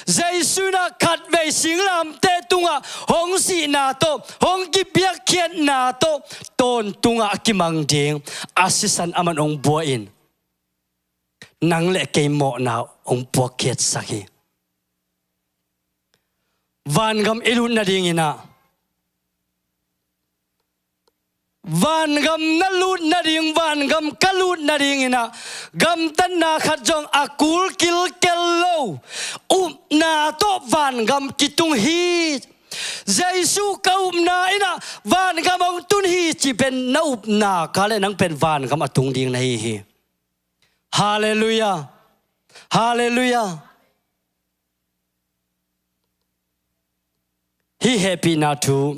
Jesu in ah khatvei singlamteh tungah hong sihna tawh, hong kipiakkhiatna tawh tawntungah a kimang ding a sisan aman hong bua in, nang le kei mawhna hong puakkhiatsak hi. Vangam i lut nadingin ah, vangam na lut nading, vangam ka lut nadingin ah gamtatna khat zong a kul kilkel lo upna tawh vangam kitung hi. Jesu ka upna in ah vangam hong tun hi cih pen na upna kha le nang pen vangam a tung ding na hi hi. Halleluiah. Halleluiah. Hih hehpihna thu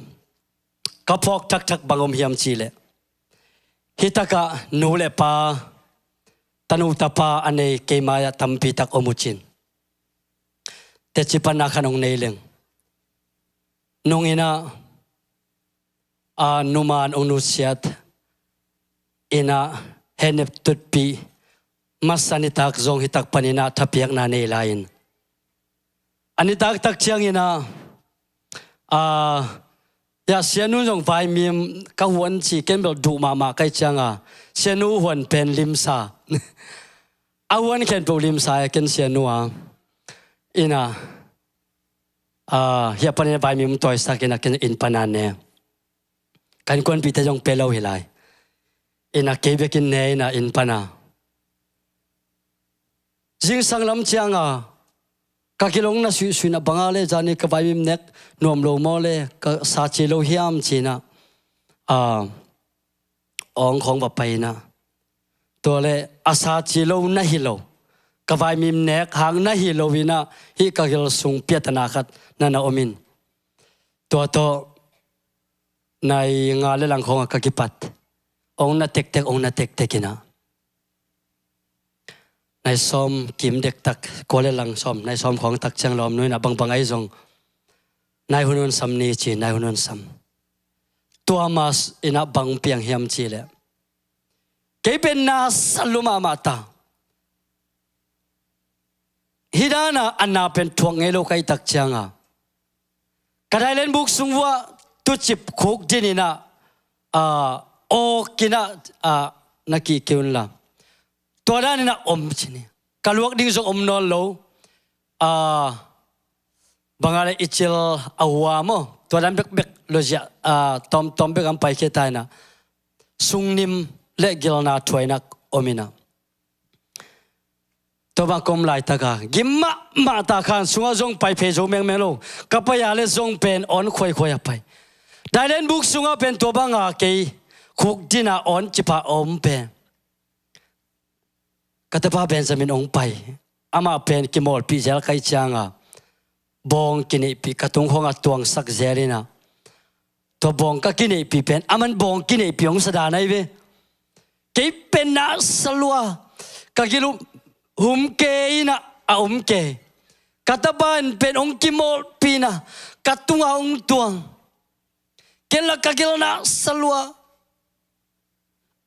ka phawk thakthak bang om hiam cih leh, hih takah nu le pa, tanu tapa a nei keimah ah tampi tak om uh cin. Teci panna khan hong nei leng, nung in ah a numan hong nusiat in ah hehnep tutpih masa nitak zong hih tak panin ah thapiakna nei lai-in, a nitak tak ciangin ah, a, ya, sianu zong vaimim ka huan ci, ken bel duh mahmah ka hih cianga sianu huan pen limsa. A huan khempeuh limsa e, ken sianu a. In ah, a, hih a panin vaimim tawisak in ah ken inn pana ne. Ka innkuanpihte zong pe lo hi lai. In ah kei bekin ne in ah inn pana. Zingsang lam cianga ka gil hong na suihsuih in ah, bang a le zani ka vaimim nek nuam lo maw le, ka sa ci lo hiam ci-in ah, a, awng khawng va pai in ah, tua le a sa ci lo na hi lo, ka vaimim nek hang na hi lo in ah, hih ka gil sung piatana khat na na om in, tua tawh nai nga le lang khawngah ka kipat, hong na tektek, hong na tektek in ah, nai sawm kim dektak, kua le lang sawm, nai sawm khawng tak ciang lawmnu in ah bangbang ahi zong nai hun hun sam ni ci, nai hun hun sam. Tua mas in ah bang piang hiam cih leh, kei pen na sa lua mahmah ta. Hih dan a, a na pen thuak ngei lo ka hih tak cianga, ka dailen buk sung uah tucip khuk din in ah, a, awk in ah, a, na kihkei un la, tua dan in ah om ci ni. Ka luak ding zong om nawn lo. A, bang a le i cil a hua maw, tua dan bekbek lo ziah, a, tawmtawm bek an paikhia ta in ah, sungnim le gilna thuai in ah om in ah, tua bang ka om laitak a, gim mahmah ta, khan sungah zong pai phei zo mengmeng lo. Ka pai a le zong pen awn khuaikhuai a pai. Dailen buk sungah pen tua bang a kei khuk din a awn cip a om pen, ka tapa Benjamin hong pai. Amah pen kimawlpih zel ka hih cianga, bawng kineihpih ka tung khawngah tuangsak zel in ah, tua bawng ka kineihpih pen, aman bawng kineihpih hong sa dan ahi ve. Kei pen na sa lua, ka gil uh hum kei in ah, a om kei. Ka tapa in pen hong kimawlpih in ah, ka tungah hong tuang. Ken la ka gil na sa lua.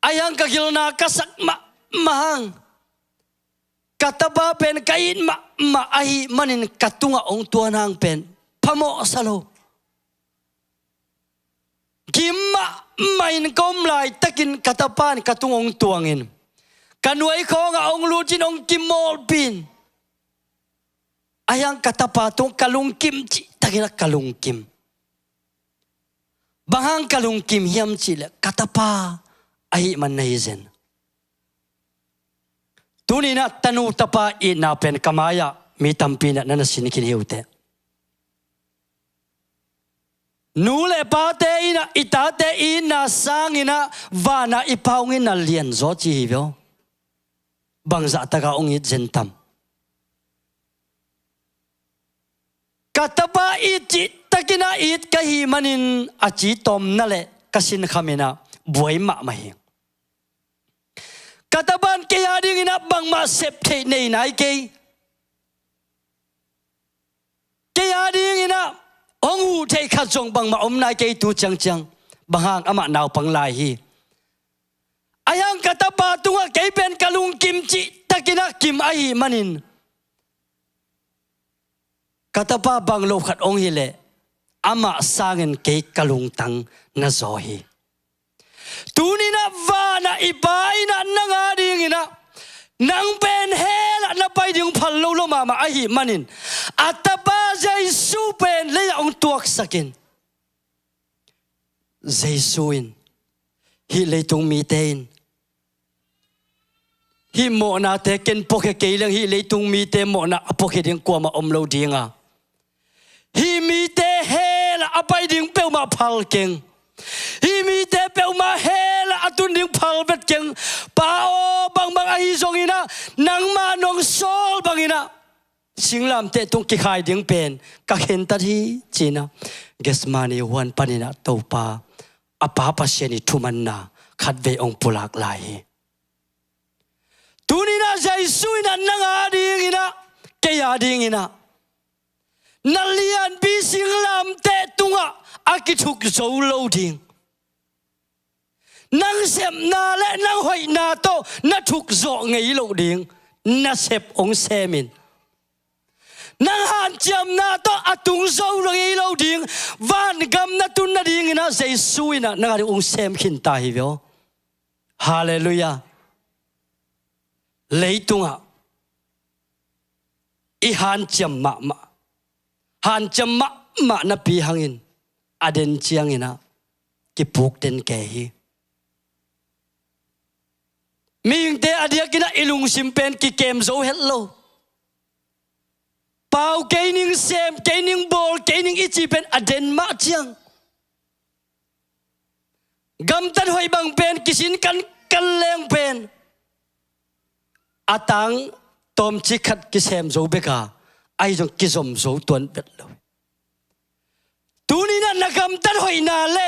Ahi hang ka gilna ka sak mahmah hang, ka tapa pen ka it mahmah ahih manin ka tungah hong tuan hang pen phamawh sa lo. Gim mahmah in ka om laitakin ka tapa in ka tung hong tuangin, ka nuai khawngah hong lutin hong kimawlpin, ahi hang ka tapa tung ka lungkim cihtakin ah ka lungkim. Bang hang ka lungkim hiam cih leh ka tapa ahih man na hi zen. Tuni-in ah tanu tapa itna pen ka mai-ah mi tampi-in ah na na sin khin hi uh teh. Nu le pate in ah i tate itna sangin ah van ah i Pa hong itna lianzaw ci hi ve aw. Bangzah tak a hong it zen tam? Ka tapa it cihtakin ah it ka hih manin a ci tawmna le ka sinkham in ah buai mahmah hi. Ka tapa in kei a dingin ah bangmah sep theih nei nai kei. Kei a dingin ah hong huh theih khat zong bangmah om nai kei tu ciangciang. Bang hang, amah naupang lai hi. Ahi hang ka tapa tungah kei pen ka lungkim cihtakin ah kim ahih manin, ka tapa bang lo khat hong hi leh amah sangin kei ka lungtang na zaw hi. Tuni-in ah van ah i Pa in ah nang a dingin ah nang pen hell ah na pai ding phal lo lo mahmah ahih manin, a tapa Jesu pen lei-ah hong tuaksak in, Jesu in, hih leitung mite in hih mawhnate ken puakhia kei leng hih leitung mite mawhna a puakhia ding kuamah om lo ding a, hih mite hell ah a pai ding peuhmah phal keng. Hih mite peuhmah hell ah a tun ding phal vet keng. Pa aw, bangbang ahi zongin ah nangmah nong sawl bangin ah singlamteh tung kikhai ding pen ka khentat hi, ci-in ah Gethsemane huan panin ah Topa, a Pa Pasian i thumanna khatvei hong pulak lai hi. Tuni-in ah Jesu in ah nang a dingin ah, kei a dingin ah na lianpi singlamteh tungah a kithuk zo lo ding. Nang sepna le nang hoihna tawh na thuk zawh ngei loh ding nasep hong sem in. Nang hanciamna tawh a tung zo ngei lo ding vangam na tun nadingin ah Jesu in ah nang a ding hong sem khinta hi ve aw. Halleluiah. Leitungah i hanciam mahmah, hanciam mahmah napi hangin a den ciangin ah kipuk den kei hi. Mihingte a diakin ah i lungsim pen kikem zo het lo. Pau kei ning, sem kei ning, bawl kei ning i cih pen a den mah ciang, gamtat hoih bang pen kisin kankan leng pen a tang tawmcik khat kisem zo bek a, ahi zong kizom zo tuan vet lo. Tuni-in ah na gamtat hoihna le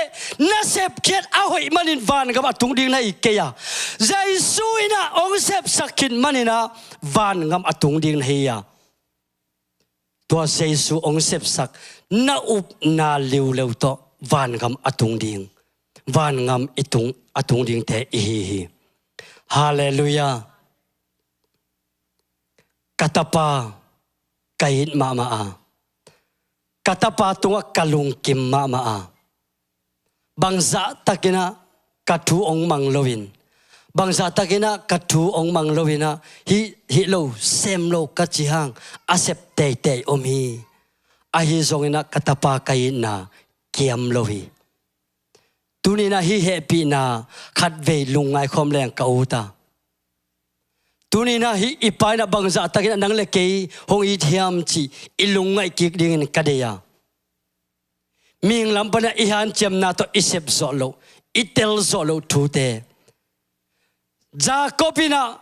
na sepkhiat a hoih manin vangam a tung ding na hi kei a, Jesu in ah hong sepsak khit manin ah vangam a tung ding na hi a. Tua Jesu hong sepsak na upna liuleu tawh vangam a tung ding, vangam i tung, a tung dingte i hi hi. Halleluiah. Ka tapa ka it mahmah a, ka tapa tungah ka lungkim mahmah a, bangzah takin ah ka thu hong mang loin, bangzah takin ah ka thu hong mang loin ah hih, hih lo, sem lo ka cih hang a sep teitei om hi. Ahi zongin ah ka tapa ka itna kiam lo hi. Tuni-in ah hih hehpihna khatvei lungngai khawm leng ka ut a. Tuni-in ah hih i Pa in ah bangzah takin ah nang le kei hong it hiam cih i lungngaih kik dingin ka deih a. Mihing lam pan ah i hanciamna tawh i sep zawh loh, i tel zawh loh thute. Jacob in ah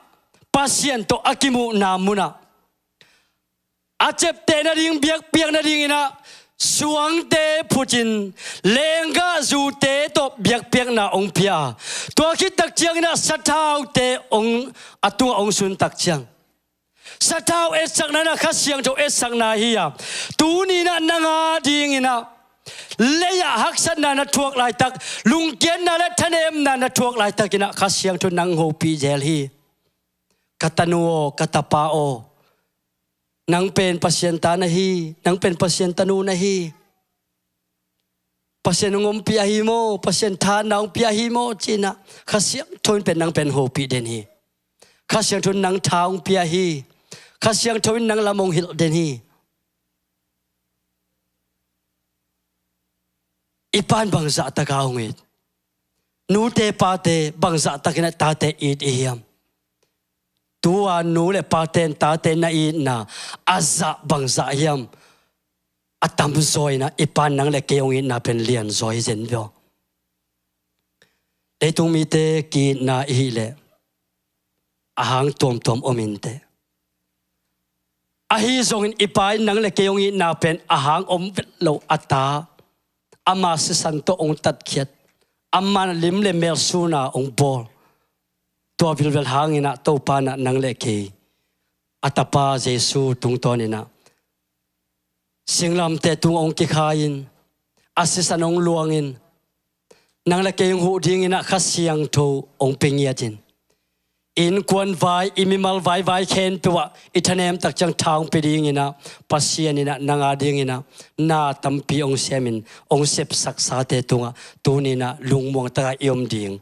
Pasian tawh a kimuhna munah a ciapteh nading biakpiak nadingin ah suangte phutin lenggahzute tawh biakpiakna hong pia a, tua khit tak ciangin ah sathaute hong, a tungah hong sun tak ciang, sathau etsakna in ah Kha Siangtho etsakna hi a. Tuni-in ah nang a dingin ah lei-ah haksatna na thuak laitak, lungkiatna le thanemna na thuak laitakin ah Kha Siangtho nang hopih zel hi. Ka tanu aw, ka tapa aw, nang pen Pasian ta na hi, nang pen Pasian tanu na hi. Pasian hong ompih ahi maw, Pasian thahatna hong pia ahi maw ci-in ah Kha Siangtho in pen nang pen hopih den hi. Kha Siangtho in nang tha hong pia hi. Kha Siangtho in nang lam hong hilh den hi. I pa'n bangzah taka hong it? Nute pate bangzah takin a tate it i hiam? Tua nu le pate in tate na itna a zah bangzah hiam? A tamzaw inah i pa'n nang le kei hong itna pen lianzaw hi zen vio. Leitung mite ki-itna i hih leh a hang tuamtuam om inteh. Ahi zongin i pa in nang le kei hong itna pen a hang om vet lo, a ta, ama sisan tawh hong tatkhiat, ama lim le mel suna hong bawl. Tua vilvel hanginah Topa inah nang le kei a tapa Jesu tungtawninah singlamteh tungah hong kikhai-in, a sisan hong luangin, nang le kei hong huh dinginah Kha Siangtho hong pia ngiatin, innkuan vai, i mimal vaivai khempeuh ah i thanem tak ciang tha hong pia dinginah Pasian inah nang a dinginah na tampi hong siamin hong sepsaksate tungah tuninah lungmuang takah i om ding.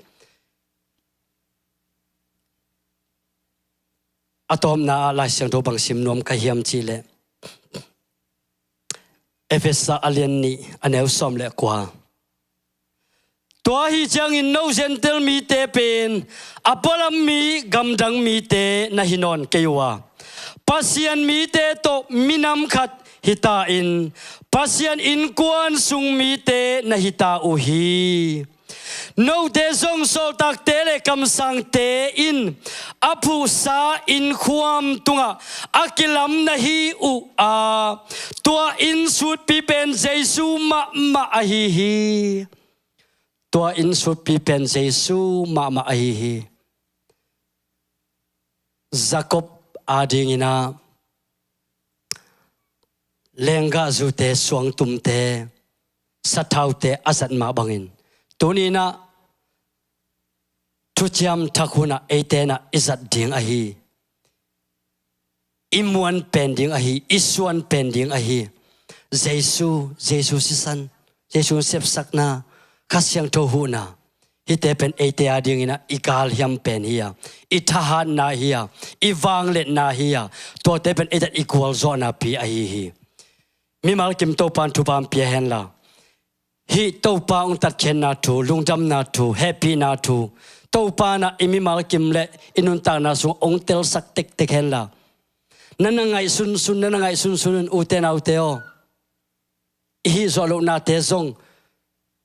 A tawpna ah Lai Siangtho bang sim nuam ka hiam cihleh, Efesa a lian nih, a neu sawm le kua. Tua ahi ciangin no Gentail mite pen a pualam mi, gamdang mite na hi nawn kei uh a, Pasian mite tawh minam khat hi ta-in, Pasian innkuan sung mite na hi ta uh hi. Note zong sawltakte le kamsangte in a phuhsa innkhuam tungah a kilam na hi uh a, tua innsutpi pen Jesu mahmah ahi hi. Tua innsutpi pen Jesu mahmah ahi hi. Jakob a dinginah lenggahzute, suangtumte, sathaute a zat mah bangin tuninah Thuciam Thak hunah eite inah i zat ding ahi, i muan pen ding ahi, i suan pen ding ahi Jesu, Jesu sisan, Jesu sepsakna, Kha Siangtho huhna, hihte pen eite a dinginah i galhiam pen hi a, i thahatna hi a, i vangliatna hi a, tuate pen eite i gualzawhnapi ahi hi. Mimal kim Topa'n thupha hong pia henla, hih Topa hong tatkhiatna thu, lungdamna thu, hehpihna thu Topa inah i mimal kim le i nuntakna sungah hong telsak tektek henla, na na ngaih sunsun, na na ngaih sunsun un, ute naute aw. I hih zawh lohnate zong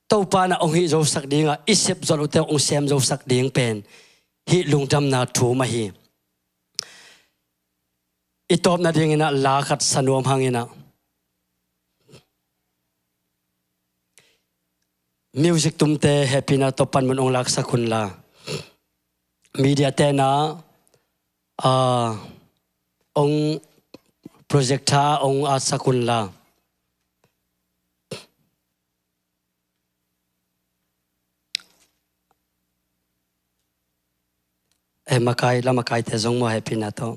Topa inah hong hih zosak ding a, i sep zawh lohte hong sem zosak ding pen hih lungdamna thu mah hi. I tawpna dinginah la khat sa nuam hanginah, music tumte hehpihna tawh panmun hong laksak hunla, media tenah, ah, hong, projector ah hong atsak hunla. Eh, makai, la makaite zong maw, hehpihna tawh.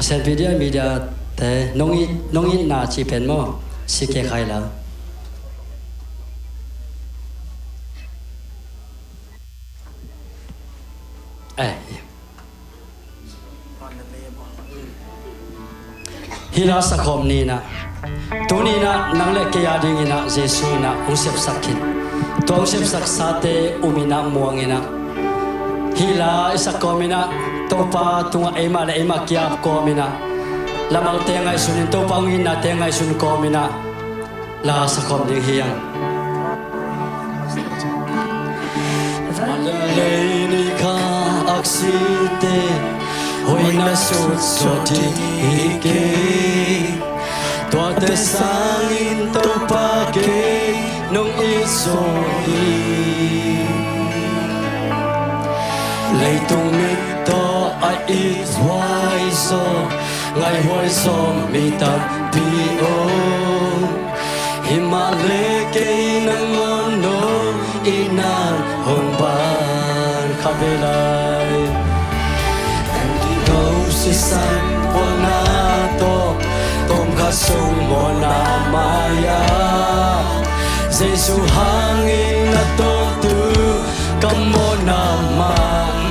Sen video media te nong it, nong itna ci pen maw, si ke khai la. Eh. Hih la sakhawm ni inah, tuni inah nang le kei a dinginah Jesu inah hong sepsak khin. Tua hong sepsaksate um inah muang inah, hih la i sak kawm inah Topa tungah eimah le eimah kiap kawm inah, lamalte ngaihsun in Topa hong itnate ngaihsun kawm inah la sakhawm ding hi hang. Vanlei ni kha aksite hoihna sut zawh ding hi kei. Tuate sangin Topa kei nong it zaw hi. Leitung mit tawh a it huai zaw, ngaih huai zaw mi tampi om. Himahleh kei nangawn nong itna hong ban kha ve lai. Kan ding no sisan sung mawhna mai-ah Jesu hangin na tawltu ka mawhna mai.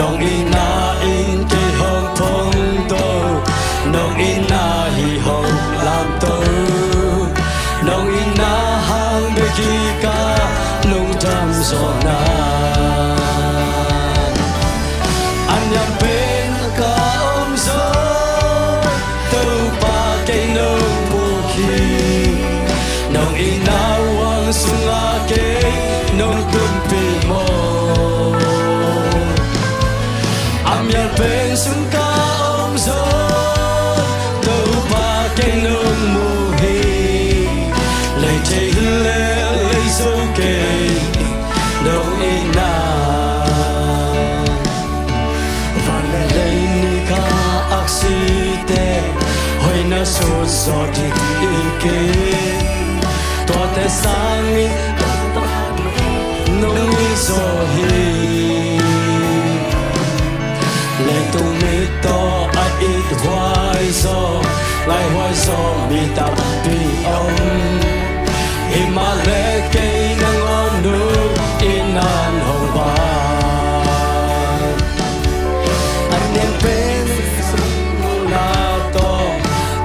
Nong itna in kei hong phongto, nong itna hi hong lamto, nong itna hang bek hi ka lungdam zawhna. A niam pen ka om zaw, Topa kei nong mu hi. Nong itna uang sungah kei nong tunpih maw? A mial pen sung ka om zaw, Topa kei nong mu hi. Lei thei hi leh lei zo kei nong itna. Van leh lei ni kha aksite hoihna sut zaw ding hi kei. Tuate sangin nong it zaw hi. Leitung mi tawh a ithuai zaw, ngaihuai zaw mi tampi om. Himahleh kei nangawn nong itna in hong bang. A niam pen sungna tawh,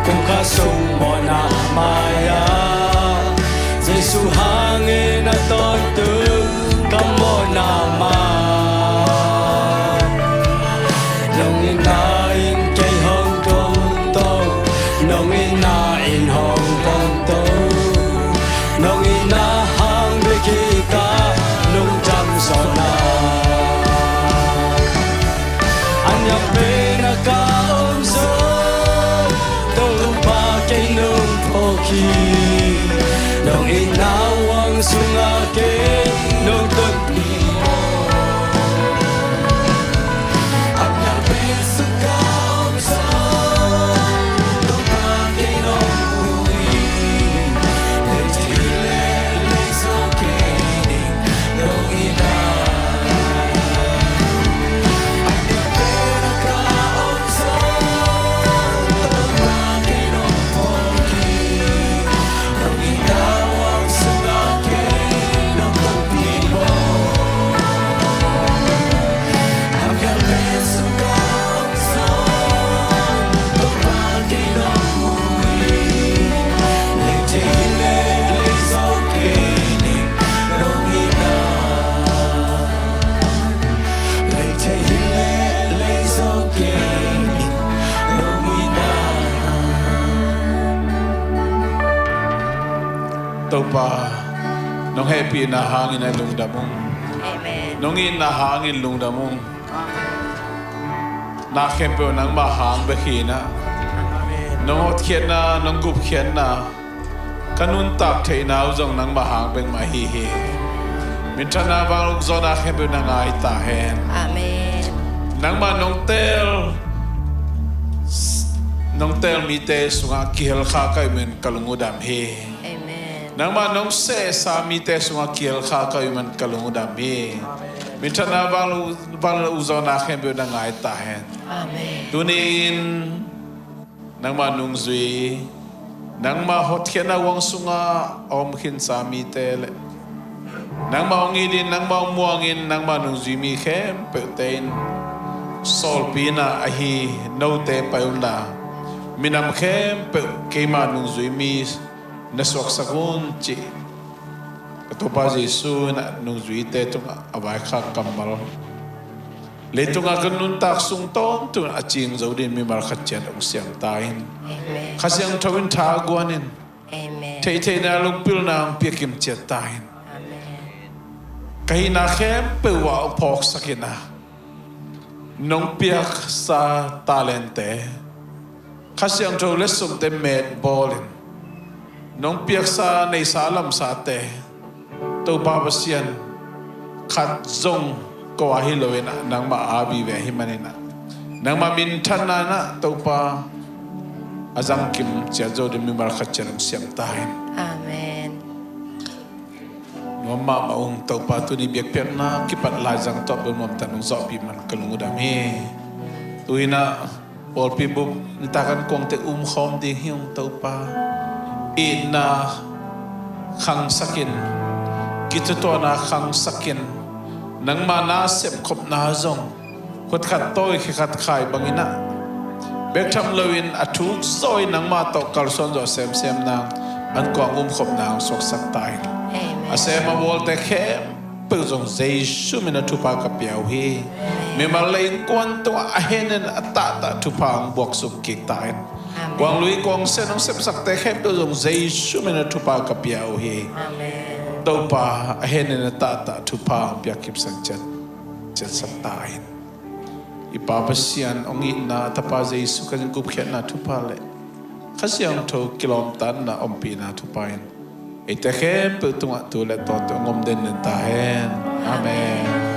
kum khat sung mawhna mai-ah Jesu hangin na tawltu ka mawhna mai. Nong itna in kei hong tawlto, nong itna in hong tawlto, nong itna hang bek hi ka lungdam zawhna. A niam pen a ka om zaw, Topa kei nong phawk hi. Nong itna uang sungah kei nong tunpih. A niam pen sung ka om zaw, Topa kei nong mu hi. Lei thei hi leh lei zo kei nong itna. Topa, nong hehpihna hangin a lungdam ung. Amen. Nong itna hangin lungdam ung. Na khempeuh nangmah hang bek hi na. Nong hotkhiatna, nong gupkhiatna, ka nuntak theihna uh zong nangmah hang bek mah hi hi. Minthanna, vangliatna, ukzawhna khempeuh na ngai ta hen. Amen. Nangmah nong teel, nong teel mite sungah kihel kha ka hih man ka lung uh dam hi. Amen. Nangmah nong sehsa mite sungah kihel kha ka hih man ka lung uh dam hi. Amen. Minthanna, vangliatna, ukzawhna khempeuh na ngai ta hen. Amen. Tuni-in nangmah nungzui, nangmah hotkhiatna uang sungah a om khinsa mite le nangmah hong itin, nangmah hong muangin, nangmah nungzui mi khempeuhte in sawlpi in ah ahi note pai unla, minam khempeuh keima nungzui mi na suaksak un, cih ka Topa Jesu in ah nungzuite tungah a vaikhak kammal, leitungah ka nuntak sung tawntung a cing zo dingin mimal khat ciat hong siam ta in. Amen. Kha Siangtho in tha guan in. Amen. Theihtheihna, lungpilna hong piakim ciat ta in. Amen. Ka hihna khempeuh ah hong phawksak in ah, nong piaksa talente, Kha Siangtho letsongte met bawlin, nong piaksa neihsa lamsate, Topa Pasian, khat zong ko a hi loin ah nangmah a vive ahih manin ah, nangmah minthanna in ah Topa a zangkim ciat zo ding mimal khat ciat hong siam ta in. Amen. Nuam mahmah ung. Topa, tuni biakpiakna kipat laizang tawh bel nuamtak nong zawhpih man ka lung uh dam hi. Tu-in ah Pawlpi bup nitak an kuangte umkhawm ding hi ung Topa. Itna khangsakin, kithutuahna khangsakin, nangma na sepkhopna zong khutkhat tawi khekhat khai bangin ah bek tham loin a thuk zawi nangma tawh kalsuan zawh semsem nang an kuang umkhop nang suaksak ta in. Amen. A sem a bawlte khempeuh zong Jesu min a thupha ka pia uh hi. Amen. Mimal le innkuan tungah a henin a tahtah thupha ang buaksuk kik ta in. Amen. Kuang lui kuang sen ang sepsakte khempeuh zong Jesu min a thupha ka pia uh hi. Amen. Topa a henin a tahtah thupha ang piak kipsak ciat, ciatsak ta in. I Pa Pasian hong itna, a Tapa Jesu Khazih gupkhiatna thupha le Kha Siangtho kilawmtatna ompihna thupha in eite khempeuh tungah tu le tawntung hong om den den ta hen. Amen.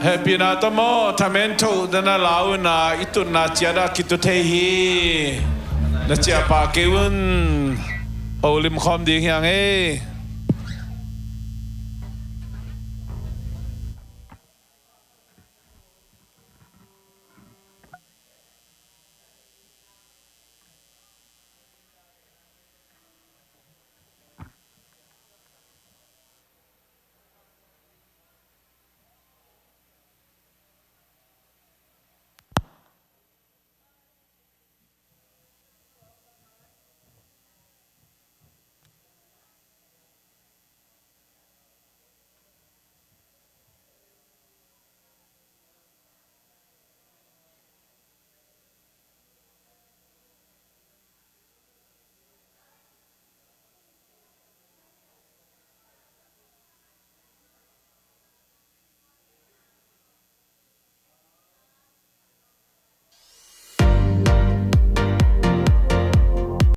Hehpihna tawh maw, thamen thoh dana lau ina i tutna ciat ah kitu thei hi. Na ciah pah kei un. Holim khawm ding hi ang ei.